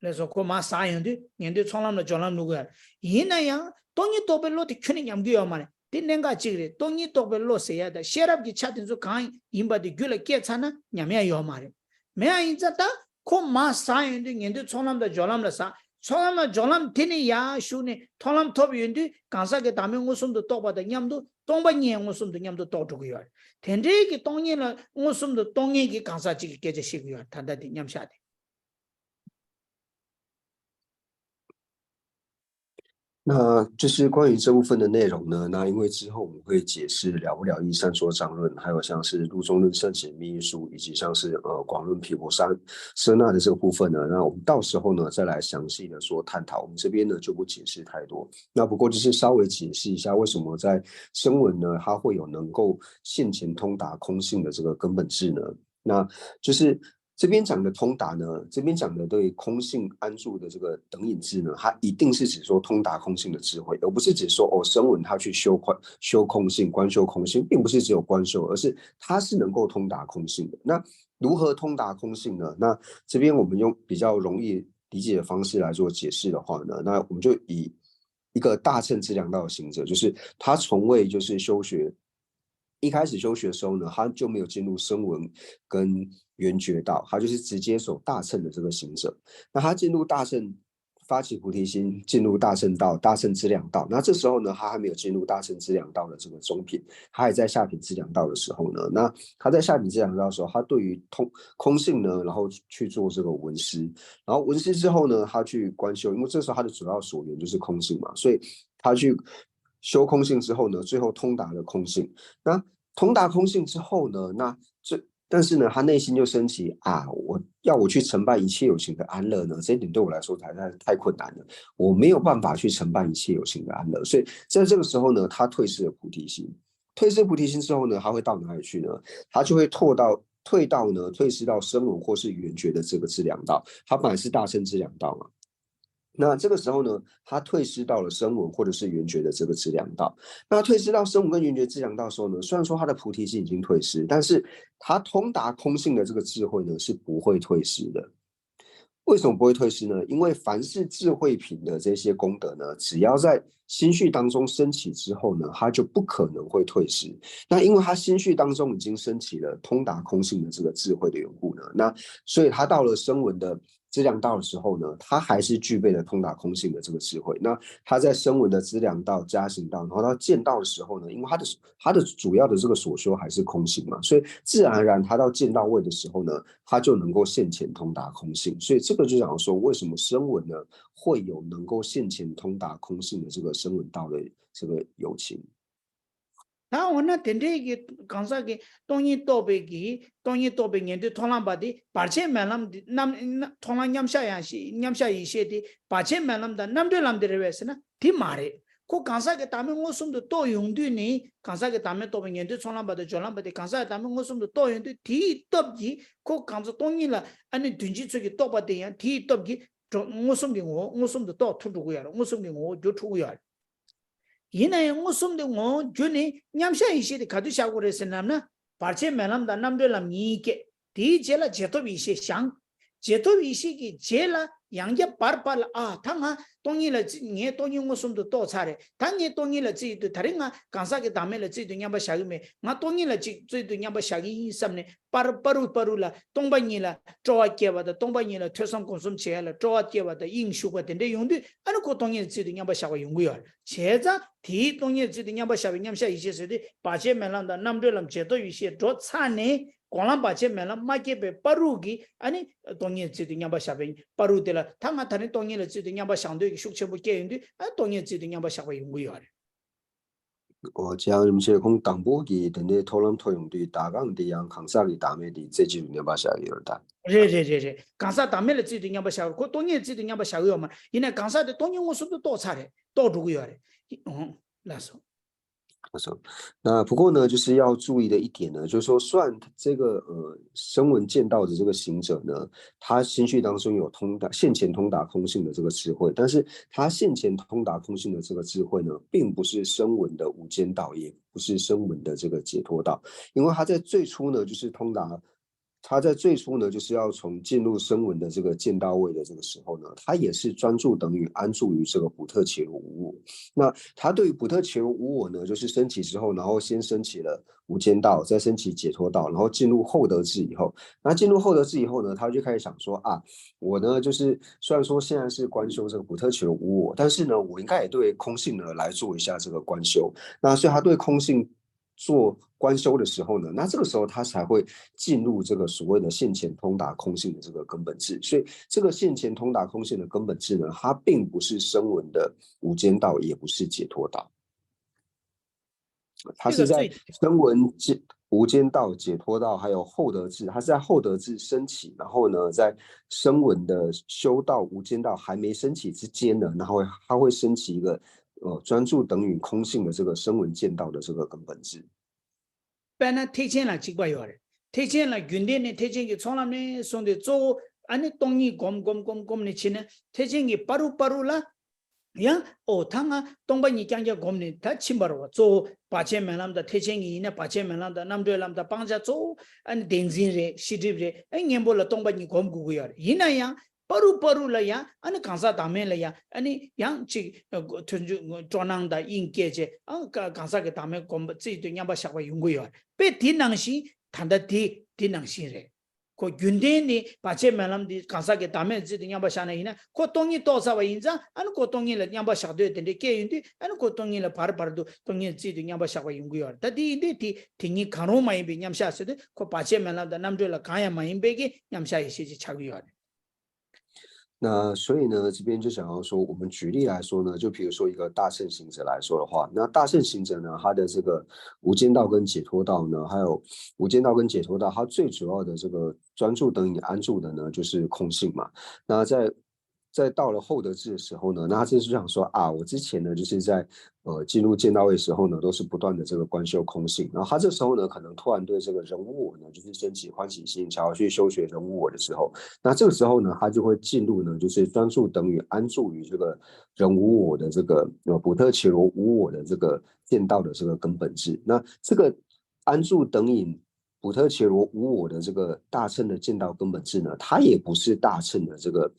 ལགས་སོ། ཁོ་མར་ཟག་ཡོང་དུས་ཉན་ཐོས་ཚོགས་ལམ་ལ་སྦྱོར་ལམ་ལྷུང་གི་ཡོད་རེད། ཡིན་ན་ཡང་སྟོང་ཉིད་རྟོགས་པའི་བློ་དེ་ཁྱོན་ནས་ཉམས་ཀྱི་ཡོད་མ་རེད། དེ་གནད་འགག་གཅིག་རེད། སྟོང་ཉིད་རྟོགས་པའི་བློ་ཟེར་ཡ་དང་ཤེས་རབ་ཀྱི་ཆ་དེ་ཚོ་གང་ཡིན་པ་དེ་རྒྱུད་ལ་སྐྱེས་ཚར་ན་ཉམས་ཡ་ཡོད་མ་རེད། མེད་ཡ་ཡིན་ཙང་ད་ཁོ་མར་ཟག་ཡོང་དུས་ཉན་ཐོས་ཚོགས་ལམ་དང་སྦྱོར་ལམ་ལ་ཟག་ཚོགས་ལམ་ལ་སྦྱོར་ལམ་དེ་ནས་ཡར་ཞུགས་ནས་མཐོང་ལམ་ཐོབ་ཡོང་དུས་གང་ཟག་གི་བདག་མེད་མངོན་སུམ་དུ་རྟོགས་པ་དང་མཉམ་དུ་སྟོང་པ་ཉིད་མངོན་སུམ་དུ་མཉམ་དུ་རྟོགས་འགྲོ་གི་ཡོད་རེད། དེ་འདྲའི་གི་སྟོང་ཉིད་ལ་མངོན་སུམ་དུ་རྟོགས་མཁན་གྱི་གང་ཟག་ཅིག་གི་སྐད་ཆ་བཤད་ཀྱི་ཡོད་རེད། ད་ལྟ་དེ་མཉམ་བཞག་དེ། 那就是关于这部分的内容呢，那因为之后我们会解释了不了义、善说彰论，还有像是路中论圣贤秘义疏，以及像是呃广论毗婆舍舍那的这个部分呢，那我们到时候呢再来详细的说探讨。我们这边呢就不解释太多。那不过就是稍微解释一下，为什么在声闻呢，它会有能够现前通达空性的这个根本智呢？那就是这边讲的通达呢，这边讲的对空性安住的这个等引智呢，它一定是指说通达空性的智慧，而不是指说哦，声闻他去修观修空性、观修空性，并不是只有观修，而是它是能够通达空性的。那如何通达空性呢？那这边我们用比较容易理解的方式来做解释的话呢，那我们就以一个大乘资粮道的行者，就是他从未就是修学，一开始修学的时候呢，他就没有进入声闻跟缘觉道，他就是直接走大乘的这个行者。那他进入大乘，发起菩提心，进入大乘道、大乘资粮道。那这时候呢，他还没有进入大乘资粮道的这个中品，他还在下品资粮道的时候呢，那他在下品资粮道的时候，他对于通空性呢，然后去做这个闻思，然后闻思之后呢，他去观修，因为这时候他的主要所缘就是空性嘛，所以他去修空性之后呢，最后通达了空性。那通达空性之后呢，那这但是呢，他内心就升起啊，我要我去承办一切有情的安乐呢，这一点对我来说实在太困难了，我没有办法去承办一切有情的安乐。所以在这个时候呢，他退失了菩提心。退失菩提心之后呢，他会到哪里去呢？他就会退到退到呢，退失到声闻或是缘觉的这个资粮道。他本来是大乘资粮道嘛，那这个时候呢，他退失到了声闻或者是缘觉的这个资粮道。那退失到声闻跟缘觉资粮道的时候呢，虽然说他的菩提心已经退失，但是他通达空性的这个智慧呢是不会退失的。为什么不会退失呢？因为凡是智慧品的这些功德呢，只要在心绪当中升起之后呢，它就不可能会退失。那因为他心绪当中已经升起了通达空性的这个智慧的缘故呢，那所以他到了声闻的资粮道的时候呢，他还是具备了通达空性的这个智慧。那他在声闻的资粮道、加行道，然后到见道的时候呢，因为他的他的主要的这个所修还是空性嘛，所以自然而然他到见道位的时候呢，他就能够现前通达空性。所以这个就讲说，为什么声闻呢会有能够现前通达空性的这个声闻道的这个有情。 ད་འོ་ན་དེ་འདྲའི་གི་གང་ཟག་གི་སྟོང་ཉིད་རྟོགས་པའི་གི་སྟོང་ཉིད་རྟོགས་པའི་ཉན་ཐོས་མཐོང་ལམ་པ་དེ་བར་ཆད་མེད་ལམ་དེ་རྣམ་མཐོང་ལམ་མཉམ་གཞག་ཡང་ཤེས་མཉམ་གཞག་ཡེ་ཤེས་དེ་བར་ཆད་མེད་ལམ་དང་རྣམ་གྲོལ་ལམ་དེ་རེད་པས་ཟེར་ན་དེ་མ་རེད། ཁོ་གང་ཟག་གི་བདག་མེད་མངོན་སུམ་དུ་རྟོགས་ཡོང་དུས་ནི་གང་ཟག་གི་བདག་མེད་རྟོགས་པའི་ཉན་ཐོས་མཐོང་ལམ་པ་དང་སྦྱོར་ལམ་པ་དེ་གང་ཟག་གི་བདག་མེད་མངོན་སུམ་དུ་རྟོགས་ཡོང་དུས་དེའི་སྟོབས་ཀྱིས་ཁོ་གང་ཟག་སྟོང་ཉིད་ལ་ཨ་ནི་དོན་སྤྱིའི་ཚུལ་གྱིས་རྟོགས་པ་དེ་ཡང་དེའི་སྟོབས་ཀྱིས་འགྲོ་མངོན་སུམ་གྱི་ངོ་བོ་མངོན་སུམ་དུ་རྟོགས་ཐུབ་འགྲོ་གི་ཡོད་རེད། མངོན་སུམ་གྱི་ངོ་བོ་འགྱུར་ཐུབ་ཀྱི་ཡོད་རེད། ཡིན་ན་ཡང་མངོན་སུམ་དུ་ངོ་བོ་འགྱུར་ནས་མཉམ་གཞག་ཡེ་ཤེས་དེ་ག་དུས་བཞག་དགོས་རེད་ཟེར་ལབ་ན། བར་ཆད་མེད་ལམ་དང་རྣམ་གྲོལ་ལམ་གཉིས་སྐྱེས། དེའི་རྗེས་ལ་རྗེས་ཐོབ་ཡེ་ཤེས་བཞེངས། རྗེས་ཐོབ་ཡེ་ཤེས་ཀྱི་རྗེས་ལ་ཡང་བསྐྱར་བར་བར་ལ་ཨ་ད་ང་སྟོང་ཉིད་ལ་བརྩི་ངས་སྟོང་ཉིད་མངོན་སུམ་དུ་རྟོགས་ཚར་རེད། ད་ངས་སྟོང་ཉིད་ལ་བརྩི་ཡི་འདུག་ད་རེས་ང་གང་ཟག་གི་བདག་མེད་ལ་བརྩི་འདུག་མཉམ་པ་བཞག་གི་མེད། ང་སྟོང་ཉིད་ལ་ཅིག་བརྩི་འདུག་མཉམ་པ་བཞག་གི་ཡིན་བསམ་ནས་པར་པ་རུ་པ་རུ་ལ་སྟོང་པ་ཉིད་ལ་སྤྲོ་བ་སྐྱེ་བ་དང་སྟོང་པ་ཉིད་ལ་ཐོས་བསམ་སྒོམ་གསུམ་བྱེད་ཡ་ལ་སྤྲོ་བ་སྐྱེ་བ་དང་དབྱིངས་ཞུགས་པ་དེ་འདྲ་ཡོང་དུས་ཨ་ནི་ཁོ་སྟོང་ཉིད་ལ་བརྩི་འདུག་མཉམ་པ་བཞག་པ་ཡོང་གི་ཡོད་རེད། བྱས་ཙང་དེའི་སྟོང་ཉིད་ལ་བརྩི་འདུག་མཉམ་པ་བཞག་པའི་མཉམ་གཞག་ཡེ་ཤེས་ཟེར་དུས་བར་ཆད་མེད་ལམ་དང་རྣམ་གྲོལ་ལམ་རྗེས་ཐོབ་ཡེ་ཤེས་འགྲོ་ཚར་ནས་སྒོམ་ལམ་བར་ཆད་མེད་ལམ་མ་སྐྱེས་པའི་པ་རུ་གི་ཨ་ནི་སྟོང་ཉིད་ལ་བརྩི་འདུག་མཉམ་པ་བཞག་པའི་པ་རུ་དེ་ལ་ད་ང་ད་རིང་སྟོང་ཉིད་ལ་བརྩི་འདུག་མཉམ་པ་བཞག་འདོད་ཀྱི་ཤུགས་ཆེན་པོ་སྐྱེ་ཡོང་དུས་ཨ་སྟོང་ཉིད་ལ་བརྩི་འདུག་མཉམ་པ་བཞག་པ་ཡོང་གི་ཡོད་རེད། ཨོ་རྗེ་རིན་པོ་ཆེ་ཁོང་དང་པོ་གི་དེ་ནས་མཐོང་ལམ་ཐོབ་ཡོང་དུས་ད་གང་དེ་ཡང་གང་ཟག་གི་བདག་མེད་དེ་རྩེ་གཅིག་ཏུ་མཉམ་པ་བཞག་གི་ཡོད་ད། རེད་རེད་རེད་རེད། གང་ཟག་བདག་མེད་ལ་བརྩི་འདུག་མཉམ་པ་བཞག་ཡོད། ཁོ་སྟོང་ཉིད་ལ་བརྩི་འདུག་མཉམ་པ་བཞག་གི་ཡོད་མ་རེད། ཡིན་ནའི་གང་ཟག་དེ་སྟོང་ཉིད་མངོན་སུམ་དུ་རྟོགས་ཚར་རེད། རྟོགས་འགྲོ་གི་ཡོད་རེད། ཨོ་ལགས་སོ། 那不过呢，就是要注意的一点呢，就是说，虽然这个呃声闻见道的这个行者呢，他心绪当中有通达现前通达空性的这个智慧，但是他现前通达空性的这个智慧呢，并不是声闻的无间道，也不是声闻的这个解脱道，因为他在最初呢，就是通达。他在最初呢，就是要从进入声闻的这个见道位的这个时候呢，他也是专注等于安住于这个不特伽罗无我。那他对于不特伽罗无我呢，就是升起之后，然后先升起了无间道，再升起解脱道，然后进入后得智以后，那进入后得智以后呢，他就开始想说啊，我呢就是虽然说现在是观修这个不特伽罗无我，但是呢，我应该也对空性呢来做一下这个观修。那所以他对空性做观修的时候呢，那这个时候他才会进入这个所谓的现前通达空性的这个根本智。所以这个现前通达空性的根本智呢，它并不是声闻的无间道，也不是解脱道。它是在声闻解无间道、解脱道，还有后得智，它是在后得智升起，然后呢，在声闻的修道无间道还没升起之间呢，然后它会升起一个呃专注等于空性的这个声闻见道的这个根本智。 དཔེར་ན་ཐེག་ཆེན་ལ་གཅིག་པ་ཡོད་རེད། ཐེག་ཆེན་ལ་རྒྱུན་ལྡན་ནས་ཐེག་ཆེན་གྱི་ཚོགས་ལམ་ནས་བཟུང་སྟེ་གཙོ་བོ་ཨ་ནི་སྟོང་ཉིད་སྒོམ་སྒོམ་སྒོམ་སྒོམ་ནས་ཕྱིན་ནས་ཐེག་ཆེན་གྱི་བར་དུ་བར་དུ་ལ། ཡང་ཨོ་ད་ང་སྟོང་པ་ཉིད་རྐྱང་རྐྱང་སྒོམ་ནས་ད་ཕྱིན་པ་རེད་བ། གཙོ་བོ་བར་ཆད་མེད་ལམ་དང་ཐེག་ཆེན་གྱི་ཡིན་ན་བར་ཆད་མེད་ལམ་དང་རྣམ་གྲོལ་ལམ་དང་སྤང་བྱ་གཙོ་བོ་ཨ་ནི་བདེན་འཛིན་རེད། ཤེས་སྒྲིབ་རེད། ཨ་གཉེན་པོ་ལ་སྟོང་པ་ཉིད་སྒོམ་དགོས་ཀྱི་ཡོད་རེད། ཡིན་ན་ཡང་བར་དུ་བར་དུ་ལ་ཡང་ཨ་ནི་གང་ཟག་བདག་མེད་ལ་ཡང་ཨ་ནི་ཡང་ཅིག་ཐུན་ཚོད་སྤྲོ་སྣང་དང་དབྱིངས་སྐྱེས་བྱས་ཨ་གང་ཟག་གི་བདག་མེད་སྒོམ་པ་རྩིས་དུ་མཉམ་པར་བཞག་པ་ཡོང་གི་ཡོད་རེད། དཔེ་དེ་ནང་བཞིན་ད་ལྟ་དེ་དེ་ནང་བཞིན་རེད། ཁོ་རྒྱུན་ལྡན་ནི་བར་ཆད་མེད་ལམ་འདི་གང་ཟག་གི་བདག་མེད་རྩིས་དུ་མཉམ་པར་བཞག་ན་ཡིན་ན་ཁོ་སྟོང་ཉིད་རྟོགས་ཚར་བ་ཡིན་ཙང་ཨ་ནི་ཁོ་སྟོང་ཉིད་ལ་མཉམ་པར་བཞག་འདོད་དེ་འདྲའི་སྐྱེ་ཡོང་དུས་ཨ་ནི་ཁོ་སྟོང་ཉིད་ལ་བར་བར་དུ་སྟོང་ཉིད་རྩིས་དུ་མཉམ་པར་བཞག་པ་ཡོང་གི་ཡོད་རེད། ད་དེ་ཡིན་དུས་དེ་དེ་ཉིད་གང་རུང་མ་ཡིན་པའི་མཉམ་བཞག་ཟེར་དུས་ཁོ་བར་ཆད་མེད་ལམ་དང་རྣམ་གྲོལ་ལ་གང་ཡང་མ་ཡིན་པའི་གི་མཉམ་བཞག་ཡེ་ཤེས་ཅིག་ཆགས་ཀྱི་ཡོད་རེད། 那所以呢，这边就想要说，我们举例来说呢，就比如说一个大乘行者来说的话，那大乘行者呢，他的这个无间道跟解脱道呢，还有无间道跟解脱道，它最主要的这个专注等于安住的呢，就是空性嘛。那在在到了后得智的时候呢，那他就是想说啊，我之前呢就是在呃进入见道位的时候呢，都是不断的这个观修空性，然后他这时候呢，可能突然对这个人无我呢，就是升起欢喜心，想要去修学人无我的时候，那这个时候呢，他就会进入呢，就是专注等于安住于这个人无我的这个呃普特伽罗无我的这个见道的这个根本智。那这个安住等于普特伽罗无我的这个大乘的见道根本智呢，它也不是大乘的这个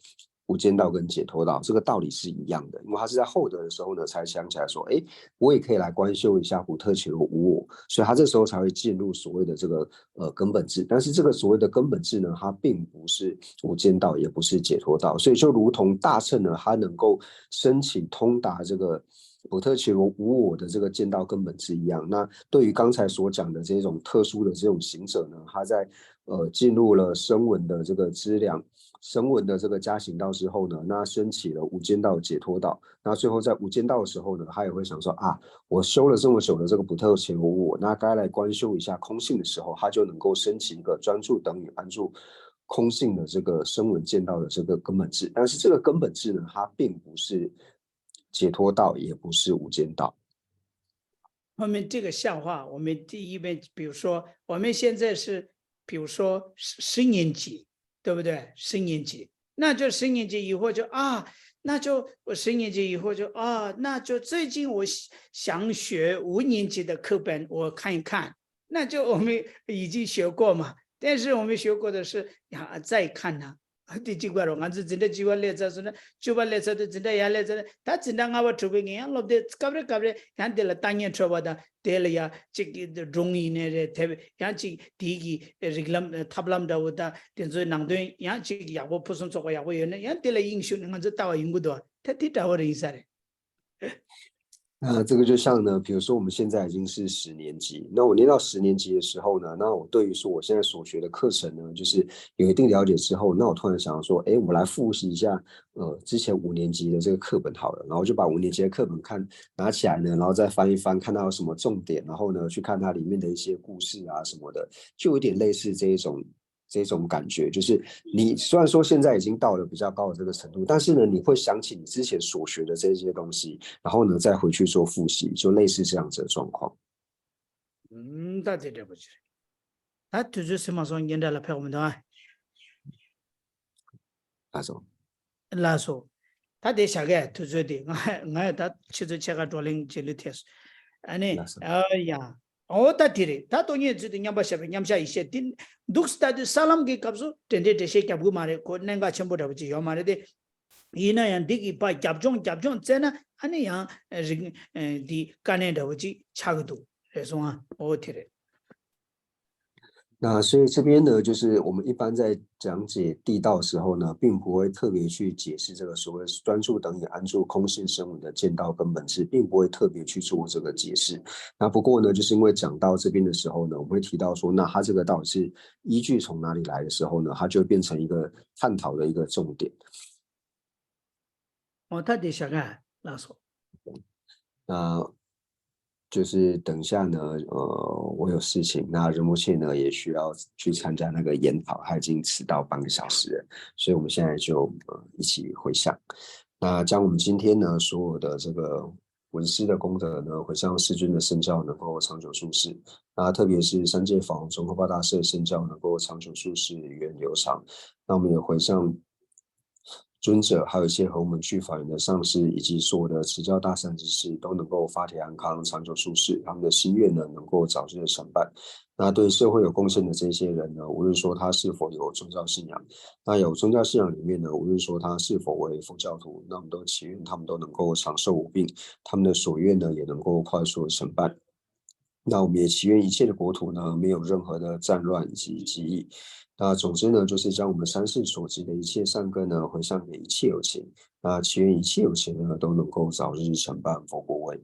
无间道跟解脱道，这个道理是一样的，因为他是在后得的时候呢，才想起来说，哎，我也可以来观修一下普特伽罗无我，所以他这时候才会进入所谓的这个呃根本智。但是这个所谓的根本智呢，它并不是无间道，也不是解脱道，所以就如同大乘呢，它能够升起通达这个普特伽罗无我的这个见道根本智一样。那对于刚才所讲的这种特殊的这种行者呢，他在呃进入了声闻的这个资粮，声闻的这个加行道之后呢，那升起了无间道解脱道。那最后在无间道的时候呢，他也会想说啊，我修了这么久的这个普特伽罗无我，那该来观修一下空性的时候，他就能够升起一个专注等于安住空性的这个声闻见道的这个根本智。但是这个根本智呢，它并不是解脱道，也不是无间道。 我们这个笑话，我们第一遍，比如说我们现在是，比如说十十年级，对不对？十年级，那就十年级以后就啊，那就我十年级以后就啊，那就最近我想想学五年级的课本，我看一看，那就我们已经学过嘛。但是我们学过的是呀，再看呢，དེ་གཅིག་པ་རེད། ང་ཚོ་འཛིན་གྲྭ་བཅུ་པ་སླེབས་ཚར་སོང་ན་བཅུ་པ་སླེབས་ཚར་དུས་འཛིན་གྲྭ་ཡར་སླེབས་ཚར་ན་ད་འཛིན་གྲྭ་ལྔ་པ་དྲུག་པའི་ངས་ཡང་སློབ་དེབ་སྐབས་རེ་སྐབས་རེ་ཡང་དེ་ལ་ལྟ་ཉན་འཕྲོད་པ་དང་དེ་ལ་ཡང་གཅིག་གི་སྒྲུང་ཡིན་ནའི་རེད། དེ་ཡང་གཅིག་དེའི་གི་རིགས་ལམ་ཐབས་ལམ་འདྲ་བོ་དང་དེ་ཚོའི་ནང་དོན་ཡང་གཅིག་ཡག་པོ་ཕུན་སུམ་ཚོགས་པ་ཡག་པོ་ཡོད་ན་ཡང་དེ་ལ་དབྱིངས་ཞུགས་ནས་ང་ཚོ་ལྟ་བ་ཡོང་གི་འདུག་ད་དེ་འདྲ་བོ་རེད་ཡིན་ས་རེད། 那这个就像呢，比如说我们现在已经是十年级，那我念到十年级的时候呢，那我对于说我现在所学的课程呢，就是有一定了解之后，那我突然想要说，哎，我来复习一下，呃，之前五年级的这个课本好了，然后就把五年级的课本看拿起来呢，然后再翻一翻，看它有什么重点，然后呢，去看它里面的一些故事啊什么的，就有点类似这一种这种感觉，就是你虽然说现在已经到了比较高的这个程度，但是呢，你会想起你之前所学的这些东西，然后呢，再回去做复习，就类似这样子的状况。 ད་དེ་འདྲ་པོ་ཅིག་རེད། ད་དུས་ཚོད་ཟིན་མ་སོང་། ཉིན་གྲངས་ལ་ཕེབས་མི་འདུག་ཨ། ལགས་སོ། ལགས་སོ། ད་དེ་བཞག་གས་དུས་ཚོད་དེ་ང་ང་ད་ཆུ་ཚོད་ཕྱེད་ཀ་བགྲོ་གླེང་བྱེད་ལུགས་ཐེབས་སོང་། ཨ་ནི་ལགས་སོ། ཨ་ཡ། ཨོ་ད་དེ་རེད། ད་སྟོང་ཉིད་རྩིས་དུ་མཉམ་པར་བཞག་པའི་མཉམ་བཞག་ཡེ་ཤེས་དེ་འདུག་ལྟ་དུས་ས་ལམ་གྱི་སྐབས་སུ་འབྲེལ་འདྲིས་འགྲེལ་བཤད་རྒྱབ་གི་མ་རེད། ཁོ་གནད་འགག་ཆེན་པོ་འདྲ་པོ་ཅིག་ཡོད་མ་རེད་དེ། ཡིན་ན་ཡང་འདི་གི་ཕར་རྒྱབ་ལྗོངས་རྒྱབ་ལྗོངས་བཙལ་ན་ཨ་ནི་ཡང་རིག་འདི་དཀའ་གནད་འདྲ་པོ་ཅིག་ཆགས་ཀྱི་འདུག་རེད་སོང་ཨ། ཨོ་དེ་རེད། 那所以这边呢，就是我们一般在讲解地道的时候呢，并不会特别去解释这个所谓专注等于安住空性生闻的见道跟本质，并不会特别去做这个解释。那不过呢，就是因为讲到这边的时候呢，我们会提到说，那它这个到底是依据从哪里来的时候呢，它就会变成一个探讨的一个重点。哦，他得想看，那说。那就是等一下呢，呃，我有事情，那仁波切呢也需要去参加那个研讨，他已经迟到半个小时了，所以我们现在就呃一起回向。那将我们今天呢所有的这个闻思的功德呢，回向世尊的圣教能够长久住世，那特别是三界法王宗喀巴大师的圣教能够长久住世，源流长。那我们也回向尊者，还有一些和我们具法缘的上师，以及所有的持教大善之士，都能够法体安康、长久住世，他们的心愿呢能够早日成办。那对社会有贡献的这些人呢，无论说他是否有宗教信仰，那有宗教信仰里面呢，无论说他是否为佛教徒，那我们都祈愿他们都能够长寿无病，他们的所愿呢也能够快速的成办。那我们也祈愿一切的国土呢，没有任何的战乱以及饥疫。那总之呢，就是将我们三世所积的一切善根呢，回向给一切有情。那祈愿一切有情呢，都能够早日成办佛果位。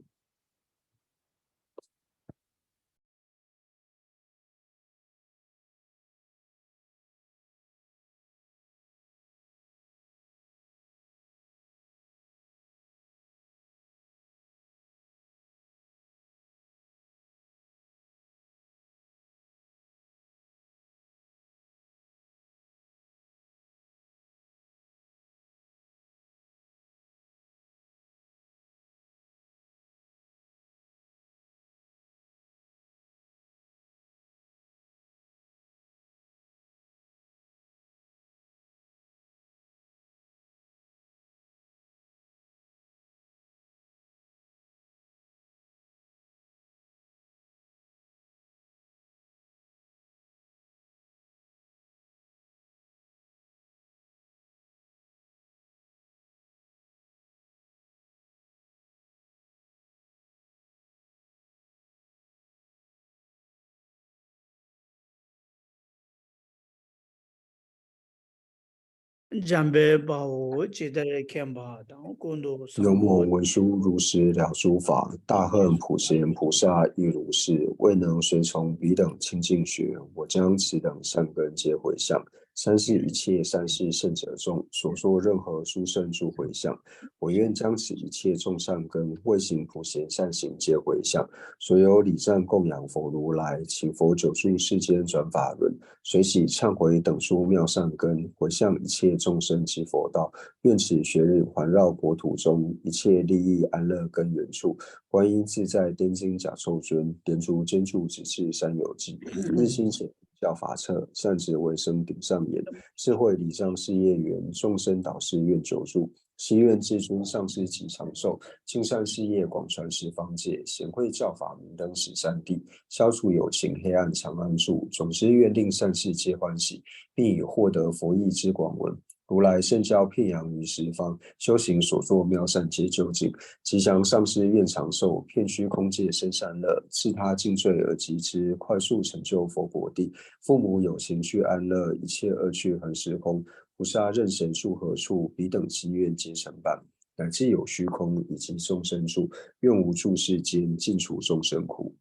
འཇམ་དཔལ་དཔའ་བོས་ཇི་ལྟར་མཁྱེན་པ་དང་། ཀུན་ཏུ་བཟང་པོ། 永默文殊如实了诸法，大恨普贤菩萨亦如是，未能随从彼等清净学，我将此等善根皆回向。三世一切善逝圣者众，所作任何殊胜诸回向，我愿将此一切众善根，未行普贤善行皆回向。所有礼赞供养佛如来，请佛久住世间转法轮，随喜忏悔等诸妙善根，回向一切众生及佛道。愿此学日环绕国土中，一切利益安乐根源处，观音自在天津甲授尊，莲足尖柱直至山有际，日星显教法侧，善止为生顶上眼，智慧礼障事业圆，众生导师愿久住。 誓愿至尊上师吉长寿，尽善事业广传十方界，显慧教法明灯十三地，消除有情黑暗长安住。总之愿令善逝皆欢喜，并以获得佛意之广闻，如来圣教遍扬于十方，修行所作妙善皆究竟。吉祥上师愿长寿，遍虚空界生善乐，自他尽罪而及之，快速成就佛果地。父母有情具安乐，一切恶趣恒时空。 菩萨任谁住何处，彼等机愿皆成办，乃至有虚空以及众生住，愿无住世间，尽除众生苦。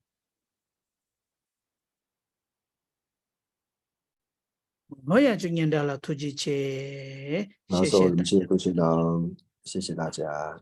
ང་ཡང་ཅིག་སྙན་གྲགས་ལ་ཐུགས་རྗེ་ཆེ། 老师，我们谢谢各位，谢谢大家。